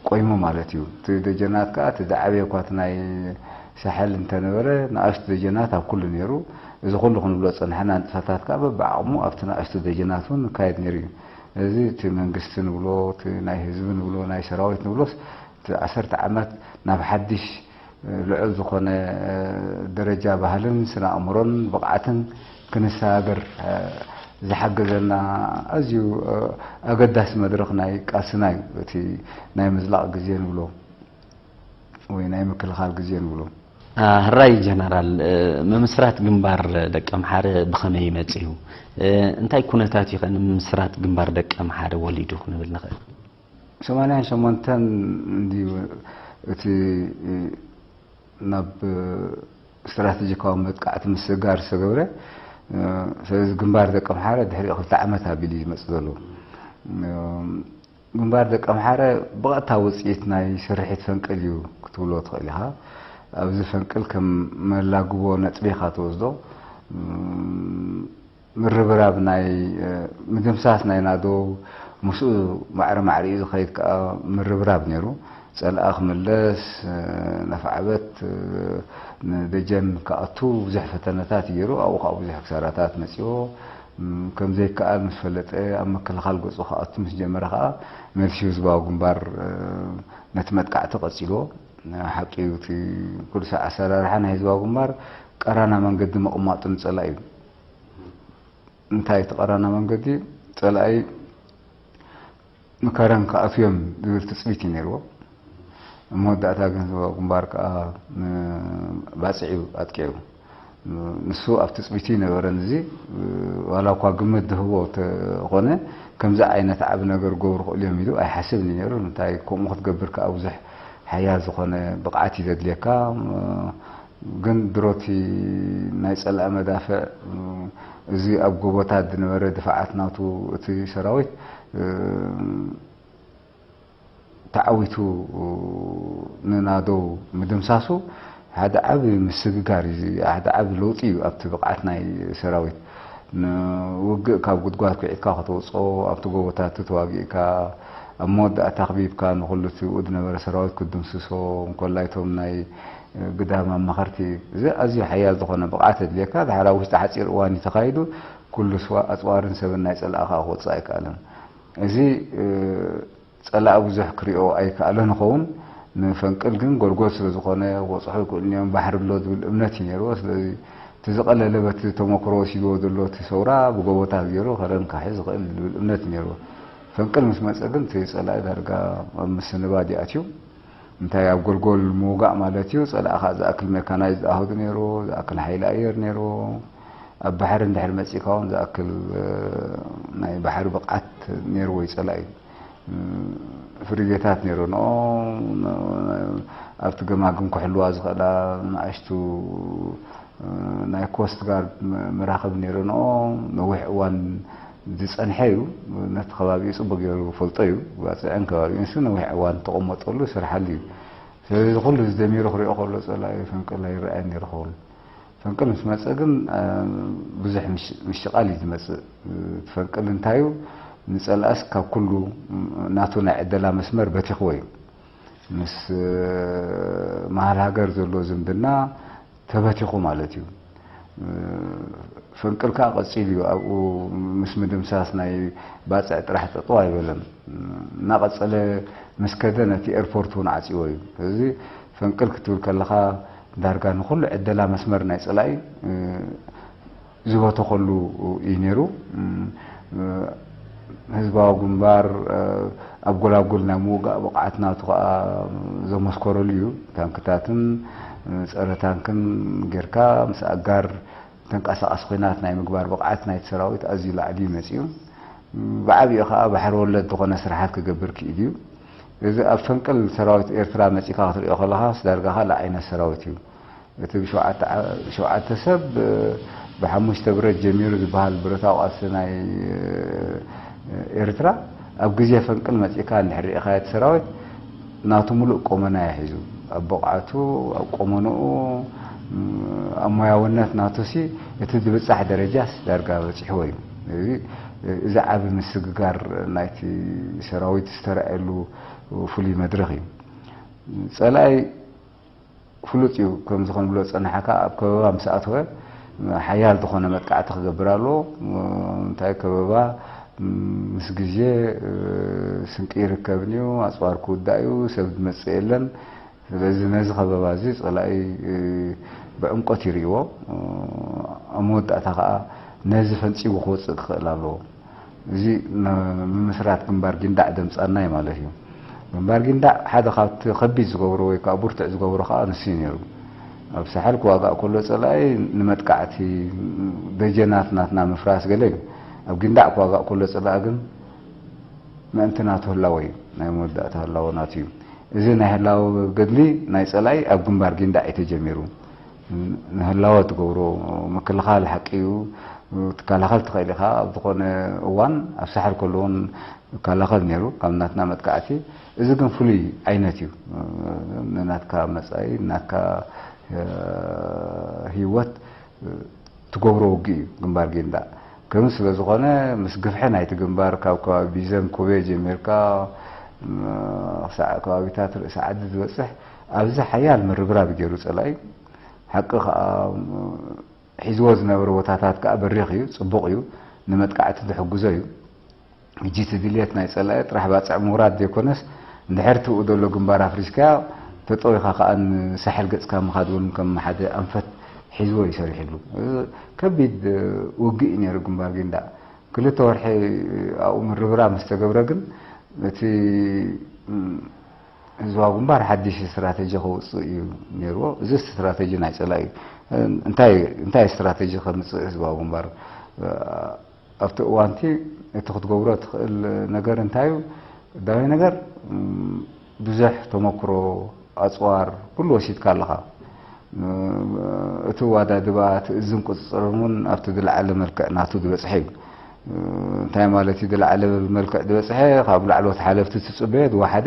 ቆይሙ ማለት እዩ። እቲ ደጀናት ከኣ እቲ ዝዓበየ እኳ እቲ ናይ ሳሕል እንተነበረ፣ ንኣሽቱ ደጀናት ኣብ ኩሉ ነይሩ። እዚ ኩሉ ክንብሎ ዝጸናሕና ንጥፈታት ከኣ በብዓቕሙ ኣብቲ ንኣሽቱ ደጀናት እውን ይካየድ ነይሩ እዩ። እዚ እቲ መንግስቲ ንብሎ፣ እቲ ናይ ህዝቢ ንብሎ፣ ናይ ሰራዊት ንብሎስ፣ እቲ ዓሰርተ ዓመት ናብ ሓድሽ ልዑል ዝኾነ ደረጃ ባህልን ስነ ኣእምሮን ብቕዓትን ክንሰጋገር ዝሓገዘና ኣዝዩ ኣገዳሲ መድረኽ ናይ ቃልስና እዩ። እቲ ናይ ምዝላቕ ግዜ ንብሎ ወይ ናይ ምክልኻል ግዜ ንብሎ። አ፣ ሕራይ ጀነራል፣ እ፣ ምምስራት ግንባር ደቀምሓረ ብኸመይ መጺኡ? እ፣ እንታይ ኩነታት እዩ ከ ንምምስራት ግንባር ደቀምሓረ ወሊዱ ክንብል ንኽእል? ሰማንያን ሸሞንተን እንድዩ እቲ፣ እ፣ ናብ ስትራተጂካዊ መጥቃዕቲ ምስግጋር ዝተገብረ። እ፣ ስለዚ ግንባር ደቀምሓረ ድሕሪኡ ክልተ ዓመት ኣቢሉ እዩ ዝመጽእ ዘሎ። እ፣ ግንባር ደቀምሓረ ብቐጥታ ውጽኢት ናይ ስርሒት ፈንቅል እዩ ክትብሎ ትኽእል ኢኻ። ኣብዚ ፈንቅል ከም መላግቦ ነጥቢ ኢኻ ትወስዶ። ም-፣ ምርብራብ ናይ፣ እ፣ ምድምሳስ ናይ ናደው፣ ምስኡ ማዕረ ማዕሪኡ ዝኸይድ ከኣ ምርብራብ ነይሩ። ጸልኣ ክምለስ፣ እ፣ ነፍዓበት፣ እ፣ ንደጀን ክኣቱ ብዙሕ ፈተነታት እዩ ገይሩ። ኣብኡ ከኣ ብዙሕ ክሳራታት መጺዎ። ም፣ ከም ዘይከኣል ምስ ፈለጠ፣ ኣብ ምክልኻል ገጹ ክኣቱ ምስ ጀመረ ከኣ፣ መልሲ ህዝባዊ ግንባር፣ እ፣ ነቲ መጥቃዕቲ ቀጺልዎ። ሓቂ እዩ፣ እቲ ኩሉ ሰብ ኣሰራርሓ ናይ ህዝባዊ ግንባር ቀራና መንገዲ ምቕማጡ ንጸላኢ እዩ። እንታይ እቲ ቀራና መንገዲ? ጸላኢ ንከረን ክኣትዉ እዮም ዝብል ትጽቢት እዩ ነይርዎ። ኣብ መወዳእታ ግን ህዝባዊ ግንባር ከኣ ንባጽዕ እዩ ኣጥቂዑ። ንሱ ኣብ ትጽቢቱ ይነበረን። እዚ ዋላ እኳ ግምት ዝህቦ ተኾነ፣ ከምዚ ዓይነት ዓቢ ነገር ክገብሩ ይኽእሉ እዮም ኢሉ ኣይሓስብን እዩ ነይሩ። እንታይ ከምኡ ክትገብር ከኣ ብዙሕ ሓያል ዝኾነ ብቕዓት እዩ ዘድልየካ። ግን ድሮቲ ናይ ጸላኢ መዳፍዕ፣ እዚ ኣብ ጎቦታት ዝነበረ ድፋዓት ናቱ፣ እቲ ሰራዊት ተዓዊቱ ንናደው ምድምሳሱ ሓደ ዓቢ ምስግጋር እዩ፣ ሓደ ዓቢ ለውጢ እዩ ኣብቲ ብቕዓት ናይ ሰራዊት። ንውግእ ካብ ጉድጓድ ኩዒትካ ከተውጽኦ፣ ኣብቲ ጎቦታት ተዋጊእካ፣ ኣብ መወዳእታ ኣኽቢብካ ንኹሉ እቲ ዝነበረ ሰራዊት ክትድምስሶ፣ እንኮላይ እቶም ናይ ግዳም ኣማኸርቲ፣ እዚ ኣዝዩ ሓያል ዝኾነ ብቕዓት የድልየካ። ድሓር ኣብ ውሽጢ ሓጺር እዋን እዩ ተኻይዱ፣ ኩሉ ስዋ-፣ ኣጽዋርን ሰብን ናይ ጸላእኻ ክወጽእ ኣይከኣለን። እዚ፣ እ፣ ጸላኢ ብዙሕ ክሪኦ ኣይከኣለን ይኸውን። ንፈንቅል ግን ጎልጎል ስለ ዝኾነ ክበጽሑ ይክእሉ እዮም፣ ባሕሪ ኣሎ ዝብል እምነት እዩ ነይርዎ። ስለዚ እቲ ዝቐለለ በቲ ተመክሮ ወሲድዎ ዘሎ እቲ ሰውራ ብጎቦታት ገይሩ ከረን ክሕዝ ይኽእል ዝብል እምነት እዩ ነይርዎ። ፈንቅል ምስ መጸ ግን እቲ ጸላኢ ዳርጋ ኣብ ምስንባድ እዩ ኣትዩ። እንታይ ኣብ ጎልጎል ምውጋእ ማለት እዩ። ጸላኢ ከኣ ዝኣክል ሜካናይዝድ ኣሃዱ ነይርዎ፣ ዝኣክል ሓይሊ ኣየር ነይርዎ። ኣብ ባሕሪ እንድሕር መጺእካ እውን ዝኣክል፣ እ፣ ናይ ባሕሪ ብቕዓት ነይርዎ እዩ ጸላኢ። እ፣ ፍሪጌታት ነይረንኦ፣ ን-፣ ኣብቲ ገማግም ክሕልዋ ዝኽእላ ንኣሽቱ፣ እ፣ ናይ ኮስት ጋርድ መ-፣ መራኽብ ነይረንኦ። ነዊሕ እዋን ዝጸንሐ እዩ። ነቲ ከባቢኡ ጽቡቕ ገይሩ ፈልጦ እዩ። ባጽዕን ከባቢኡን ንሱ ነዊሕ እዋን ተቐመጠሉ ስርሓሉ እዩ። ስለዚ ኩሉ ዝደሚሩ ክሪኦ ከሎ ጸላኢ ፈንቅል ኣይረኣየን ነይሩ ኸውን። ፈንቅል ምስ መጸ ግን፣ እ፣ ብዙሕ ምሽ-፣ ምሽቓል እዩ ዝመጽእ። እቲ ፈንቅል እንታይ እዩ? ንጸላእስ ካብ ኩሉ ናቱ ናይ ዕደላ መስመር በቲኽዎ እዩ። ምስ፣ እ፣ መሃል ሃገር ዘሎ ዝምድና ተበቲኹ ማለት እዩ። እ፣ ፈንቅል ከኣ ቀጺሉ እዩ። ኣብኡ ምስ ምድምሳስ ናይ ባጽዕ ጥራሕ ጠጠው ኣይበለን። እናቐጸለ ምስ ከደ ነቲ ኤርፖርት እውን ዓጽዎ እዩ። ስለዚ ፈንቅል ክትብል ከለኻ ዳርጋ ንኹሉ ዕደላ መስመር ናይ ጸላኢ፣ እ፣ ዝበተኸሉ እዩ ነይሩ። እ፣ ህዝባዊ ግንባር፣ እ፣ ኣብ ጎላጉል ናይ ምውጋእ ብቕዓት ናቱ ከኣ ዘመስከረሉ እዩ። ታንክታትን፣ እ፣ ጸረ ታንክን ጌርካ ምስ ኣጋር ተንቀሳቓሲ ኲናት ናይ ምግባር ብቕዓት ናይቲ ሰራዊት ኣዝዩ ላዕሊ እዩ መጺኡ። ብዓቢኡ ከኣ ባሕሪ ወለድ ዝኾነ ስራሓት ክገብር ክኢሉ እዩ። እዚ ኣብ ፈንቅል ሰራዊት ኤርትራ መጺእካ ክትሪኦ ከለኻስ ዳርጋ ካልእ ዓይነት ሰራዊት እዩ። እቲ ብሸውዓተ ዓ-፣ ሸውዓተ ሰብ፣ እ፣ ብሓሙሽተ ብረት ጀሚሩ ዝበሃል ብረታዊ ቃልሲ ናይ፣ እ፣ ኤርትራ ኣብ ግዜ ፈንቅል መጺእካ እንድሕር ርኢኻዮ እቲ ሰራዊት ናቱ ሙሉእ ቆመና እዩ ሒዙ። ኣብ ብቕዓቱ፣ ኣብ ቆመንኡ፣ እ፣ ኣብ ሞያውነት ናቱሲ እቲ ዝብጻሕ ደረጃስ ዳርጋ በጺሕዎ እዩ። እዚ፣ እዚ ዓቢ ምስግጋር ናይቲ ሰራዊት ዝተራእየሉ ፍሉይ መድረኽ እዩ። ጸላኢ ፍሉጥ እዩ። ከምዚ ክንብሎ ዝጸናሕካ ኣብ ከበባ ምስ ኣተወ ሓያል ዝኾነ መጥቃዕቲ ክገብር ኣለዎ። እንታይ ከበባ ምስ ግዜ ስንቂ ይርከብን እዩ፣ ኣጽዋር ክውዳእ እዩ፣ ሰብ ዝመጽእ የለን። ስለዚ ነዚ ከበባ እዚ ጸላኢ ብዕምቆት ይርእይዎ። ኣብ መወዳእታ ከኣ ነዚ ፈንጺጉ ክወጽእ ክኽእል ኣለዎ። እዚ ን-፣ ምምስራት ግንባር ጊንዳዕ ደምጻና እዩ ማለት እዩ። ግንባር ጊንዳዕ ሓደ ካብቲ ከቢድ ዝገብሮ ወይ ከዓ ብርቱዕ ዝገብሮ ከዓ ንሱ እዩ ነይሩ። ኣብ ሳሕል ክዋጋእ ከሎ ጸላኢ ንመጥቃዕቲ ደጀናት ናትና ምፍራስ ገለ እዩ። ኣብ ጊንዳዕ ክዋጋእ ከሎ ጸላኢ ግን ምእንቲ ናቱ ህላወ እዩ። ናይ መወዳእታ ህላወ ናቱ እዩ። እዚ ናይ ህላወ ገድሊ ናይ ጸላኢ ኣብ ግንባር ጊንዳዕ እዩ ተጀሚሩ። ንህላወ ትገብሮ ምክልኻል ሓቂ እዩ። ትከላኸል ትኽእል ኢኻ። ኣብ ዝኾነ እዋን ኣብ ሳሕል ከሎ እውን ይከላኸል ነይሩ ካብ ናትና መጥቃዕቲ። እዚ ግን ፍሉይ ዓይነት እዩ። ንናትካ መጻኢ፣ ናትካ፣ እ፣ ህይወት፣ እ፣ ትገብሮ ውግእ እዩ ግንባር ጊንዳዕ። ከምዚ ስለ ዝኾነ ምስ ግፍሒ ናይቲ ግንባር ካብ ከባቢ ቢዘን ኮቤ ጀሚርካ፣ እ፣ ክሳዕ ከባቢታት ርእሲ ዓዲ ዝበጽሕ ኣብዚ ሓያል ምርብራብ ገይሩ ጸላኢ። ሓቂ ከኣ፣ እ፣ ሒዝዎ ዝነበረ ቦታታት ከኣ በሪኽ እዩ፣ ጽቡቕ እዩ፣ ንመጥቃዕቲ ዝሕግዞ እዩ። ሕጂ እቲ ድልየት ናይ ጸላኢ ጥራሕ ባጽዕ ምውራድ ዘይኮነስ፣ እንድሕር እቲ ብኡ ዘሎ ግንባር ኣፍሪስካዮ፣ ተጠዊኻ ከኣ ንሳሕል ገጽካ ምኻድ እውን ከም ሓደ ኣንፈት ሒዝዎ እዩ ሰሪሕሉ። እዚ ከቢድ ውግእ እዩ ነይሩ ግንባር ጊንዳዕ። ክልተ ወርሒ ኣብኡ ምርብራብ ምስ ተገብረ ግን፣ እቲ ህዝባዊ ግንባር ሓድሽ ስትራተጂ ከውጽእ እዩ ነይርዎ። እዚ ስትራተጂ ናይ ጸላኢ እዩ። እንታይ፣ እንታይ ስትራተጂ ከምጽእ ህዝባዊ ግንባር ኣብቲ እዋንቲ እቲ ክትገብሮ ትኽእል ነገር እንታይ እዩ? ቀዳማይ ነገር፣ እም፣ ብዙሕ ተመክሮ፣ ኣጽዋር፣ ኩሉ ወሲድካ ኣለኻ። እቲ ኣወዳድባ፣ እቲ እዝን ቁጽጽርን እውን ኣብቲ ዝለዓለ መልክዕ ናቱ ዝበጽሐ እዩ። እንታይ ማለት እዩ? ዝለዓለ መልክዕ ዝበጽሐ፣ ካብ ላዕለዎት ሓለፍቲ ትጽበዮ ዝወሓደ፣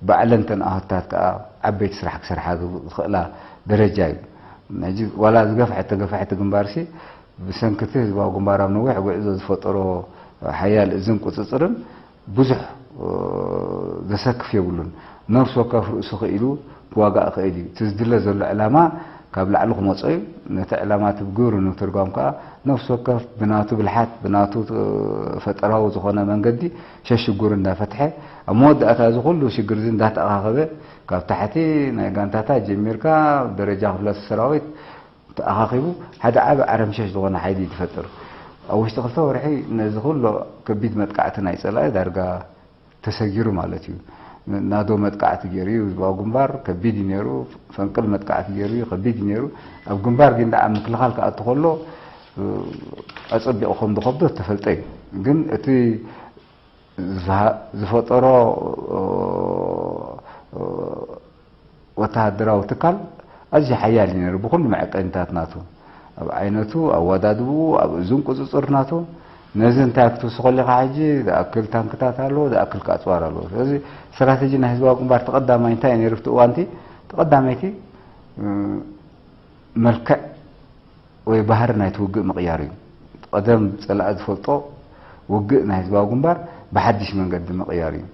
ባዕለን እተን ኣሃዱታት ከኣ ዓበይቲ ስራሕ ክሰርሓ ዝኽእላ ደረጃ እዩ። ሕጂ ዋላ ዝገፍሐት ተገፍሐት ግንባርሲ፣ ብሰንኪ እቲ ህዝባዊ ግንባር ኣብ ነዊሕ ጉዕዞ ዝፈጠሮ ሓያል እዝን ቁጽጽርን ብዙሕ፣ እ፣ ዘሰክፍ የብሉን። ነፍሲ ወከፍ ርእሱ ክኢሉ ክዋጋእ ይኽእል እዩ። እቲ ዝድለ ዘሎ ዕላማ ካብ ላዕሊ ክመጾ እዩ። ነቲ ዕላማ እቲ ብግብሪ ንምትርጓም ከኣ ነፍሲ ወከፍ ብናቱ ብልሓት፣ ብናቱ፣ እ፣ ፈጠራዊ ዝኾነ መንገዲ ሸሽጉር እንዳፈትሐ፣ ኣብ መወዳእታ እዚ ኩሉ ሽግር እዚ እንዳተኣኻኸበ፣ ካብ ታሕቲ ናይ ጋንታታት ጀሚርካ፣ ደረጃ ክፍለ ሰራዊት ተኣኻኺቡ ሓደ ዓቢ ዓረምሸሽ ዝኾነ ሓይሊ እዩ ዝፈጥር። ኣብ ውሽጢ ክልተ ወርሒ ነዚ ኩሉ ከቢድ መጥቃዕቲ ናይ ጸላኢ ዳርጋ ተሰጊሩ ማለት እዩ። ናዶ መጥቃዕቲ ገይሩ እዩ፣ ህዝባዊ ግንባር ከቢድ እዩ ነይሩ። ፈንቅል መጥቃዕቲ ገይሩ እዩ፣ ከቢድ እዩ ነይሩ። ኣብ ግንባር ጊንዳዕ ኣብ ምክልኻል ክኣቱ ከሎ፣ እ፣ ኣጸቢቑ ከም ዝኸብዶ እተፈልጠ እዩ። ግን እቲ ዝሃ-፣ ዝፈጠሮ፣ እ፣ እ፣ ወተሃደራዊ ትካል ኣዝዩ ሓያል እዩ ነይሩ፣ ብኹሉ መዐቀኒታት ናቱ፣ ኣብ ዓይነቱ፣ ኣወዳድብኡ፣ ኣብ እዝን ቁጽጽር ናቱ። ነዚ እንታይ ክትውስኸሉ ኢኻ ሕጂ? ዝኣክል ታንክታት ኣለዎ፣ ዝኣክል ከኣ ኣጽዋር ኣለዎ። ስለዚ ስትራተጂ ናይ ህዝባዊ ግንባር ተቐዳማይ እንታይ እዩ ነይሩ ኣብቲ እዋንቲ? ተቐዳመይቲ፣ እ፣ መልክዕ ወይ ባህሪ ናይቲ ውግእ ምቕያር እዩ። ቀደም ጸላኢ ዝፈልጦ ውግእ ናይ ህዝባዊ ግንባር ብሓድሽ መንገዲ ምቕያር እዩ።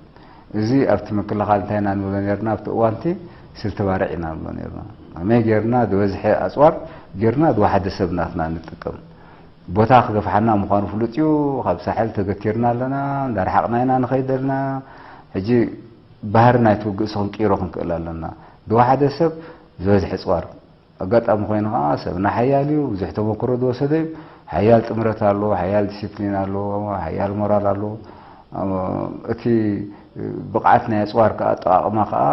እዚ ኣብቲ ምክልኻል እንታይ ኢና ንብሎ ነርና? ኣብቲ እዋንቲ ስልቲ ባርዕ ኢና ንብሎ ነርና። ከመይ ጌርና ዝበዝሐ ኣጽዋር ጌርና ዝወሓደ ሰብ ናትና ንጥቀም? ቦታ ክገፍሓና ምዃኑ ፍሉጥ እዩ። ካብ ሳሕል ተገቲርና ኣለና፣ እንዳረሓቕና ኢና ንኸይድ ዘለና። ሕጂ ባህሪ ናይቲ ውግእ ሲ ክንቅይሮ ክንክእል ኣለና። ዝወሓደ ሰብ ዝበዝሐ ኣጽዋር። ኣጋጣሚ ኮይኑ ኸዓ ሰብና ሓያል እዩ፣ ብዙሕ ተመክሮ ዝወሰደ እዩ። ሓያል ጥምረት ኣለዎ፣ ሓያል ዲሲፕሊን ኣለዎ፣ ሓያል ሞራል ኣለዎ። እቲ ብቕዓት ናይ ኣጽዋር ከኣ ኣጠቓቕማ ከኣ፣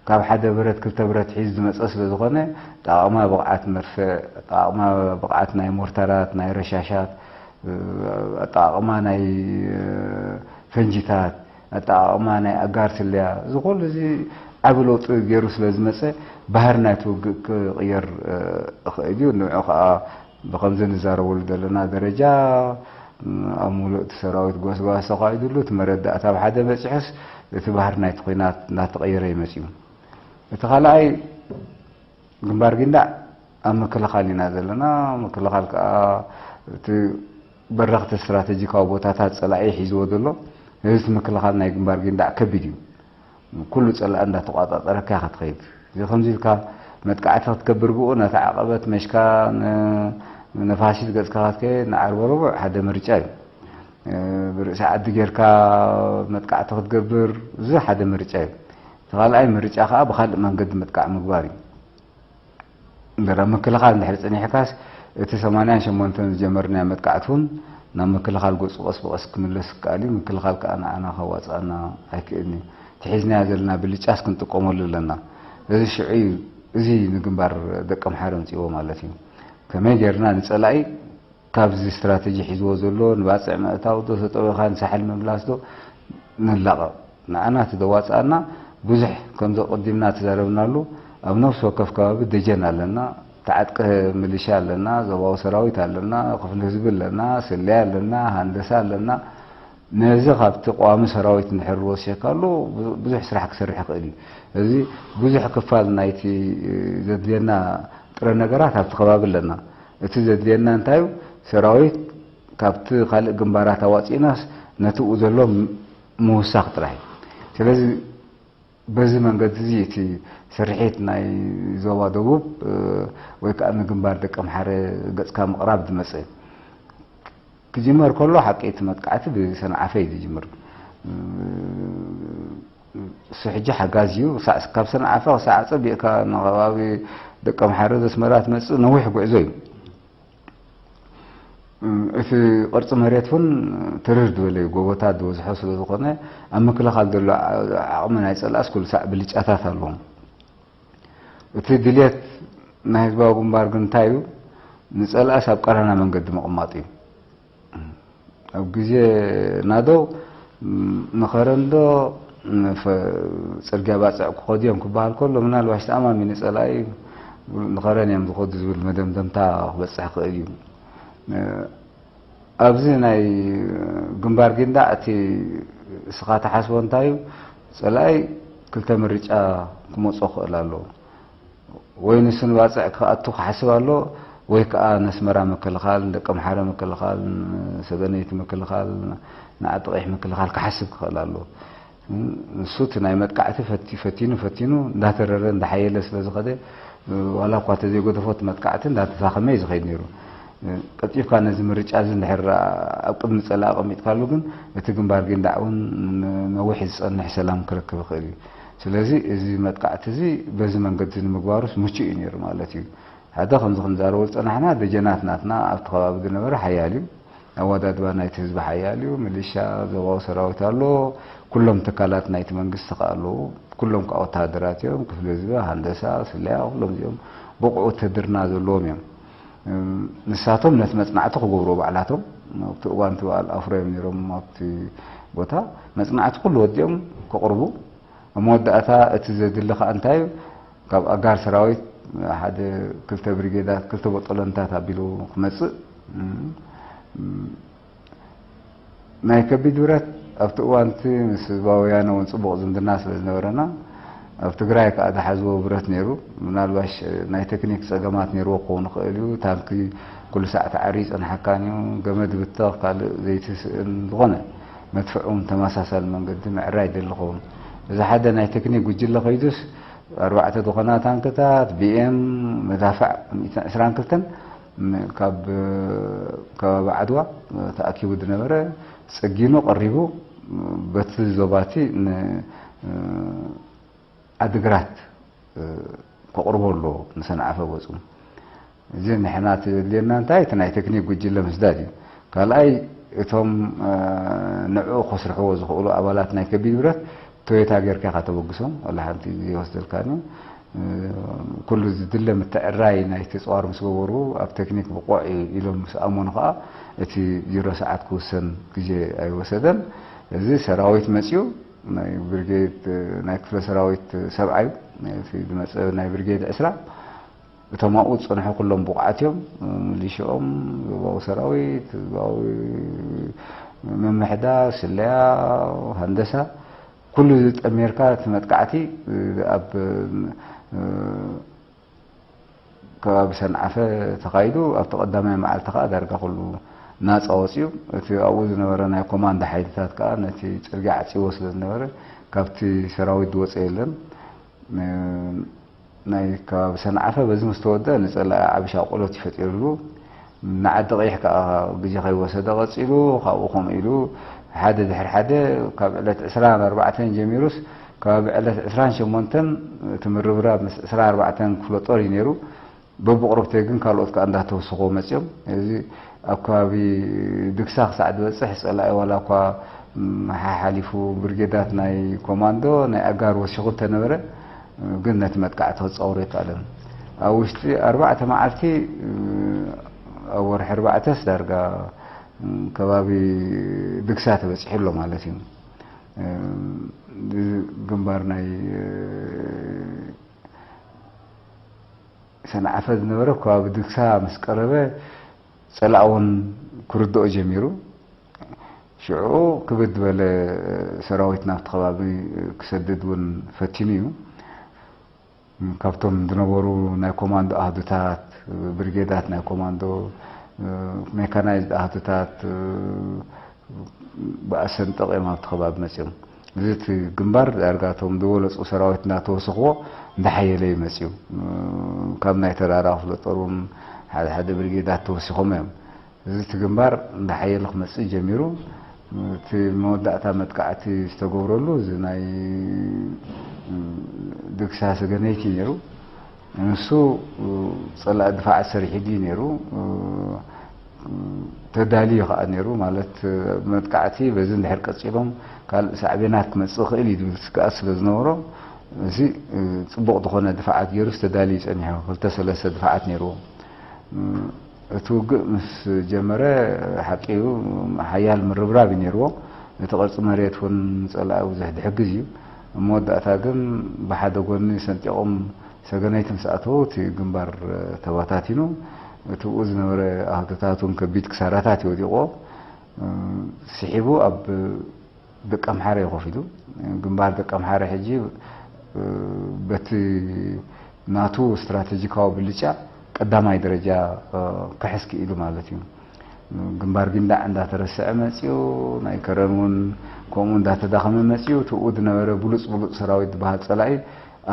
ካብ ሓደ ብረት ክልተ ብረት ሒዙ ዝመጸ ስለ ዝኾነ፣ ኣጠቓቕማ ብቕዓት መድፍዕ፣ ኣጠቓቕማ ብቕዓት ናይ ሞርታራት፣ ናይ ረሻሻት፣ ኣጠቓቕማ ናይ ፈንጂታት፣ ኣጠቓቕማ ናይ ኣጋር ስለያ፣ እዚ ኩሉ እዚ ዓቢ ለውጢ ገይሩ ስለ ዝመጸ፣ ባህሪ ናይቲ ውግእ ክቕየር፣ እ፣ ይኽእል እዩ። ንዑ ከኣ ብኸምዚ ንዛረበሉ ዘለና ደረጃ፣ እ፣ ኣብ ሙሉእ እቲ ሰራዊት ጎስጓስ ተኻይዱሉ፣ እቲ መረዳእታ ኣብ ሓደ በጺሑስ፣ እቲ ባህሪ ናይቲ ኲናት እናተቐየረ እዩ መጺኡ። እቲ ካልኣይ፣ ግንባር ጊንዳዕ ኣብ ምክልኻል ኢና ዘለና። ምክልኻል ከኣ እቲ በረኽቲ ስትራተጂካዊ ቦታታት ጸላኢ ሒዝዎ ዘሎ፣ እዚ እቲ ምክልኻል ናይ ግንባር ጊንዳዕ ከቢድ እዩ። ኩሉ ጸላኢ እንዳተቋጻጸረካ ኢኻ ትኸይድ። እዚ ከምዚ ኢልካ መጥቃዕቲ ክትገብር ብኡ ነቲ ዓቐበት መሽካ ን-፣ ንነፋሲት ገጽካ ክትከይድ ንዓርበ ረቡዕ ሓደ ምርጫ እዩ። እ፣ ብርእሲ ዓዲ ጌርካ መጥቃዕቲ ክትገብር፣ እዚ ሓደ ምርጫ እዩ። እቲ ካልኣይ ምርጫ ከኣ ብኻልእ መንገዲ ምጥቃዕ ምግባር እዩ። እምበር ኣብ ምክልኻል እንድሕር ጸኒሕካስ፣ እቲ ሰማንያን ሸሞንተን ዝጀመርናዮ መጥቃዕቲ እውን ናብ ምክልኻል ገጹ ቀስ ብቐስ ክምለስ ይከኣል እዩ። ምክልኻል ከኣ ንዓና ከዋጽኣና ኣይክእልን እዩ። እቲ ሒዝናዮ ዘለና ብልጫስ ክንጥቀመሉ ኣለና። እዚ ሽዑ እዩ፣ እዚ ንግንባር ደቀምሓረ ኣምጺእዎ ማለት እዩ። ከመይ ጌርና ንጸላኢ ካብዚ ስትራተጂ ሒዝዎ ዘሎ ንባጽዕ ምእታው ዶ፣ ተጠዊኻ ንሳሕል ምምላስ ዶ ንላቐቕ? ንዓና እቲ ዘዋጽኣና ብዙሕ፣ ከምዚ ቀዲምና ተዛረብናሉ፣ ኣብ ነፍሲ ወከፍ ከባቢ ደጀን ኣለና፣ ተዓጥቀ ሚሊሻ ኣለና፣ ዞባዊ ሰራዊት ኣለና፣ ክፍሊ ህዝቢ ኣለና፣ ስለያ ኣለና፣ ሃንደሳ ኣለና። ነዚ ካብቲ ቀዋሚ ሰራዊት እንድሕር ወሲኽካሉ፣ ብዙ-፣ ብዙሕ ስራሕ ክሰርሕ ይኽእል እዩ። እዚ ብዙሕ ክፋል ናይቲ ዘድልየና ጥረ ነገራት ኣብቲ ከባቢ ኣለና። እቲ ዘድልየና እንታይ እዩ? ሰራዊት ካብቲ ካልእ ግንባራት ኣዋጺእናስ ነቲ ብኡ ዘሎ ም-፣ ምውሳኽ ጥራሕ እዩ። ስለዚ በዚ መንገዲ እዚ እቲ ስርሒት ናይ ዞባ ደቡብ፣ እ፣ ወይ ከኣ ንግንባር ደቀምሓረ ገጽካ ምቕራብ ዝመጽእ ክጅመር ከሎ፣ ሓቂ እቲ መጥቃዕቲ ብሰንዓፈ እዩ ዝጅምር። እ፣ እሱ ሕጂ ሓጋዝ እዩ። ክሳዕ፣ ካብ ሰንዓፈ ክሳዕ ኣጸቢቕካ ንከባቢ ደቀምሓረ ዘስመራ ትመጽእ ነዊሕ ጉዕዞ እዩ። እቲ ቅርጺ መሬት እውን ትርር ዝበለ እዩ፣ ጎቦታት ዝበዝሖ ስለ ዝኾነ፣ ኣብ ምክልኻል ዘሎ ዓ-፣ ዓቕሚ ናይ ጸላእስ ኩሉ ሳዕ ብልጫታት ኣለዎም። እቲ ድልየት ናይ ህዝባዊ ግንባር ግን እንታይ እዩ? ንጸላእስ ኣብ ቀራና መንገዲ ምቕማጥ እዩ። ኣብ ግዜ ናደው ንኸረን ዶ ጽርግያ ባጽዕ ክኸዱ እዮም ክበሃል ከሎ፣ ምናልባሽ ተኣማሚኑ ጸላኢ ንኸረን እዮም ዝኸዱ ዝብል መደምደምታ ክበጽሕ ክእል እዩ። ኣብዚ ናይ ግንባር ጊንዳዕ እቲ እስኻ ትሓስቦ እንታይ እዩ? ጸላኢ ክልተ ምርጫ ክመጾ ክእል ኣለዎ። ወይ ንሱ ንባጽዕ ክኣቱ ክሓስብ ኣሎ፣ ወይ ከኣ ነስመራ ምክልኻል፣ ንደቀምሓረ ምክልኻል፣ ንሰገነይቲ ምክልኻል፣ ንዓዲ ቀይሕ ምክልኻል ክሓስብ ክኽእል ኣለዎ። ንሱ እቲ ናይ መጥቃዕቲ ፈቲ-፣ ፈቲኑ ፈቲኑ እንዳተረረ እንዳሓየለ ስለ ዝኸደ፣ ዋላ እኳ ተዘይገደፎ እቲ መጥቃዕቲ እንዳተሳኸመ እዩ ዝኸይድ ነይሩ። ቀልጢፍካ ነዚ ምርጫ እዚ እንድሕር ኣብ ቅድሚ ጸላኢ ኣቐሚጥካሉ ግን፣ እቲ ግንባር ጊንዳዕ እውን ንነዊሕ ዝጸንሕ ሰላም ክረክብ ይኽእል እዩ። ስለዚ እዚ መጥቃዕቲ እዚ በዚ መንገዲ ንምግባሩስ ምቹእ እዩ ነይሩ ማለት እዩ። ሓደ ከምዚ ክንዛረቦ ዝጸናሕና ደጀናት ናትና ኣብቲ ከባቢ ዝነበረ ሓያል እዩ። ኣወዳድባ ናይቲ ህዝቢ ሓያል እዩ። ሚሊሻ፣ ዞባዊ ሰራዊት ኣሎ። ኩሎም ትካላት ናይቲ መንግስቲ ከኣ ኣለዉ። ኩሎም ከኣ ወተሃደራት እዮም። ክፍሊ ህዝቢ፣ ሃንደሳ፣ ስለያ፣ ኩሎም እዚኦም ብቑዕ ውትህድርና ዘለዎም እዮም። እም፣ ንሳቶም ነቲ መጽናዕቲ ክገብሩ ባዕላቶም ኣብቲ እዋን እቲ በዓል ኣፍሮ እዮም ነይሮም ኣብቲ ቦታ መጽናዕቲ ኩሉ ወዲኦም ከቕርቡ። ኣብ መወዳእታ እቲ ዘድሊ ከኣ እንታይ እዩ? ካብ ኣጋር ሰራዊት ሓደ ክልተ ብሪጌዳት፣ ክልተ ቦጦሎንታት ኣቢሉ ክመጽእ፣ እም፣ ናይ ከቢድ ብረት ኣብቲ እዋን እቲ ምስ ህዝባዊ ወያነ እውን ጽቡቕ ዝምድና ስለ ዝነበረና፣ ኣብ ትግራይ ከኣ ዝሓዝዎ ብረት ነይሩ። ምናልባሽ ናይ ቴክኒክ ጸገማት ነይርዎ ክኸውን ይኽእል እዩ። ታንኪ ኩሉ ሳዕ ተዓርዩ ይጸንሓካን እዩ። ገመድ ብተኽ፣ ካልእ ዘይትስእን ዝኾነ መድፍዕ እውን ተመሳሳሊ መንገዲ ምዕራይ ይደሊ ይኸውን። እዚ ሓደ ናይ ቴክኒክ ጉጅለ ከይዱስ፣ ኣርባዕተ ዝኾና ታንክታት፣ ቢ ኤም፣ መዳፍዕ ሚእትን ዕስራን ክልተን፣ ም-፣ ካብ ከባቢ ዓድዋ ተኣኪቡ ዝነበረ ጸጊኑ ቀሪቡ፣ በቲ ዞባቲ ን-፣ ዓድግራት ከቕርቦ ኣለዎ፣ ንሰንዓፈ ገጹ። እዚ ንሕና እቲ ዘድልየና እንታይ? እቲ ናይ ቴክኒክ ጉጅለ ምስዳድ እዩ። ካልኣይ፣ እቶም፣ እ፣ ንዕኡ ከስርሕዎ ዝኽእሉ ኣባላት ናይ ከቢድ ብረት ቶዮታ ጌርካ ኢኻ ተበግሶም፣ ዋላ ሓንቲ ግዜ ይወስደልካን እዩ። እ፣ ኩሉ ዝድለ ምትዕራይ ናይቲ ጸዋር ምስ ገበሩ፣ ኣብ ቴክኒክ ብቑዕ እዩ ኢሎም ምስ ኣመኑ ከኣ፣ እቲ ዜሮ ሰዓት ክውሰን ግዜ ኣይወሰደን። እዚ ሰራዊት መጺኡ፣ ናይ ብርጌድ፣ ናይ ክፍለ ሰራዊት ሰብዓ እዩ፣ እቲ ዝመጸ ናይ ብርጌድ ዕስራ። እቶም ኣብኡ ዝጸንሑ ኩሎም ብቑዓት እዮም። ሚሊሽኦም፣ ዞባዊ ሰራዊት፣ ዞባዊ ምምሕዳር፣ ስለያ፣ ሃንደሳ፣ ኩሉ ዝጠሚርካ እቲ መጥቃዕቲ ኣብ ከባቢ ሰንዓፈ ተኻይዱ። ኣብቲ ቀዳማይ መዓልቲ ከኣ ዳርጋ ኩሉ ናጻ ወጺኡ። እቲ ኣብኡ ዝነበረ ናይ ኮማንዶ ሓይልታት ከኣ ነቲ ጽርግያ ዓጺዎ ስለ ዝነበረ፣ ካብቲ ሰራዊት ዝወጸ የለን። ናይ ከባቢ ሰንዓፈ በዚ ምስ ተወደአ፣ ንጸላኢ ዓቢ ሻቆሎት እዩ ፈጢሩሉ። ንዓዲ ቀይሕ ከኣ ግዜ ከይወሰደ ቀጺሉ፣ ካብኡ ከምኡ ኢሉ ሓደ ድሕሪ ሓደ፣ ካብ ዕለት ዕስራን ኣርባዕተን ጀሚሩስ፣ ከባቢ ዕለት ዕስራን ሸሞንተን እቲ ምርብራብ ምስ ዕስራን ኣርባዕተን ክፍለ ጦር እዩ ነይሩ። በብቕርብተይ ግን ካልኦት ከኣ እንዳተወሰኹ መጺኦም። እዚ ኣብ ከባቢ ድግሳ ክሳዕ ዝበጽሕ ጸላኢ ዋላ እኳ፣ ም፣ ሓሓሊፉ ብርጌዳት ናይ ኮማንዶ፣ ናይ ኣጋር ወሲኹ እንተነበረ፣ ግን ነቲ መጥቃዕቲ ክጻወሮ ኣይከኣለን። ኣብ ውሽጢ ኣርባዕተ መዓልቲ፣ ኣብ ወርሒ ኣርባዕተስ ዳርጋ ከባቢ ድግሳ ተበጺሑ ኣሎ ማለት እዩ። ግንባር ናይ ሰንዓፈ ዝነበረ ከባቢ ድግሳ ምስ ቀረበ፣ ጸላእ እውን ክርድኦ ጀሚሩ። ሽዑ ክብድ ዝበለ ሰራዊት ናብቲ ከባቢ ክሰድድ እውን ፈቲኑ እዩ። ካብቶም ዝነበሩ ናይ ኮማንዶ ኣሃዱታት፣ ብርጌዳት ናይ ኮማንዶ፣ ሜካናይዝድ ኣሃዱታት ብኣሰንጠቕ እዮም ኣብቲ ከባቢ መጺኦም። እዚ እቲ ግንባር ዳርጋ እቶም ዝበለጹ ሰራዊት እናተወሰኽዎ እንዳሓየለ እዩ መጺኡ። ካብ ናይ ተራራ ክፍለ ጦር እውን ሓደ ሓደ ብርጌዳት ተወሲኾም እዮም። እዚ እቲ ግንባር እንዳሓየለ ክመጽእ ጀሚሩ። እቲ መወዳእታ መጥቃዕቲ ዝተገብረሉ እዚ ናይ ድግሳ ሰገነይቲ ነይሩ። ንሱ ጸላኢ ድፋዕ ሰሪሑ ድዩ ነይሩ? ተዳልዩ ከኣ ነይሩ። ማለት፣ መጥቃዕቲ በዚ እንድሕር ቀጺሎም ካልእ ሳዕቤናት ክመጽእ ይኽእል እዩ ዝብል ስግኣት ስለ ዝነበሮ፣ እዚ ጽቡቕ ዝኾነ ድፋዓት ገይሩ ተዳልዩ ጸኒሑ። ክልተ ሰለስተ ድፋዓት ነይርዎ። እቲ ውግእ ምስ ጀመረ፣ ሓቂ እዩ፣ ሓያል ምርብራብ እዩ ነይርዎ። እቲ ቅርጺ መሬት እውን ንጸላኢ ብዙሕ ዝሕግዝ እዩ። ኣብ መወዳእታ ግን ብሓደ ጎኒ ሰንጢቖም ሰገነይቲ ምስ ኣተዉ እቲ ግንባር ተበታቲኑ። እቲ ብኡ ዝነበረ ኣህቶታት እውን ከቢድ ክሳራታት እዩ ወዲቕዎ። ስሒቡ ኣብ ደቀምሓረ እዩ ኮፍ ኢሉ። ግንባር ደቀምሓረ ሕጂ በቲ ናቱ ስትራተጂካዊ ብልጫ ቀዳማይ ደረጃ ክሕዝ ክኢሉ ማለት እዩ። ግንባር ጊንዳዕ እንዳተረስዐ መጺኡ፣ ናይ ከረን እውን ከምኡ እንዳተዳኸመ መጺኡ፣ እቲ ብኡ ዝነበረ ብሉጽ ብሉጽ ሰራዊት ዝበሃል ጸላኢ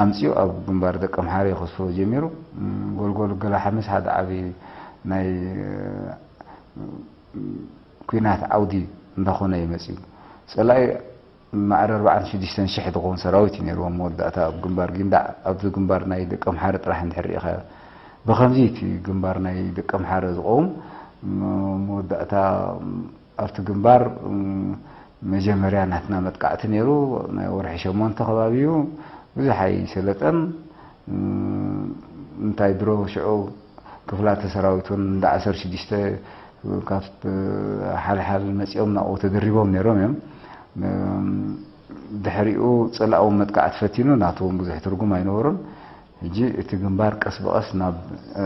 ኣምጺኡ ኣብ ግንባር ደቀምሓረ ከስፍሮ ጀሚሩ። ጎልጎል ገላሓምስ ሓደ ዓቢ ናይ ኲናት ዓውዲ እንዳኾነ እዩ መጺኡ። ጸላኢ ማዕረ ኣርባዓን ሽዱሽተን ሽሕ ዝኸውን ሰራዊት እዩ ነይርዎ ኣብ መወዳእታ ኣብ ግንባር ጊንዳዕ። ኣብዚ ግንባር ናይ ደቀምሓረ ጥራሕ እንድሕር ርኢኻዮ፣ ብኸምዚ እቲ ግንባር ናይ ደቀምሓረ ዝቐውም ም-፣ መወዳእታ ኣብቲ ግንባር፣ ም፣ መጀመርያ ናትና መጥቃዕቲ ነይሩ። ናይ ወርሒ ሸሞንተ ከባቢ እዩ። ብዙሕ ኣይሰለጠን። ም፣ እንታይ ድሮ ሽዑ ክፍላተ ሰራዊት እውን እንዳ ዓሰርተ ሽዱሽተ ካብ ሓልሓል መጺኦም ናብኡ ተደሪቦም ነይሮም እዮም። ም፣ ድሕሪኡ ጸላእዎም መጥቃዕቲ ፈቲኑ፣ ናቱ እውን ብዙሕ ትርጉም ኣይነበሩን። ሕጂ እቲ ግንባር ቀስ ብቐስ ናብ፣ እ፣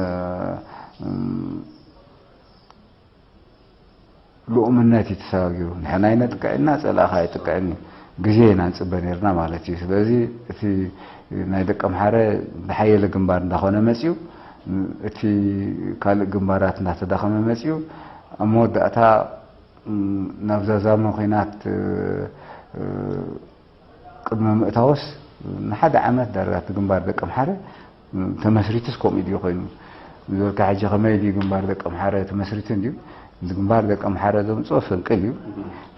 ም፣ ልኡምነት እዩ ተሰጋጊሩ። ንሕና ኣይነጥቅዕና፣ ጸላእኻ ኣይጥቅዕን እዩ። ግዜ ኢና ንጽበ ነይርና ማለት እዩ። ስለዚ እቲ ናይ ደቀምሓረ ዝሓየለ ግንባር እንዳኾነ መጺኡ፣ እቲ ካልእ ግንባራት እንዳተዳኸመ መጺኡ፣ ኣብ መወዳእታ፣ ም፣ ናብ ዛዛሚ ኲናት፣ እ፣ እ፣ ቅድሚ ምእታዎስ ንሓደ ዓመት ዳርጋ እቲ ግንባር ደቀምሓረ ተመስሪቱስ ከምኡ ድዩ ኮይኑ ዝበልካ፣ ሕጂ ከመይ ድዩ ግንባር ደቀምሓረ ተመስሪቱ እንድዩ? እዚ ግንባር ደቀምሓረ ዘምጽኦ ፈንቅል እዩ።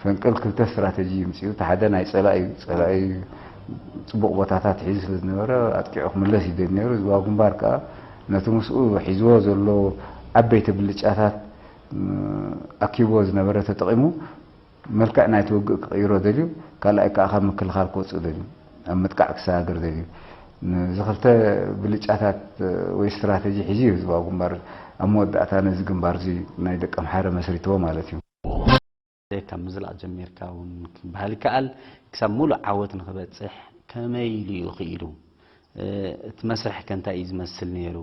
ፈንቅል ክልተ ስትራተጂ ይምጽኡ። እቲ ሓደ ናይ ጸላኢ እዩ። ጸላኢ ጽቡቕ ቦታታት ሒዙ ስለ ዝነበረ ኣጥቂዑ ክምለስ ይደሊ ነይሩ። ዝባው ግንባር ከኣ ነቲ ምስኡ ሒዝዎ ዘሎ ዓበይቲ ብልጫታት፣ ም፣ ኣኪብዎ ዝነበረ ተጠቒሙ መልክዕ ናይቲ ውግእ ክቕይሮ ደልዩ፣ ካልኣይ ከኣ ካብ ምክልኻል ክወጽእ ደልዩ፣ ኣብ ምጥቃዕ ክሰጋገር ደልዩ። ነዚ ክልተ ብልጫታት ወይ ስትራተጂ ሒዙ እዩ ህዝባዊ ግንባር ኣብ መወዳእታ ነዚ ግንባር እዚ ናይ ደቀምሓረ መስሪትዎ ማለት እዩ። ካብ ምዝላቕ ጀሚርካ እውን ክበሃል ይከኣል፣ ክሳብ ሙሉእ ዓወት ንኽበጽሕ ከመይ ኢሉ እዩ ክኢሉ? እቲ መስርሕ ከ እንታይ እዩ ዝመስል ነይሩ?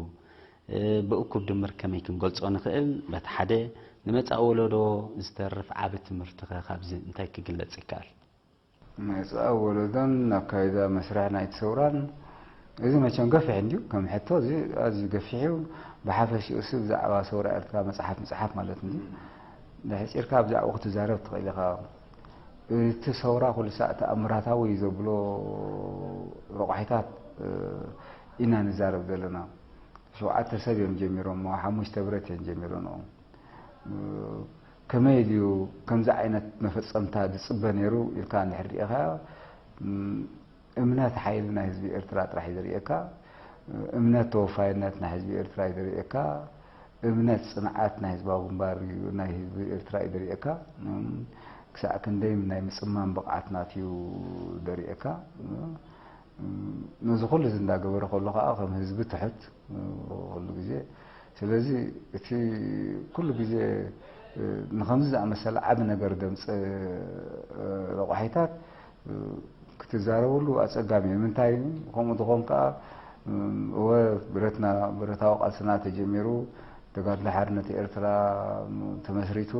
ብእኩብ ድምር ከመይ ክንገልጾ ንኽእል? በቲ ሓደ፣ ንመጻኢ ወለዶ ዝተርፍ ዓቢ ትምህርቲኸ ካብዚ እንታይ ክግለጽ ይከኣል? መጻኢ ወለዶን ኣካይዳ መስርሕ ናይቲ ሰውራን፣ እዚ መቸም ገፊሕ እንድዩ፣ ከም ሕቶ እዚ ኣዝዩ ገፊሕ እዩ። ብሓፈሽኡ ሲ ብዛዕባ ሰውራ ኤርትራ መጽሓፍ ምጽሓፍ ማለት እንድዩ። ንሕጺርካ ብዛዕባኡ ክትዛረብ ትኽእል ኢኻ። እቲ ሰውራ ኩሉ ሳዕ ተኣምራታዊ እዩ ዘብሎ ረቋሒታት ኢና ንዛረብ ዘለና። ሸውዓተ ሰብ እዮም ጀሚሮሞ፣ ሓሙሽተ ብረት እየን ጀሚሮንኦ። ከመይ ድዩ ከምዚ ዓይነት መፈጸምታ ዝጽበ ነይሩ ኢልካ እንድሕር ርኢኻዮ፣ እምነት ሓይሊ ናይ ህዝቢ ኤርትራ ጥራሕ እዩ ዘርእየካ። እምነት ተወፋይነት ናይ ህዝቢ ኤርትራ እዩ ዘርእየካ። እምነት ጽንዓት ናይ ህዝባዊ ግንባር እዩ፣ ናይ ህዝቢ ኤርትራ እዩ ዘርእየካ። ክሳዕ ክንደይ ናይ ምጽማም ብቕዓት ናትዩ ዘርእየካ። ነዚ ኩሉ እዚ እንዳገበረ ከሎ ከኣ ከም ህዝቢ ትሑት ኩሉ ግዜ። ስለዚ እቲ ኩሉ ግዜ ንኸምዚ ዝኣመሰለ ዓቢ ነገር ደምጽእ ረቋሒታት ክትዛረበሉ ኣጸጋሚ እዩ። ምንታይ ከምኡ ዝኾን ከኣ እወ ብረትና ብረታዊ ቃልስና ተጀሚሩ ተጋድሎ ሓርነት ኤርትራ ተመስሪቱ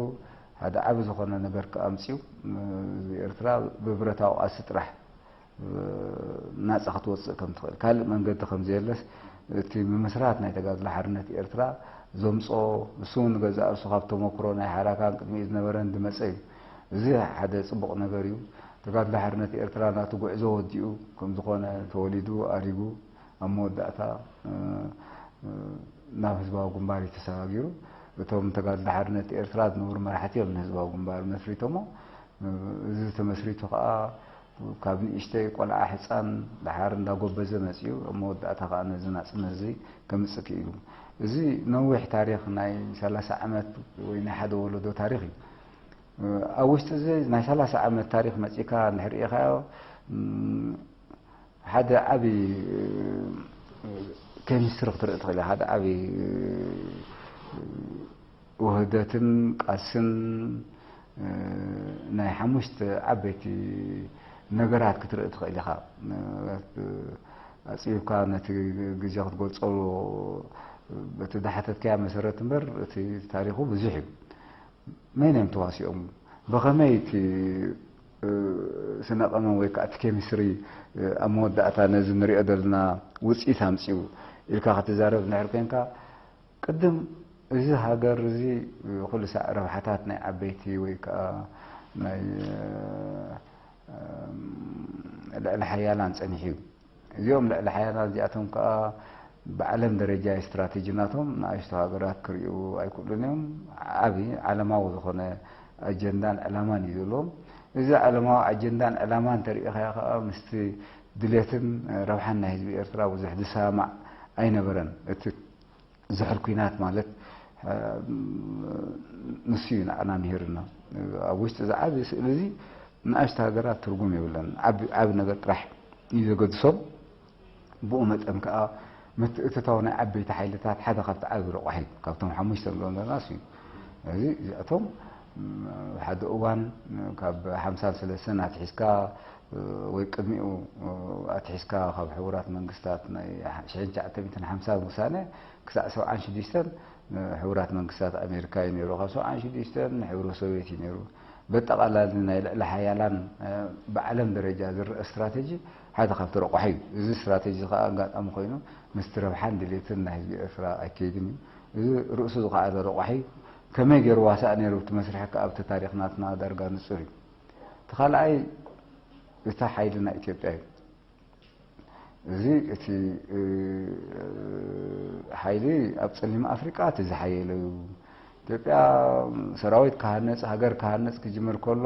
ሓደ ዓቢ ዝኾነ ነገር ከኣ ኣምጺኡ ኤርትራ ብብረታዊ ቃልሲ ጥራሕ ናጻ ክትወጽእ ከም ትኽእል ካልእ መንገዲ ከም ዘየለስ እቲ ምምስራት ናይ ተጋድሎ ሓርነት ኤርትራ ዘምጾ እሱ እውን ገዛእ ርእሱ ካብ ተመክሮ ናይ ሓራካን ቅድሚኡ ዝነበረን ዝመጸ እዩ። እዚ ሓደ ጽቡቕ ነገር እዩ። ተጋድሎ ሓርነት ኤርትራ ናቱ ጉዕዞ ወዲኡ ከም ዝኾነ ተወሊዱ ኣሪጉ ኣብ መወዳእታ ናብ ህዝባዊ ግንባር እዩ ተሰጋጊሩ። እቶም ተጋድሎ ሓርነት ኤርትራ ዝነበሩ መራሕቲ እዮም ንህዝባዊ ግንባር መስሪቶሞ። እዚ ተመስሪቱ ከኣ ካብ ንእሽተይ ቆልዓ ሕጻን ደሓር እንዳጎበዘ መጺኡ ኣብ መወዳእታ ከኣ ነዚ ናጽነት እዚ ከምጽእ ክኢሉ። እዚ ነዊሕ ታሪኽ ናይ ሰላሳ ዓመት ወይ ናይ ሓደ ወለዶ ታሪኽ እዩ። ኣብ ውሽጢ እዚ ናይ ሰላሳ ዓመት ታሪኽ መጺእካ እንድሕር ርኢኻዮ ሓደ ዓቢ ኬሚስትሪ ክትርኢ ትኽእል ኢኻ። ሓደ ዓቢ ውህደትን ቃልስን እ፣ ናይ ሓሙሽተ ዓበይቲ ነገራት ክትርኢ ትኽእል ኢኻ። እ፣ ኣጽቢብካ ነቲ ግዜ ክትገልጾ በቲ ዝሓተትካዮ መሰረት እምበር፣ እቲ ታሪኹ ብዙሕ እዩ። መን እዮም ተዋሲኦም? ብኸመይ እቲ፣ እ፣ ስነ ቀመም ወይ ከዓ እቲ ኬሚስትሪ፣ እ፣ ኣብ መወዳእታ ነዚ ንሪኦ ዘለና ውፅኢት ኣምፅኡ ኢልካ ክትዛረብ እንድሕር ኮንካ፣ ቅድም እዚ ሃገር እዚ ኩሉ ሳዕ ረብሓታት ናይ ዓበይቲ ወይ ከዓ ናይ፣ እ፣ ልዕሊ ሓያላን ጸኒሑ እዩ። እዚኦም ልዕሊ ሓያላን እዚኣቶም ከዓ ብዓለም ደረጃ ስትራቴጂ ናቶም ንኣሽቱ ሃገራት ክርእዩ ኣይክእሉን እዮም። ዓቢ ዓለማዊ ዝኾነ ኣጀንዳን ዕላማን እዩ ዘለዎም። እዚ ዓለማዊ ኣጀንዳን ዕላማን እንተሪኢኻዮ ከዓ ምስቲ ድሌትን ረብሓን ናይ ህዝቢ ኤርትራ ብዙሕ ዝሰማማዕ ኣይነበረን። እቲ ዝሕል ኲናት ማለት፣ እ፣ ንሱ እዩ ንዓና ምሂርና። ኣብ ውሽጢ እዚ ዓቢ ስእሊ እዚ ንኣሽቱ ሃገራት ትርጉም የብለን። ዓቢ፣ ዓቢ ነገር ጥራሕ እዩ ዘገድሶም። ብኡ መጠን ከኣ ምትእትታው ናይ ዓበይቲ ሓይልታት ሓደ ካብቲ ዓቢ ረቋሒ ካብቶም ሓሙሽተ ንብሎም ዘለና እሱ እዩ። ስለዚ እዚኣቶም፣ ም፣ ሓደ እዋን ካብ ሓምሳን ሰለስተን ኣትሒዝካ፣ እ፣ ወይ ቅድሚኡ፣ እ፣ ኣትሒዝካ ካብ ሕቡራት መንግስታት ናይ ሽሕን ትሽዓተ ሚእትን ሓምሳን ውሳነ ክሳዕ ሰብዓን ሽዱሽተን ንሕቡራት መንግስታት ኣሜሪካ እዩ ነይሩ። ካብ ሰብዓን ሽዱሽተን ንሕብረ ሶቪየት እዩ ነይሩ። በጠቓላሊ ናይ ልዕሊ ሓያላን፣ እ፣ ብዓለም ደረጃ ዝረአ ስትራቴጂ ሓደ ካብቲ ረቋሒ እዩ። እዚ ስትራቴጂ ከዓ ኣጋጣሚ ኮይኑ ምስቲ ረብሓን ድሌትን ናይ ህዝቢ ኤርትራ ኣይከይድን እዩ። እዚ ርእሱ ዝኸኣለ ረቋሒ ከመይ ገይሩ ዋሳእ ነይሩ እቲ መስርሒ ከዓ ኣብቲ ታሪኽ ናትና ዳርጋ ንጹር እዩ። እቲ ካልኣይ እቲ ሓይሊ ናይ ኢትዮጵያ እዩ። እዚ እቲ፣ እ፣ ሓይሊ ኣብ ጸሊም ኣፍሪቃ እቲ ዝሓየለ እዩ። ኢትዮጵያ ሰራዊት ክሃንጽ፣ ሃገር ክሃንጽ ክጅምር ከሎ፣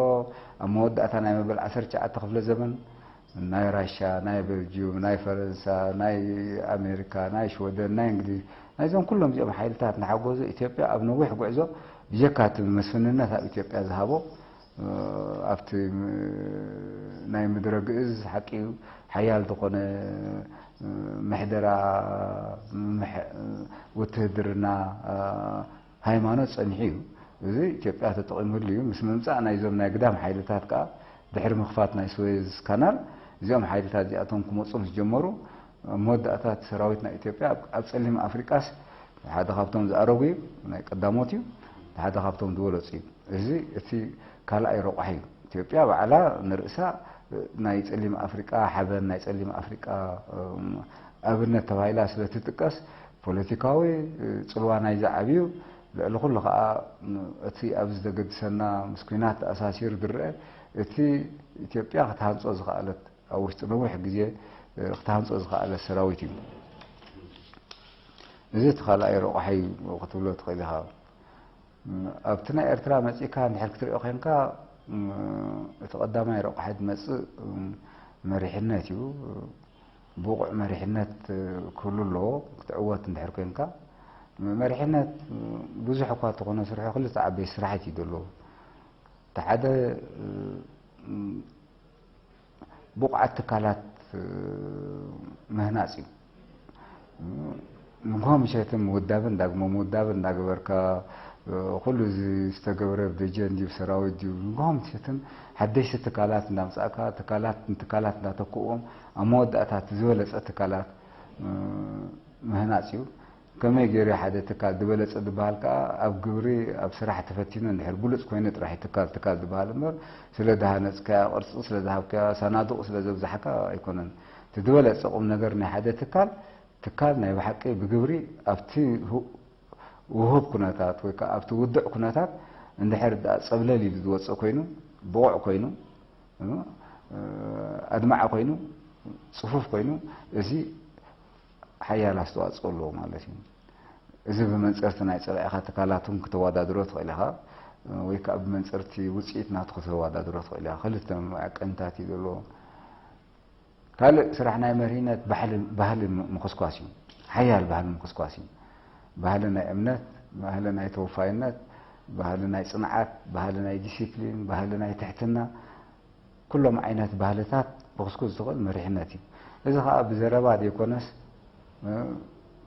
ኣብ መወዳእታ ናይ መበል ዓሰርተ ትሽዓተ ክፍለ ዘመን ናይ ራሻ፣ ናይ ቤልጅዩም፣ ናይ ፈረንሳ፣ ናይ ኣሜሪካ፣ ናይ ሽወደን፣ ናይ እንግሊዝ፣ ናይዞም ኩሎም እዚኦም ሓይልታት እናሓገዙ ኢትዮጵያ ኣብ ነዊሕ ጉዕዞ ብጀካ እቲ መስፍንነት ኣብ ኢትዮጵያ ዝሃቦ፣ እ፣ ኣብቲ ም-፣ ናይ ምድረ ግእዝ ሓቂ እዩ፣ ሓያል ዝኾነ፣ እ፣ ምሕደራ፣ ምሕ-፣ ውትህድርና፣ እ፣ ሃይማኖት ጸኒሑ እዩ። እዚ ኢትዮጵያ ተጠቒሙሉ እዩ። ምስ ምምጻእ ናይዞም ናይ ግዳም ሓይልታት ከኣ ድሕሪ ምኽፋት ናይ ስዌዝ ካናል እዚኦም ሓይልታት እዚኣቶም ክመጹ ምስ ጀመሩ፣ ኣብ መወዳእታ እቲ ሰራዊት ናይ ኢትዮጵያ ኣብ፣ ኣብ ጸሊም ኣፍሪቃስ ሓደ ካብቶም ዝኣረጉ እዩ፣ ናይ ቀዳሞት እዩ፣ ሓደ ካብቶም ዝበለጹ እዩ። እዚ እቲ ካልኣይ ረቋሒ እዩ። ኢትዮጵያ ባዕላ ንርእሳ ናይ ጸሊም ኣፍሪቃ ሓበን፣ ናይ ጸሊም ኣፍሪቃ፣ እም፣ ኣብነት ተባሂላ ስለ ትጥቀስ፣ ፖለቲካዊ ጽልዋ ናይዚ ዓብዩ፣ ልዕሊ ኩሉ ከኣ እቲ ኣብዚ ዘገድሰና ምስ ኲናት ተኣሳሲሩ ዝረአ፣ እቲ ኢትዮጵያ ክትሃንጾ ዝኸኣለት፣ ኣብ ውሽጢ ነዊሕ ግዜ፣ እ፣ ክትሃንጾ ዝኸኣለት ሰራዊት እዩ። እዚ እቲ ካልኣይ ረቋሒ ክትብሎ ትኽእል ኢኻ። እም፣ ኣብቲ ናይ ኤርትራ መጺእካ እንድሕር ክትሪኦ ኮንካ፣ እም፣ እቲ ቀዳማይ ረቋሒ ዝመጽእ፣ እም፣ መሪሕነት እዩ። ብቑዕ መሪሕነት፣ እ፣ ክህሉ ኣለዎ፣ ክትዕወት እንድሕር ኮንካ። መሪሕነት፣ እ፣ ብዙሕ እኳ እንተኾነ ስርሑ ክልተ ዓበይቲ ስራሓት እዩ ዘለዎ። እቲ ሓደ፣ እ፣ እም፣ ብቑዓት ትካላት፣ እ፣ ምህናጽ እዩ። ንግሆ ምሸት ምውዳብን ዳግመ ምውዳብን እንዳገበርካ፣ እ፣ ኩሉ እዚ ዝተገብረ ብደጀን ድዩ ብሰራዊት ድዩ፣ ንግሆ ምሸትን ሓደሽቲ ትካላት እንዳምጻእካ፣ ትካላት ንትካላት እንዳተክእዎም፣ ኣብ መወዳእታ እቲ ዝበለጸ ትካላት፣ እ፣ ምህናጽ እዩ። ከመይ ገይሩ ሓደ ትካል ዝበለጸ ዝበሃል ከኣ፣ ኣብ ግብሪ፣ ኣብ ስራሕ ተፈቲኑ እንድሕር ብሉጽ ኮይኑ ጥራሕ እዩ ትካል፣ ትካል ዝበሃል እምበር፣ ስለ ዝሃነጽካያ ቅርጺ፣ ስለ ዝሃብካያ ሳናዱቕ፣ ስለ ዘብዛሕካ ኣይኮነን። እቲ ዝበለጸ ቁም ነገር ናይ ሓደ ትካል፣ ትካል ናይ ብሓቂ ብግብሪ ኣብቲ ሁ-፣ ውሁብ ኩነታት ወይ ከኣ ኣብቲ ውዱዕ ኩነታት እንድሕር ደኣ ጸብለል ኢሉ ዝወጽእ ኮይኑ፣ ብቑዕ ኮይኑ፣ እ፣ ኣድማዒ ኮይኑ፣ ጽፉፍ ኮይኑ፣ እዚ ሓያል ኣስተዋጽኦ ኣለዎ ማለት እዩ። እዚ ብመንጽርቲ ናይ ጸላኢኻ ትካላት እውን ክተወዳድሮ ትኽእል ኢኻ፣ ወይ ከኣ ብመንጽርቲ ውጽኢት ናቱ ክተወዳድሮ ትኽእል ኢኻ። ክልተ መዐቀኒታት እዩ ዘለዎ። ካልእ ስራሕ ናይ መሪሕነት ባሕሊ፣ ባህሊ ም-፣ ምኹስኳስ እዩ። ሓያል ባህሊ ምኹስኳስ እዩ። ባህሊ ናይ እምነት፣ ባህሊ ናይ ተወፋይነት፣ ባህሊ ናይ ጽንዓት፣ ባህሊ ናይ ዲሲፕሊን፣ ባህሊ ናይ ትሕትና፣ ኩሎም ዓይነት ባህልታት ክኹስኩስ ዝኽእል መሪሕነት እዩ። እዚ ኸኣ ብዘረባ ዘይኮነስ፣ እ፣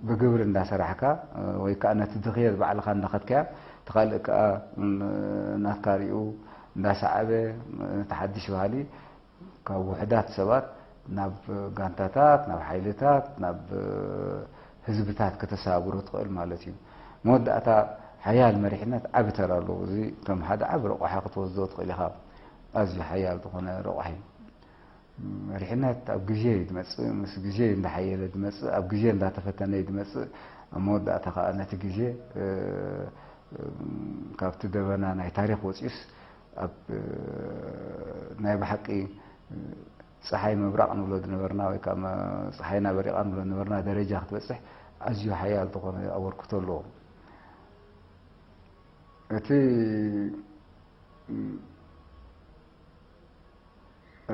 ብግብሪ እንዳሰራሕካ፣ እ፣ ወይ ከኣ ነቲ ድኽየት ባዕልኻ እንዳኸድካያ፣ እቲ ካልእ ከኣ፣ እ፣ ናትካ ሪኡ፣ እንዳሰዓበ፣ ነቲ ሓድሽ ባህሊ ካብ ውሑዳት ሰባት ናብ ጋንታታት፣ ናብ ሓይልታት፣ ናብ ህዝብታት ከተሰጋግሮ ትኽእል ማለት እዩ። መወዳእታ ሓያል መሪሕነት ዓቢ ተራ ኣለዎ። እዚ ከም ሓደ ዓቢ ረቋሒ ክትወስዶ ትኽእል ኢኻ። ኣዝዩ ሓያል ዝኾነ ረቋሒ። መሪሕነት ኣብ ግዜ እዩ ዝመጽእ፣ ምስ ግዜ እዩ እንዳሓየለ ዝመጽእ፣ ኣብ ግዜ እንዳተፈተነ እዩ ዝመጽእ። ኣብ መወዳእታ ከኣ ነቲ ግዜ፣ እ፣ እ፣ ካብቲ ደበና ናይ ታሪኽ ወጺኡስ ኣብ፣ እ፣ ናይ ብሓቂ፣ እ፣ ጸሓይ ምብራቕ ንብሎ ዝነበርና ወይ ከኣ መ-፣ ጸሓይና በሪቓ ንብሎ ዝነበርና ደረጃ ክትበጽሕ ኣዝዩ ሓያል ዝኾነ ኣበርክቶ ኣለዎ። እቲ፣ እ፣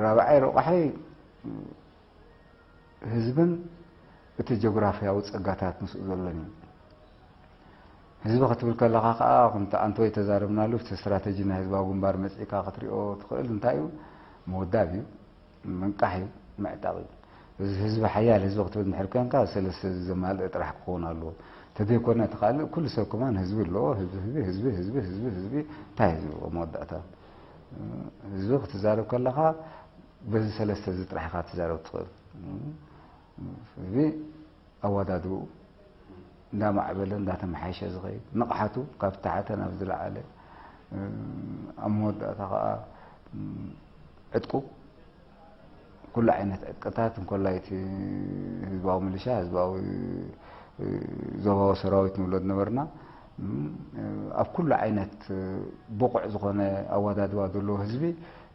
ራብዓይ ረቋሒ ህዝብን እቲ ጂኦግራፍያዊ ጸጋታት ምስኡ ዘሎን እዩ። ህዝቢ ክትብል ከለኻ ከኣ፣ ከምቲ ኣንቶይ ተዛረብናሉ፣ እቲ ስትራተጂ ናይ ህዝባዊ ግንባር መጺእካ ክትሪኦ ትኽእል። እንታይ እዩ? ምውዳብ እዩ፣ ምንቃሕ እዩ፣ ምዕጣቕ እዩ። እዚ ህዝቢ፣ ሓያል ህዝቢ ክትብል እንድሕር ኮንካ፣ ሰለስተ ዘማልእ ጥራሕ ክኸውን ኣለዎ። ተዘይኮነ፣ እቲ ካልእ ኩሉ ሰብ ከማን ህዝቢ ኣለዎ። ህዝቢ፣ ህዝቢ፣ ህዝቢ፣ ህዝቢ፣ ህዝቢ፣ ህዝቢ፣ እንታይ ህዝቢ? ኣብ መወዳእታ ህዝቢ ክትዛረብ ከለኻ፣ በዚ ሰለስተ እዚ ጥራሕ ኢኻ ክትዛረብ ትኽእል። ህዝቢ ኣወዳድብኡ እንዳማዕበለ እንዳተመሓየሸ ዝኸይድ፣ ንቕሓቱ ካብ ታሕተ ናብ ዝለዓለ፣ ኣብ መወዳእታ ኸኣ ዕጥቁ፣ ኩሉ ዓይነት ዕጥቅታት፣ እንኮላይ እቲ ህዝባዊ ሚሊሻ፣ ህዝባዊ ዞባዊ ሰራዊት ንብሎ ዝነበርና፣ ኣብ ኩሉ ዓይነት ብቑዕ ዝኾነ ኣወዳድባ ዘለዎ ህዝቢ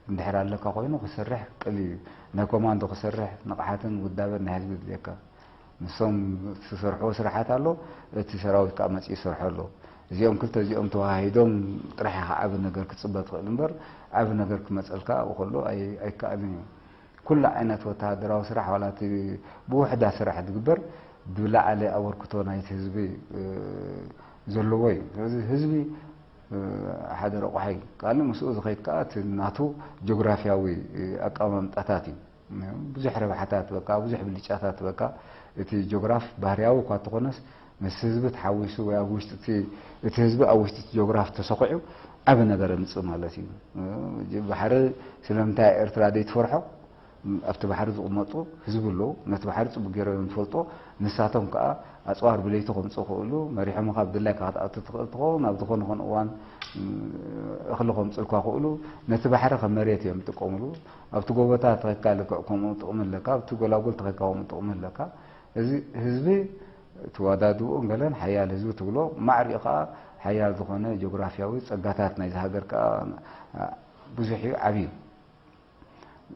እንድሕር ኣለካ ኮይኑ ክሰርሕ ቅልል እዩ። ናይ ኮማንዶ ክሰርሕ ንቕሓትን ውዳበን ናይ ህዝቢ ድልየካ። ንሶም ዝሰርሕዎ ስራሓት ኣሎ፣ እቲ ሰራዊት ከኣ መጺኡ ይሰርሖ ኣሎ። እዚኦም ክልተ እዚኦም ተዋሃሂዶም ጥራሕ ኢኻ ዓቢ ነገር ክትጽበ ትኽእል እምበር፣ ዓቢ ነገር ክመጸልካ ኣብኡ ከሎ ኣይ-፣ ኣይከኣልን እዩ። ኩሉ ዓይነት ወተሃደራዊ ስራሕ፣ ዋላ እቲ ብውሕዳት ስራሕ ዝግበር፣ ብላዕሊ ኣበርክቶ ናይቲ ህዝቢ፣ እ፣ ዘለዎ እዩ። ስለዚ ህዝቢ፣ እ፣ ሓደ ረቋሒ እዩ። ካልእ ምስኡ ዝኸይድ ከኣ እቲ ናቱ ጂኦግራፍያዊ፣ እ፣ ኣቀማምጣታት እዩ። ብዙሕ ረብሓታት በቃ፣ ብዙሕ ብልጫታት በቃ። እቲ ጂኦግራፍ ባህርያዊ እኳ እንተኾነስ፣ ምስ ህዝቢ ተሓዊሱ ወይ ኣብ ውሽጢ እቲ፣ እቲ ህዝቢ ኣብ ውሽጢ እቲ ጂኦግራፍ ተሰኺዑ ዓቢ ነገር የምጽእ ማለት እዩ። ባሕሪ ስለምንታይ ኤርትራ ዘይትፈርሖ? ኣብቲ ባሕሪ ዝቕመጡ ህዝቢ ኣለዉ። ነቲ ባሕሪ ጽቡቕ ገይሮም እዮም ዝፈልጦ። ንሳቶም ከኣ ኣጽዋር ብለይቲ ከምጽኡ ይኽእሉ፣ መሪሖምኻ ብድላይካ ክትኣቱ ትኽእል ትኸውን። ኣብ ዝኾነ ኾነ እዋን፣ ም፣ እኽሊ ከምጽኡልካ ይኽእሉ። ነቲ ባሕሪ ከም መሬት እዮም ዝጥቀምሉ። ኣብቲ ጎቦታት ተኸድካ ልክዕ ከምኡ ጥቕሚ ኣለካ፣ ኣብቲ ጎላጉል ተኸድካ ከምኡ ጥቕሚ ኣለካ። እዚ ህዝቢ፣ እቲ ኣወዳድብኡን ገለን ሓያል ህዝቢ ትብሎ፣ ማዕሪኡ ከኣ ሓያል ዝኾነ ጂኦግራፍያዊ ጸጋታት ናይዚ ሃገር ከኣ ብዙሕ እዩ፣ ዓቢ እዩ።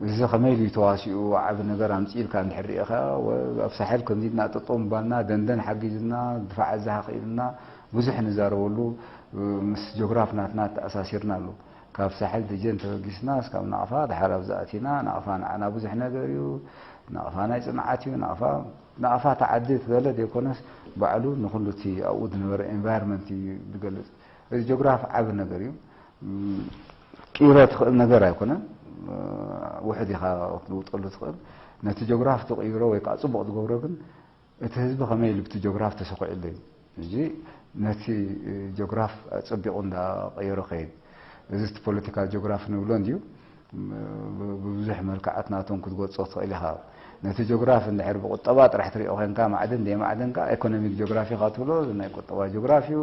እዚ ከመይ ኢሉ እዩ ተዋሲኡ፣ ዓቢ ነገር ኣምጺኡ ኢልካ እንድሕር ርኢኻ፣ ወ-፣ ኣብ ሳሕል ከምዚ ኢልና ጠጠው ምባልና፣ ደንደን ሓጊዝና፣ ድፋዕ ኣዛሓ ክኢልና፣ ብዙሕ ንዛረበሉ፣ ምስ ጂኦግራፍ ናትና ተኣሳሲርና ኣሎ። ካብ ሳሕል ደጀን ተበጊስና እስካብ ናቕፋ፣ ድሓር ኣብዚ ኣቲና፣ ናቕፋ ንዓና ብዙሕ ነገር እዩ። ናቕፋ ናይ ጽንዓት እዩ። ናቕፋ፣ ናቕፋ እቲ ዓዲ ዝበለ ዘይኮነስ፣ ባዕሉ ንኹሉ እቲ ኣብኡ ዝነበረ ኤንቫይሮንመንት እዩ ዝገልጽ። እዚ ጂኦግራፍ ዓቢ ነገር እዩ። ም፣ ክትቅይሮ ትኽእል ነገር ኣይኮነን። እ፣ ውሑድ ኢኻ ክትልውጠሉ ትኽእል። ነቲ ጂኦግራፍ ትቕይሮ ወይ ከዓ ጽቡቕ ዝገብሮ ግን፣ እቲ ህዝቢ ከመይ ኢሉ ብቲ ጂኦግራፍ ተሰኺዑ ኣሎ እዩ። ሕጂ ነቲ ጂኦግራፍ ኣጸቢቑ እንዳቐየሮ ከይድ። እዚ እቲ ፖለቲካል ጂኦግራፍ ንብሎ እንድዩ። ብ-፣ ብብዙሕ መልክዓት ናቶም ክትገልጾ ትኽእል ኢኻ። ነቲ ጂኦግራፍ እንድሕር ብቁጠባ ጥራሕ ትሪኦ ኮንካ፣ ማዕድን ዘይማዕድን ከኣ ኢኮኖሚክ ጂኦግራፊ ኢኻ ትብሎ፣ እዚ ናይ ቁጠባ ጂኦግራፊ እዩ።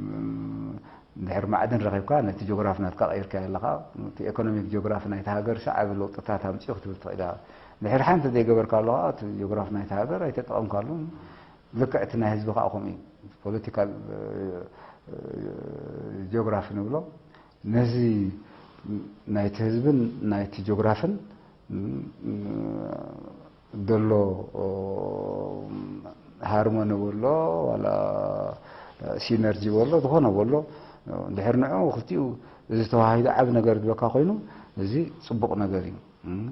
ም-፣ እንድሕር ማዕድን ረኺብካ፣ ነቲ ጂኦግራፍ ናትካ ቀይርካዮ ኣለኻ። እቲ ኢኮኖሚክ ጂኦግራፊ ናይቲ ሃገር ሰዓቢ ለውጥታት ኣምጺኡ ክትብል ትኽእል ኢኻ። እንድሕር ሓንቲ ዘይገበርካሉ ከኣ፣ እቲ ጂኦግራፍ ናይቲ ሃገር ኣይተጠቐምካሉን። ልክዕ እቲ ናይ ህዝቢ ከኣ ከምኡ እዩ። ፖለቲካል፣ እ፣ እ፣ ጂኦግራፊ ንብሎ። ነዚ ናይቲ ህዝብን ናይቲ ጂኦግራፍን፣ እ፣ ዘሎ፣ ኦ፣ ሃርሞኒ በሎ፣ ዋላ ሲነርጂ በሎ፣ ዝኾነ በሎ፣ እንድሕር ንዑ ክልቲኡ እዚ ተዋሂዱ ዓቢ ነገር ዝበካ ኮይኑ፣ እዚ ጽቡቕ ነገር እዩ። እም፣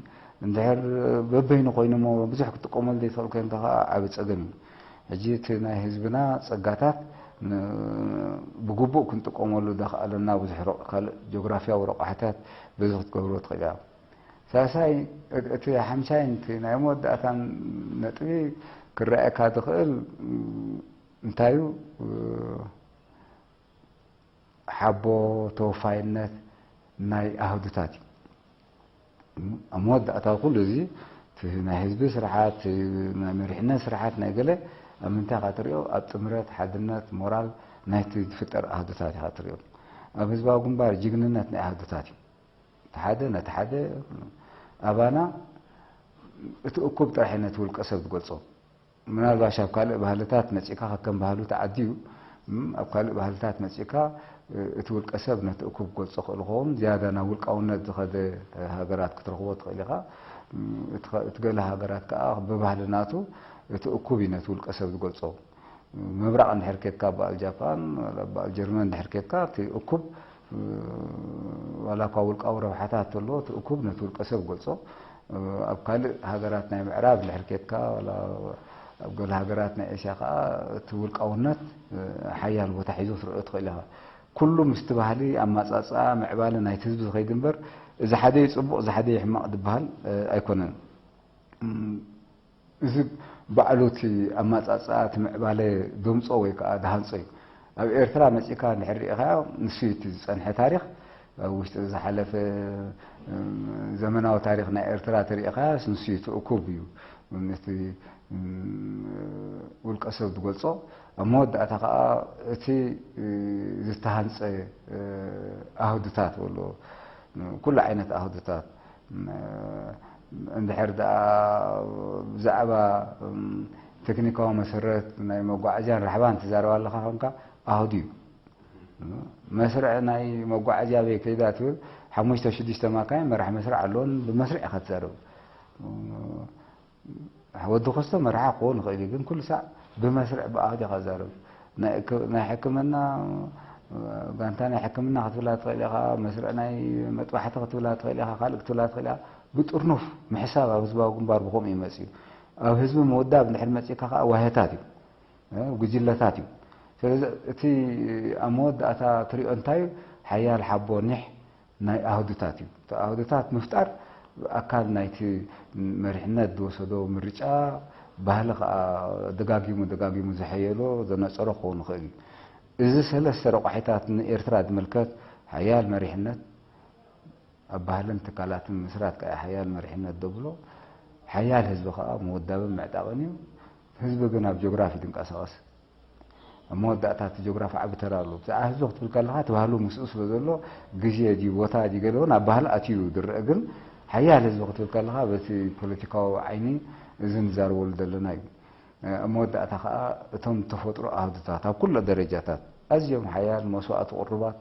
እንድሕር በበይኑ ኮይኑ እሞ ብዙሕ ክትጥቀመሉ ዘይትኽእል ኮይንካ ከኣ ዓቢ ጸገም እዩ። ሕጂ እቲ ናይ ህዝብና ጸጋታት ን-፣ ብግቡእ ክንጥቀመሉ ዘኽኣለና ብዙሕ ረ-፣ ካልእ ጂኦግራፍያዊ ረቋሕታት በዚ ክትገብሮ ትኽእል ኢኻ። ሳልሳይ፣ እ-፣ እቲ ሓምሳይን እቲ ናይ መወዳእታን ነጥቢ ክረኣየካ ዝኽእል፣ እም፣ እንታይ እዩ? እ፣ ሓቦ፣ ተወፋይነት፣ ናይ ኣህዱታት እዩ። ኣብ መወዳእታ ኩሉ እዚ እቲ ናይ ህዝቢ ስርሓት፣ ናይ መሪሕነት ስርሓት፣ ናይ ገለ ኣብ ምንታይ ኢኻ ትሪኦ? ኣብ ጥምረት፣ ሓድነት፣ ሞራል ናይቲ ዝፍጠር ኣህዱታት ኢኻ ትሪኦ። ኣብ ህዝባዊ ግንባር ጅግንነት ናይ ኣህዱታት እዩ። እቲ ሓደ ነቲ ሓደ ኣባና እቲ እኩብ ጥራሕ ነቲ ውልቀ ሰብ ዝገልጾ። ምናልባሽ ኣብ ካልእ ባህልታት መጺእካ ከከም ባህሉ ተዓድዩ፣ እም፣ ኣብ ካልእ ባህልታት መጺእካ፣ እ፣ እቲ ውልቀ ሰብ ነቲ እኩብ ክገልጾ ክእል ይኸውን። ዝያዳ ናብ ውልቃውነት ዝኸደ ሃገራት ክትረኽቦ ትኽእል ኢኻ። እም፣ እቲ ኸ-፣ እቲ ገለ ሃገራት ከኣ ብባህሊ ናቱ እቲ እኩብ እዩ ነቲ ውልቀ ሰብ ዝገልጾ። ምብራቕ እንድሕር ኬድካ፣ በዓል ጃፓን፣ ዋላ በዓል ጀርመን እንድሕር ኬድካ፣ እቲ እኩብ፣ እ፣ ዋላ እኳ ውልቃዊ ረብሓታት ተሎ፣ እቲ እኩብ ነቲ ውልቀ ሰብ ገልጾ። እ፣ ኣብ ካልእ ሃገራት ናይ ምዕራብ እንድሕር ኬድካ፣ ዋላ ኣብ ገለ ሃገራት ናይ ኤስያ ከኣ፣ እቲ ውልቃውነት፣ እ፣ ሓያል ቦታ ሒዙ ክትርእዮ ትኽእል ኢኻ። ኩሉ ምስቲ ባህሊ፣ ኣማጻጽኣ፣ ምዕባለ ናይቲ ህዝቢ ዝኸይድ እምበር፣ እዚ ሓደ እዩ ጽቡቕ፣ እዚ ሓደ እዩ ሕማቕ ዝበሃል፣ እ፣ ኣይኮነን። እም፣ እዚ ባዕሉ እቲ ኣማጻጽኣ እቲ ምዕባለ ደምጾ ወይ ከኣ ድሃንጾ እዩ። ኣብ ኤርትራ መጺእካ እንድሕር ርኢኻዮ፣ ንሱ እዩ እቲ ዝጸንሐ ታሪኽ። ኣብ ውሽጢ ዝሓለፈ፣ እም፣ ዘመናዊ ታሪኽ ናይ ኤርትራ ተሪኢኻዮስ፣ ንሱ እዩ እቲ እኩብ እዩ። ነቲ፣ እም፣ ውልቀ ሰብ ዝገልጾ። ኣብ መወዳእታ ከኣ እቲ፣ እ፣ ዝተሃንጸ፣ እ፣ ኣህዱታት ወሎ፣ ኩሉ ዓይነት ኣህዱታት፣ እም፣ እንድሕር ደኣ ብዛዕባ፣ እም፣ ቴክኒካዊ መሰረት ናይ መጓዓዝያን ራሕባን ትዛረብ ኣለኻ ኮንካ፣ ኣህዱ እዩ። መስርዕ ናይ መጓዓዝያ ኣበይ ከይዳ ትብል፣ ሓሙሽተ ሽዱሽተ ማካይን መራሕ መስርዕ ኣለዎን፣ ብመስርዕ ኢኻ ትዛረብ። ወዲ ኮስቶ መርሓ ክኸውን ይኽእል እዩ፣ ግን ኩሉ ሳዕ ብመስርዕ ብኣህዱ ኢኻ ትዛረብ። ናይ እክ-፣ ናይ ሕክምና፣ ጋንታ ናይ ሕክምና ክትብላ ትኽእል ኢኻ፣ መስርዕ ናይ መጥባሕቲ ክትብላ ትኽእል ኢኻ፣ ካልእ ክትብላ ትኽእል ኢኻ። ብጥርኑፍ ምሕሳብ ኣብ ህዝባዊ ግንባር ብኸምኡ እዩ መጺኡ። ኣብ ህዝቢ ምውዳብ እንድሕር መጺእካ ከኣ ዋህታት እዩ፣ እ፣ ጉጅለታት እዩ። ስለዚ እቲ ኣብ መወዳእታ ትሪኦ እንታይ እዩ? ሓያል ሓቦ ኒሕ ናይ ኣህዱታት እዩ። እቲ ኣህዱታት ምፍጣር ኣካል ናይቲ መሪሕነት ዝወሰዶ ምርጫ፣ ባህሊ ከኣ ደጋጊሙ ደጋጊሙ ዘሐየሎ ዘነጸሮ ክኸውን ይኽእል እዩ። እዚ ሰለስተ ረቋሒታት ንኤርትራ ዝምልከት ሓያል መሪሕነት፣ ኣብ ባህልን ትካላትን ምስራት ከኣ ሓያል መሪሕነት ደብሎ፣ ሓያል ህዝቢ ከኣ ምውዳብን ምዕጣቕን እዩ። ህዝቢ ግን ኣብ ጂኦግራፊ ዝንቀሳቐስ ኣብ መወዳእታ እቲ ጂኦግራፊ ዓቢ ተራ ኣለዎ። ብዛዕባ ህዝቢ ክትብል ከለኻ፣ እቲ ባህሉ ምስኡ ስለ ዘሎ፣ ግዜ ድዩ፣ ቦታ ድዩ፣ ገለ እውን ኣብ ባህሊ ኣትዩ ዝረአ። ግን ሓያል ህዝቢ ክትብል ከለኻ፣ በቲ ፖለቲካዊ ዓይኒ እዚ ንዛረበሉ ዘለና እዩ። ኣብ መወዳእታ ኸኣ፣ እቶም ተፈጥሮ ኣህዱታት ኣብ ኩሎ ደረጃታት ኣዝዮም ሓያል መስዋእቲ ቅሩባት፣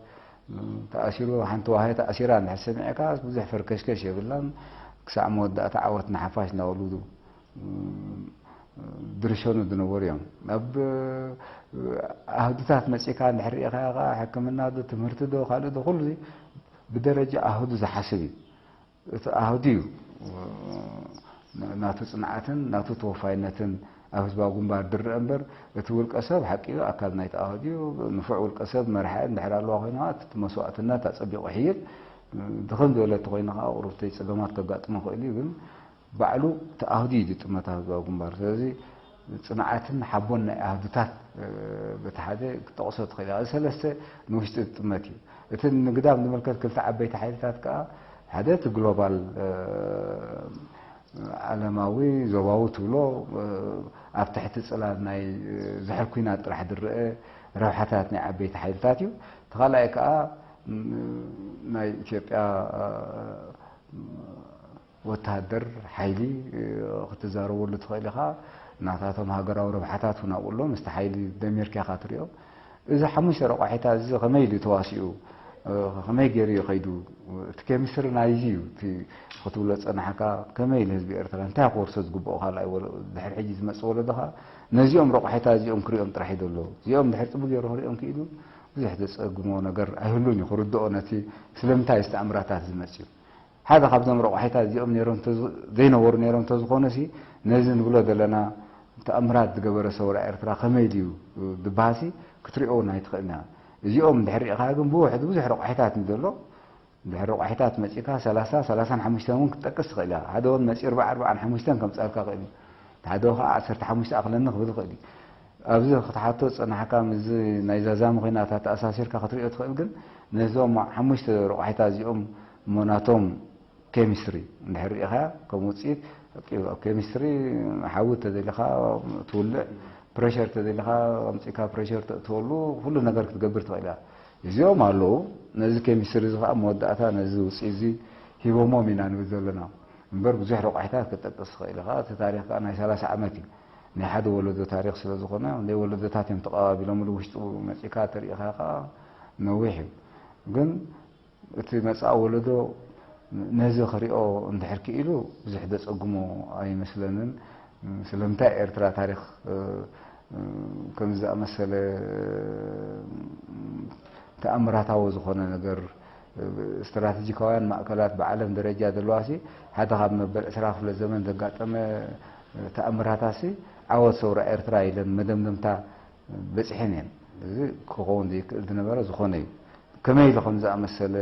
ተኣሲሩ፣ ሓንቲ ዋህዮ ተኣሲራ እንድሕር ሰሚዕካ፣ ብዙሕ ፈርከሽከሽ የብላን። ክሳዕ መወዳእታ ዓወት ንሓፋሽ እናበሉ ድርሸኑ ዝነበሩ እዮም። ኣብ ኣህዱታት መጺእካ እንድሕር ርኢኻዮ ከኣ፣ ሕክምና ዶ፣ ትምህርቲ ዶ፣ ካልእ ዶ፣ ኩሉ ብደረጃ ኣህዱ ዝሓስብ እዩ። እቲ ኣህዱ እዩ ናቱ ጽንዓትን ናቱ ተወፋይነትን ኣብ ህዝባዊ ግንባር ዝረኣ እምበር፣ እቲ ውልቀ ሰብ ሓቂ እዩ፣ ኣካል ናይቲ ኣህዱ እዩ። ንፉዕ ውልቀ ሰብ መርሓ እንድሕር ኣለዋ ኮይና፣ እቲ መስዋእትነት ኣጸቢቑ ይሕይል። ድኽም ዝበለ እንተኾይኑ ከኣ፣ ቁሩብተይ ጸገማት ከጋጥሞ ይኽእል እዩ፣ ግን ባዕሉ እቲ ኣህዱ እዩ ዝጥመት ኣብ ህዝባዊ ግንባር። ስለዚ ጽንዓትን ሓቦን ናይ ኣህዱታት፣ እ፣ በቲ ሓደ ክትጠቕሶ ትኽእል ኢኻ። እዚ ሰለስተ ንውሽጢ ዝጥመት እዩ። እቲ ንግዳም ዝምልከት ክልተ ዓበይቲ ሓይልታት ከኣ፣ ሓደ እቲ ግሎባል፣ እ፣ ዓለማዊ፣ ዞባዊ ትብሎ፣ እ፣ ኣብ ትሕቲ ጽላል ናይ፣ እ፣ ዝሕል ኲናት ጥራሕ ዝረአ ረብሓታት ናይ ዓበይቲ ሓይልታት እዩ። እቲ ካልኣይ ከኣ፣ ም፣ ናይ ኢትዮጵያ፣ እ፣ ወተሃደር ሓይሊ፣ እ፣ ክትዛረበሉ ትኽእል ኢኻ። ናታቶም ሃገራዊ ረብሓታት እውን ኣብኡ ኣሎ። ምስቲ ሓይሊ ደሚርካ ኢኻ ትሪኦ። እዚ ሓሙሽተ ረቋሒታት እዚ ከመይ ኢሉ ተዋሲኡ፣ እ፣ ከመይ ገይሩ እዩ ከይዱ? እቲ ኬሚስትሪ ናይዚ እዩ። እቲ ክትብሎ ዝጸናሕካ፣ ከመይ ኢሉ ህዝቢ ኤርትራ እንታይ ክወርሶ ዝግብኦ ካልኣይ ወለ-፣ ድሕሪ ሕጂ ዝመጽእ ወለዶ ኸኣ ነዚኦም ረቋሒታት እዚኦም ክሪኦም ጥራሕ እዩ ዘሎ። እዚኦም ድሕሪ ጽቡቕ ገይሩ ክሪኦም ክኢሉ፣ ብዙሕ ዘጸግሞ ነገር ኣይህሉን እዩ። ክርድኦ ነቲ ስለምንታይ እዚ ተኣምራታት ዝመጽእ እዩ። ሓደ ካብዞም ረቋሒታት እዚኦም ነይሮም እንተ-፣ ዘይነበሩ ነይሮም እንተዝኾኑሲ፣ ነዚ ንብሎ ዘለና ተኣምራት ዝገበረ ሰውራ ኤርትራ ከመይ ድዩ ዝበሃልሲ ክትሪኦ እውን ኣይትኽእልን ኢኻ። እዚኦም እንድሕር ርኢኻ ግን ብውሕዱ ብዙሕ ረቋሒታት እዩ ዘሎ። እንድሕር ረቋሒታት መጺእካ ሰላሳ፣ ሰላሳን ሓሙሽተን እውን ክትጠቅስ ትኽእል ኢኻ። ሓደ እውን መጺኡ ኣርብዓ፣ ኣርብዓን ሓሙሽተን ከምጽኣልካ ይኽእል እዩ። እቲ ሓደ ከዓ ዓሰርተ ሓሙሽተ ኣኽለኒ ክብል ይኽእል እዩ። ኣብዚ ክትሓቶ ዝጸናሕካ ምስዚ ናይ ዛዛሚ ኲናት ኣተኣሳሲርካ ክትሪኦ ትኽእል፣ ግን ነዞም ሓሙሽተ ረቋሒታት እዚኦም እሞ ናቶም ኬሚስትሪ እንድሕር ርኢኻ ከም ውፅኢት፣ ኣብ ኬሚስትሪ ሓዊ ተደሊኻ ትውልዕ፣ ፕሬሸር ተደሊኻ ኣምፂእካ ፕሬሸር ተእትወሉ ኩሉ ነገር ክትገብር ትኽእል እያ። እዚኦም ኣለዉ። ነዚ ኬሚስትሪ እዚ ከዓ መወዳእታ ነዚ ውፅኢት እዚ ሂቦሞም ኢና ንብል ዘለና። እምበር ብዙሕ ረቋሒታት ክትጠቅስ ትኽእል ኢኻ። እቲ ታሪኽ ከዓ ናይ ሰላሳ ዓመት እዩ። ናይ ሓደ ወለዶ ታሪኽ ስለ ዝኾነ፣ ናይ ወለዶታት እዮም ተቐባቢሎምሉ። ውሽጡ መፂእካ ተሪኢኻ ከዓ ነዊሕ እዩ። ግን እቲ መጻኢ ወለዶ ነዚ ክሪኦ እንድሕር ክኢሉ ብዙሕ ዘጸግሞ ኣይመስለንን። ስለምንታይ ኤርትራ ታሪኽ፣ እ፣ እ፣ ከምዚ ዝኣመሰለ፣ እ፣ ተኣምራታዊ ዝኾነ ነገር፣ እ፣ ስትራተጂካውያን ማእከላት ብዓለም ደረጃ ዘለዋሲ ሓደ ካብ መበል ዕስራ ክፍለ ዘመን ዘጋጠመ፣ እ፣ ተኣምራታሲ ዓወት ሰውራ ኤርትራ ኢለን መደምደምታ በጺሐን እየን። እዚ ክኸውን ዘይክእል ዝነበረ ዝኾነ እዩ። ከመይ ኢሉ ከም ዝኣመሰለ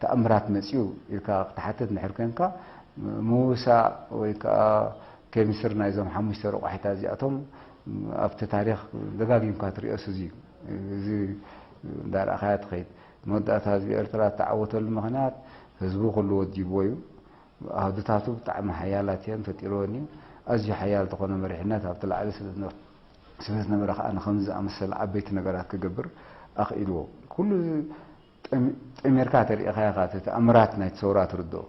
ተኣምራት መጺኡ ኢልካ ክትሓትት እንድሕር ኮንካ፣ ምውሳእ ወይ ከኣ ኬሚስትሪ ናይዞም ሓሙሽተ ረቋሒታት እዚኣቶም ኣብቲ ታሪኽ ደጋጊምካ ትሪኦስ እዚ እዩ። እዚ እንዳረኣኻያ ትኸይድ። መወዳእታ ህዝቢ ኤርትራ እተዓወተሉ ምኽንያት ህዝቡ ኩሉ ወዲብዎ እዩ። ኣሃዱታቱ ብጣዕሚ ሓያላት እየን፣ ፈጢርወን እዩ። ኣዝዩ ሓያል ዝኾነ መሪሕነት ኣብቲ ላዕሊ ስለ ዝነ-፣ ስለ ዝነበረ ከኣ ንኸምዚ ዝኣመሰለ ዓበይቲ ነገራት ክገብር ኣኽኢልዎ። ኩሉ ጠሚ-፣ ጠሚርካ ተሪኢኻዮ ኢኻ እቲ ተኣምራት ናይቲ ሰውራ ትርድኦ።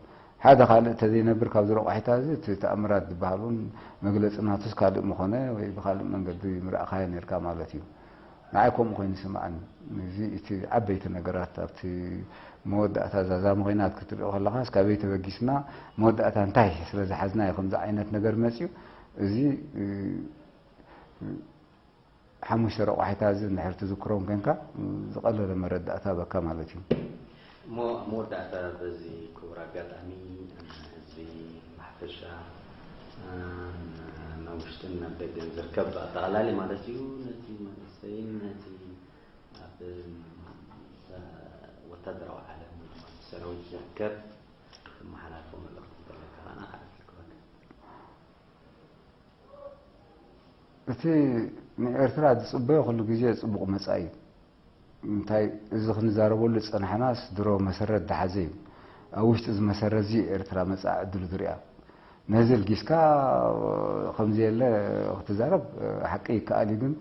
ሓደ ካልእ እንተዘይነብር ካብዚ ረቋሒታት እዚ እቲ ተኣምራት ዝበሃል እውን መግለጺ ናቱስ ካልእ ምኾነ ወይ ብኻልእ መንገዲ ምረኣኻዮ ነርካ ማለት እዩ። ንዓይ ከምኡ ኮይኑ ይስምዓኒ። እዚ እቲ ዓበይቲ ነገራት ኣብቲ መወዳእታ ዛዛሚ ኮይና ክትሪኦ ከለኻስ ካበይ ተበጊስና መወዳእታ እንታይ ስለ ዝሓዝና እዩ ከምዚ ዓይነት ነገር መጺኡ። እዚ፣ እ፣ እ፣ ሓሙሽተ ረቋሒታት እዚ እንድሕር ትዝክሮም ኮንካ፣ እ፣ ዝቐለለ መረዳእታ በካ ማለት እዩ። እሞ ኣብ መወዳእታ በዚ ክቡር ኣጋጣሚ ንህዝቢ ብሓፈሻ፣ እ፣ ናብ ውሽጥን ናብ ደገን ዝርከብ ኣጠቓላሊ ማለት እዩ፣ ነቲ መንእሰይን ነቲ ኣብ ወታደራዊ ዓለም ወይ ድማ ሰራዊት ዝርከብ ተመሓላልፎ መልእኽቲ እንተለካ ከኣ ንዓኻ ክልክበካ። እቲ ንኤርትራ ዝጽበዮ ኩሉ ግዜ ጽቡቕ መጻኢ እዩ። እንታይ እዚ ክንዛረበሉ ዝጸናሕናስ ድሮ መሰረት ዝሓዘ እዩ። ኣብ ውሽጢ እዚ መሰረት እዚ ኤርትራ መጻኢ ዕድሉ ዝሪኣ። ነዚ ልጊስካ ከምዚ የለ ክትዛረብ ሓቂ ይከኣል እዩ፣ ግን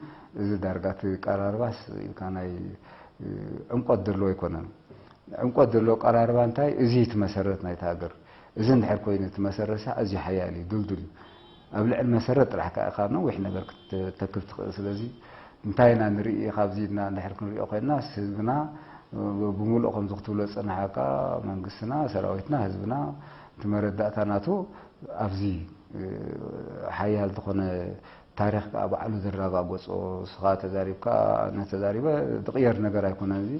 እዚ ዳርጋ እቲ ቀራርባስ ኢልካ ናይ ዕምቆት ዘለዎ ኣይኮነን። ዕምቆት ዘለዎ ቀራርባ እንታይ? እዚ እቲ መሰረት ናይቲ ሃገር። እዚ እንድሕር ኮይኑ እቲ መሰረት ሳዕ ኣዝዩ ሓያል እዩ፣ ድልዱል እዩ። ኣብ ልዕሊ መሰረት ጥራሕ ከኣ ኢኻ ነዊሕ ነገር ክተክብ ትኽእል። ስለዚ እንታይ ኢና ንርኢ ካብዚ ኢልና እንድሕር ክንሪኦ ኮይንና ህዝብና ብምሉእ ከምዚ ክትብሎ ዝጸናሕካ መንግስትና፣ ሰራዊትና፣ ህዝብና እቲ መረዳእታ ናቱ ኣብዚ ሓያል ዝኾነ ታሪኽ ከኣ ባዕሉ ዘረጋገጾ፣ ንስኻ ተዛሪብካ፣ ኣነ ተዛሪበ ዝቕየር ነገር ኣይኮነን። እዚ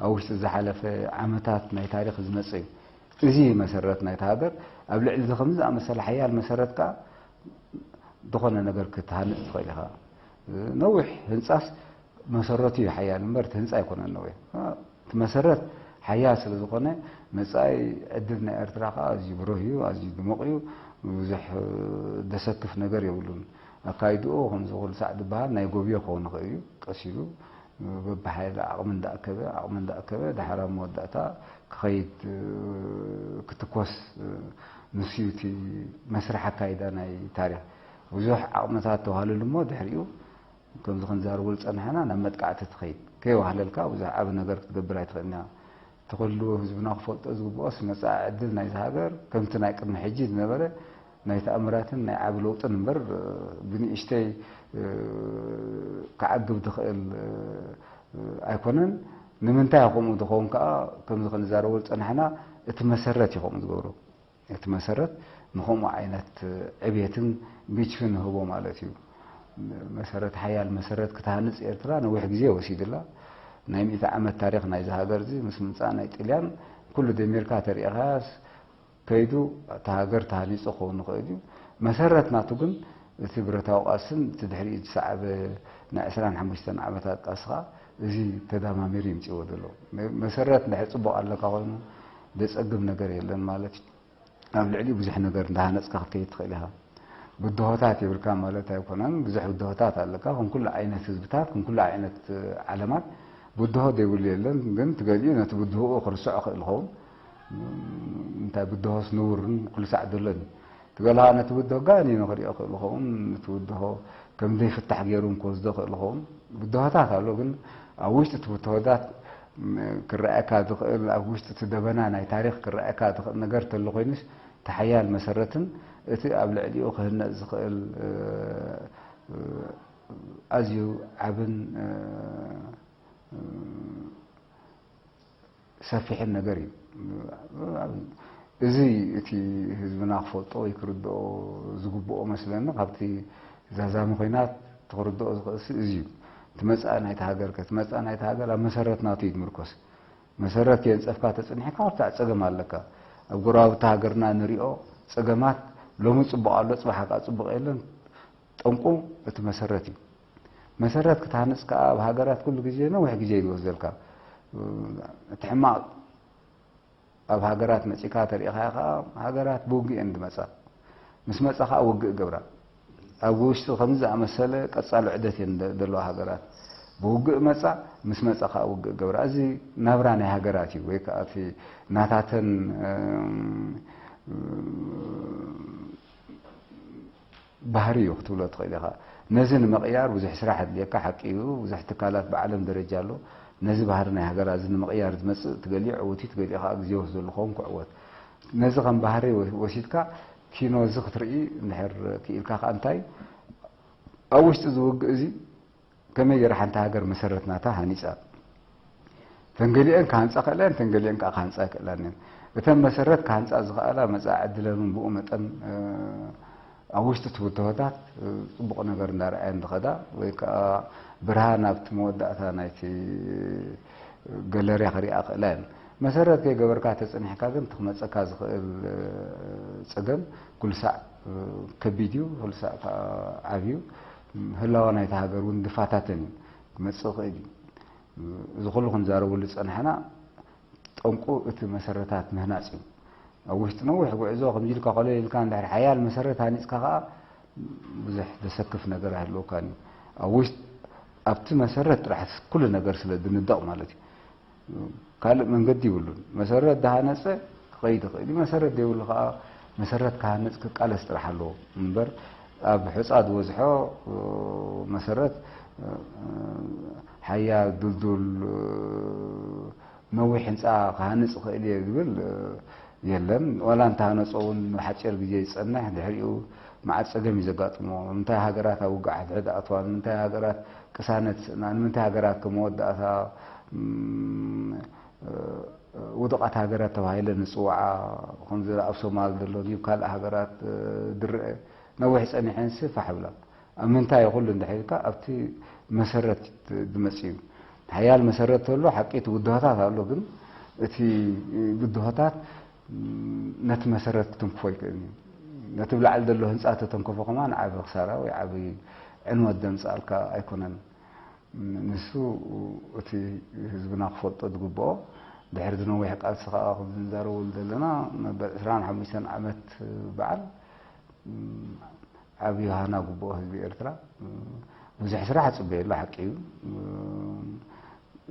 ኣብ ውሽጢ ዝሓለፈ ዓመታት ናይ ታሪኽ ዝመጸ እዩ። እዚ መሰረት ናይታ ሃገር። ኣብ ልዕሊ እዚ ከምዚ ዝኣመሰለ ሓያል መሰረት ከኣ ዝኾነ ነገር ክትሃንጽ ትኽእል ኢኻ። ነዊሕ ህንጻስ መሰረቱ እዩ ሓያል እምበር እቲ ህንጻ ኣይኮነን ነዊሕ። እቲ መሰረት ሓያል ስለ ዝኾነ መጻኢ ዕድል ናይ ኤርትራ ከኣ ኣዝዩ ብሩህ እዩ፣ ኣዝዩ ድሙቕ እዩ። ብዙሕ ደሰክፍ ነገር የብሉን። ኣካይድኡ ከምዚ ኩሉ ሳዕ ዝበሃል ናይ ጎብዮ ክኸውን ይኽእል እዩ። ቀስ ኢሉ በብሓይሊ ዓቕሚ እንዳኣከበ፣ ዓቕሚ እንዳኣከበ፣ ዳሕር ኣብ መወዳእታ ክኸይድ፣ ክትኮስ፣ ንሱ እዩ እቲ መስርሕ ኣካይዳ ናይ ታሪኽ። ብዙሕ ዓቕምታት ተዋህልሉ እሞ ድሕሪኡ ከምዚ ክንዛረበሉ ዝጸናሕና ናብ መጥቃዕቲ ትኸይድ። ከይዋህለልካ ብዙሕ ዓቢ ነገር ክትገብር ኣይትኽእልን ኢኻ። እቲ ኩሉ ህዝብና ክፈልጦ ዝግብኦስ መጻኢ ዕድል ናይዚ ሃገር ከምቲ ናይ ቅድሚ ሕጂ ዝነበረ ናይ ተኣምራትን ናይ ዓቢ ለውጥን እምበር ብንእሽተይ ክዓግብ ዝኽእል ኣይኮነን። ንምንታይ ከምኡ ዝኸውን ከኣ ከምዚ ክንዛረበሉ ዝጸናሕና እቲ መሰረት እዩ ከምኡ ዝገብሮ። እቲ መሰረት ንኸምኡ ዓይነት ዕብየትን ግጭፍን ንህቦ ማለት እዩ። መሰረት፣ ሓያል መሰረት ክትሃንጽ ኤርትራ ነዊሕ ግዜ ወሲድላ። ናይ ሚእቲ ዓመት ታሪኽ ናይዚ ሃገር እዚ ምስ ምምጻእ ናይ ጥልያን ኩሉ ደሚርካ ተሪኢኻስ ከይዱ እቲ ሃገር ተሃኒጹ ክኸውን ይኽእል እዩ። መሰረት ናቱ ግን እቲ ብረታዊ ቃልስን እቲ ድሕሪኡ ዝሰዓበ ናይ ዕስራን ሓሙሽተን ዓመታት ቃልሲ ከኣ እዚ ተዳማሚሩ ይምጽእዎ ዘሎ። መ-፣ መሰረት እንድሕር ጽቡቕ ኣለካ ኮይኑ ዘጸግም ነገር የለን ማለት እዩ። ኣብ ልዕሊኡ ብዙሕ ነገር እንዳሃነጽካ ክትከይድ ትኽእል ኢኻ። ብድሆታት የብልካ ማለት ኣይኮነን። ብዙሕ ብድሆታት ኣለካ። ከም ኩሉ ዓይነት ህዝብታት፣ ከም ኩሉ ዓይነት ዓለማት ብድሆ ዘይብሉ የለን፣ ግን ትገሊኡ ነቲ ብድሆኡ ክርስዖ ክእል ይኸውን። እንታይ ብድሆስ ንቡርን ኩሉ ሳዕ ዘሎን እዩ። ትገሊኡ ነቲ ብድሆ ጋኒኑ ክሪኦ ክእል ይኸውን። ነቲ ብድሆ ከም ዘይፍታሕ ገይሩ እውን ክወስዶ ክእል ይኸውን። ብድሆታት ኣሎ፣ ግን ኣብ ውሽጢ እቲ ብድሆታት ክረኣየካ ዝኽእል፣ ኣብ ውሽጢ እቲ ደበና ናይ ታሪኽ ክረኣየካ ዝኽእል ነገር ተሎ ኮይኑስ፣ እቲ ሓያል መሰረትን እቲ ኣብ ልዕሊኡ ክህነጽ ዝኽእል፣ እ፣ እ፣ ኣዝዩ ዓብን፣ እ፣ እ፣ ሰፊሕን ነገር እዩ። እዚ እቲ ህዝብና ክፈልጦ ወይ ክርድኦ ዝግብኦ መስለኒ፣ ካብቲ ዛዛሚ ኮይናት ክርድኦ ዝኽእል እዚ እዩ። እቲ መጻኢ ናይቲ ሃገር ከ፣ እቲ መጻኢ ናይቲ ሃገር ኣብ መሰረት ናቱ እዩ ዝምርኮስ። መሰረት የንጸፍካ ተጽኒሕካ፣ ኣብታ ጸገም ኣለካ። ኣብ ጎረባብቲ ሃገርና ንሪኦ ጸገማት፣ ሎሚ ጽቡቕ ኣሎ፣ ጽባሕ ከኣ ጽቡቕ የለን። ጠንቁ እቲ መሰረት እዩ። መሰረት ክትሃንጽ ከኣ ኣብ ሃገራት ኩሉ ግዜ ነዊሕ ግዜ እዩ ዝወስደልካ። እቲ ሕማቕ ኣብ ሃገራት መጺካ ተሪኢኻዮ ከኣ፣ ሃገራት ብውግእ እየን ዝመጻ። ምስ መጻ ከኣ ውግእ ገብራ። ኣብ ውሽጢ ከምዚ ዝኣመሰለ ቀጻሊ ዑደት እየን ደ-፣ ዘለዋ ሃገራት። ብውግእ መጻ፣ ምስ መጻ ከኣ ውግእ ገብራ። እዚ ናብራ ናይ ሃገራት እዩ፣ ወይ ከኣ እቲ ናታተን፣ እም፣ ባህሪ እዩ ክትብሎ ትኽእል ኢኻ። ነዚ ንምቕያር ብዙሕ ስራሕ ኣድልየካ ሓቂ እዩ። ብዙሕ ትካላት ብዓለም ደረጃ ኣሎ። ነዚ ባህሪ ናይ ሃገር እዚ ንምቕያር ዝመጽእ ትገሊኡ ዕውት እዩ፣ ትገሊኡ ከኣ ግዜ ይወስደሉ ክኸውን ክዕወት። ነዚ ከም ባህሪ ወ-፣ ወሲድካ ኪኖ እዚ ክትርኢ እንድሕር ክኢልካ ከኣ እንታይ ኣብ ውሽጢ እዚ ውግእ እዚ ከመይ ገይራ ሓንቲ ሃገር መሰረት ናታ ሃኒጻ? እተን ገሊአን ክሃንጻ ክእላ እየን፣ እተን ገሊአን ከኣ ክሃንጻ ኣይክእላን እየን። እተን መሰረት ክሃንጻ ዝኸኣላ መጻኢ ዕድለን እውን ብኡ መጠን፣ እ፣ ኣብ ውሽጢ እቲ ብድሆታት፣ እ፣ ጽቡቕ ነገር እንዳረኣየን ዝኸዳ ወይ ከኣ ብርሃን ኣብቲ መወዳእታ ናይቲ ገለርያ ክሪኣ ክእላ እየን። መሰረት ከይገበርካ ተጸኒሕካ ግን እቲ ክመጸካ ዝኽእል፣ እ፣ ጸገም ኩሉ ሳዕ፣ እ፣ ከቢድ እዩ፣ ኩሉ ሳዕ ከኣ ዓቢ እዩ። ህላወ ናይታ ሃገር እውን ዝፈታተን እዩ፣ ክመጽእ ይኽእል እዩ። እዚ ኩሉ ክንዛረበሉ ዝጸናሕና ጠንቁ እቲ መሰረታት ምህናጽ እዩ። ኣብ ውሽጢ ነዊሕ ጉዕዞ ከምዚ ኢልካ ኮለል ኢልካ እንድሕር ሓያል መሰረት ሃኒጽካ ከኣ ብዙሕ ዘሰክፍ ነገር ኣይህልወካን እዩ። ኣብ ውሽጢ ኣብቲ መሰረት ጥራሕ ኩሉ ነገር ስለ ዝንደቕ ማለት እዩ። ካልእ መንገዲ ይብሉን። መሰረት ዝሃነጸ ክኸይድ ይኽእል እዩ። መሰረት ዘይብሉ ከኣ መሰረት ክሃንጽ ክቃለስ ጥራሕ ኣለዎ እምበር፣ ኣብ ሑጻ ዝበዝሖ መሰረት ሓያል፣ ድልዱል፣ ነዊሕ ህንጻ ክሃንጽ ይኽእል እየ ዝብል የለን። ዋላ እንተሃነጾ እውን ንሓጺር ግዜ ዝጸንሕ፣ ድሕሪኡ መዓት ጸገም እዩ ዘጋጥሞ። ንምንታይ ሃገራት ኣብ ውግእ ሕድሕድ ኣትዋ? ንምንታይ ሃገራት ቅሳነት ስእና? ንምንታይ ሃገራት ከም መወዳእታ፣ እም፣ ውዱቓት ሃገራት ተባሂለን ዝጽውዓ፣ ከምዚ ኣብ ሶማል ዘሎ፣ ኣብ ካልእ ሃገራት ዝረአ፣ ነዊሕ ጸኒሐንሲ ፋሕ ብላ። ኣብ ምንታይ እዩ ኩሉ እንድሕር ኢልካ፣ ኣብቲ መሰረት ዝመጽእ እዩ። ሓያል መሰረት ተሎ፣ ሓቂ እቲ ብድሆታት ኣሎ፣ ግን እቲ ብድሆታት፣ እም፣ ነቲ መሰረት ክትንክፎ ኣይክእልን እዩ። ነቲ ብላዕሊ ዘሎ ህንጻ ተተንከፎ ከማን ዓቢ ክሳራ ወይ ዓቢ ዕንወት ዘምጽኣልካ ኣይኮነን። ንሱ እቲ ህዝብና ክፈልጦ ዝግብኦ፣ ድሕሪ ዝነዊሕ ቃልሲ ከኣ፣ ከም ዝንዛረበሉ ዘለና፣ መበል ዕስራን ሓሙሽተን ዓመት በዓል፣ እም፣ ዓቢ ሃና ግብኦ ህዝቢ ኤርትራ። እም፣ ብዙሕ ስራሕ ይጽበየሉ ሓቂ እዩ። እም፣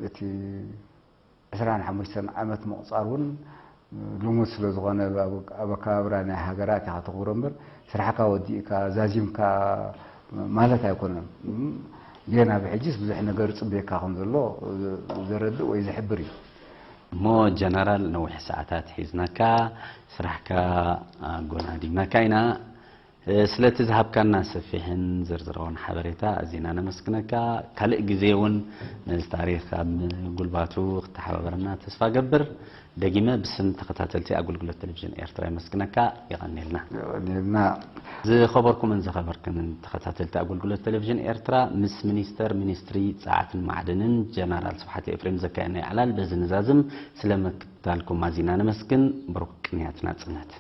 እቲ ዕስራን ሓሙሽተን ዓመት ምቑጻር እውን ልሙድ ስለ ዝኾነ፣ ኣብ፣ ኣብ ኣከባብራ ናይ ሃገራት ኢኻ ተኽብሮ እምበር፣ ስራሕካ ወዲእካ ዛዚምካ ማለት ኣይኮነን። እም፣ ጌና ብሕጂስ ብዙሕ ነገር ይጽበየካ ከም ዘሎ ዘረድእ ወይ ዝሕብር እዩ። እሞ ጀነራል፣ ነዊሕ ሰዓታት ሒዝናካ፣ ስራሕካ ኣጎናዲብናካ ኢና። ስለቲ ዝሃብካና ሰፊሕን ዝርዝራውን ሓበሬታ ኣዚና ነመስግነካ። ካልእ ግዜ እውን ነዚ ታሪኽ ኣብ ጉልባቱ ክተሓባበረና ተስፋ ገብር። ደጊመ ብስም ተኸታተልቲ ኣገልግሎት ቴሌቪዥን ኤርትራ የመስግነካ። የቐንየልና። የቐንየልና። ዝኸበርኩምን ዝኸበርክንን ተኸታተልቲ ኣገልግሎት ቴሌቪዥን ኤርትራ፣ ምስ ሚኒስተር ሚኒስትሪ ጸዓትን ማዕድንን ጀነራል ስብሓት ኤፍሬም ዘካየድናዮ ዕላል በዚ ንዛዝም። ስለ ምክትታልኩም ኣዚና ነመስግን። ብሩኽ ቅንያት ናጽነት።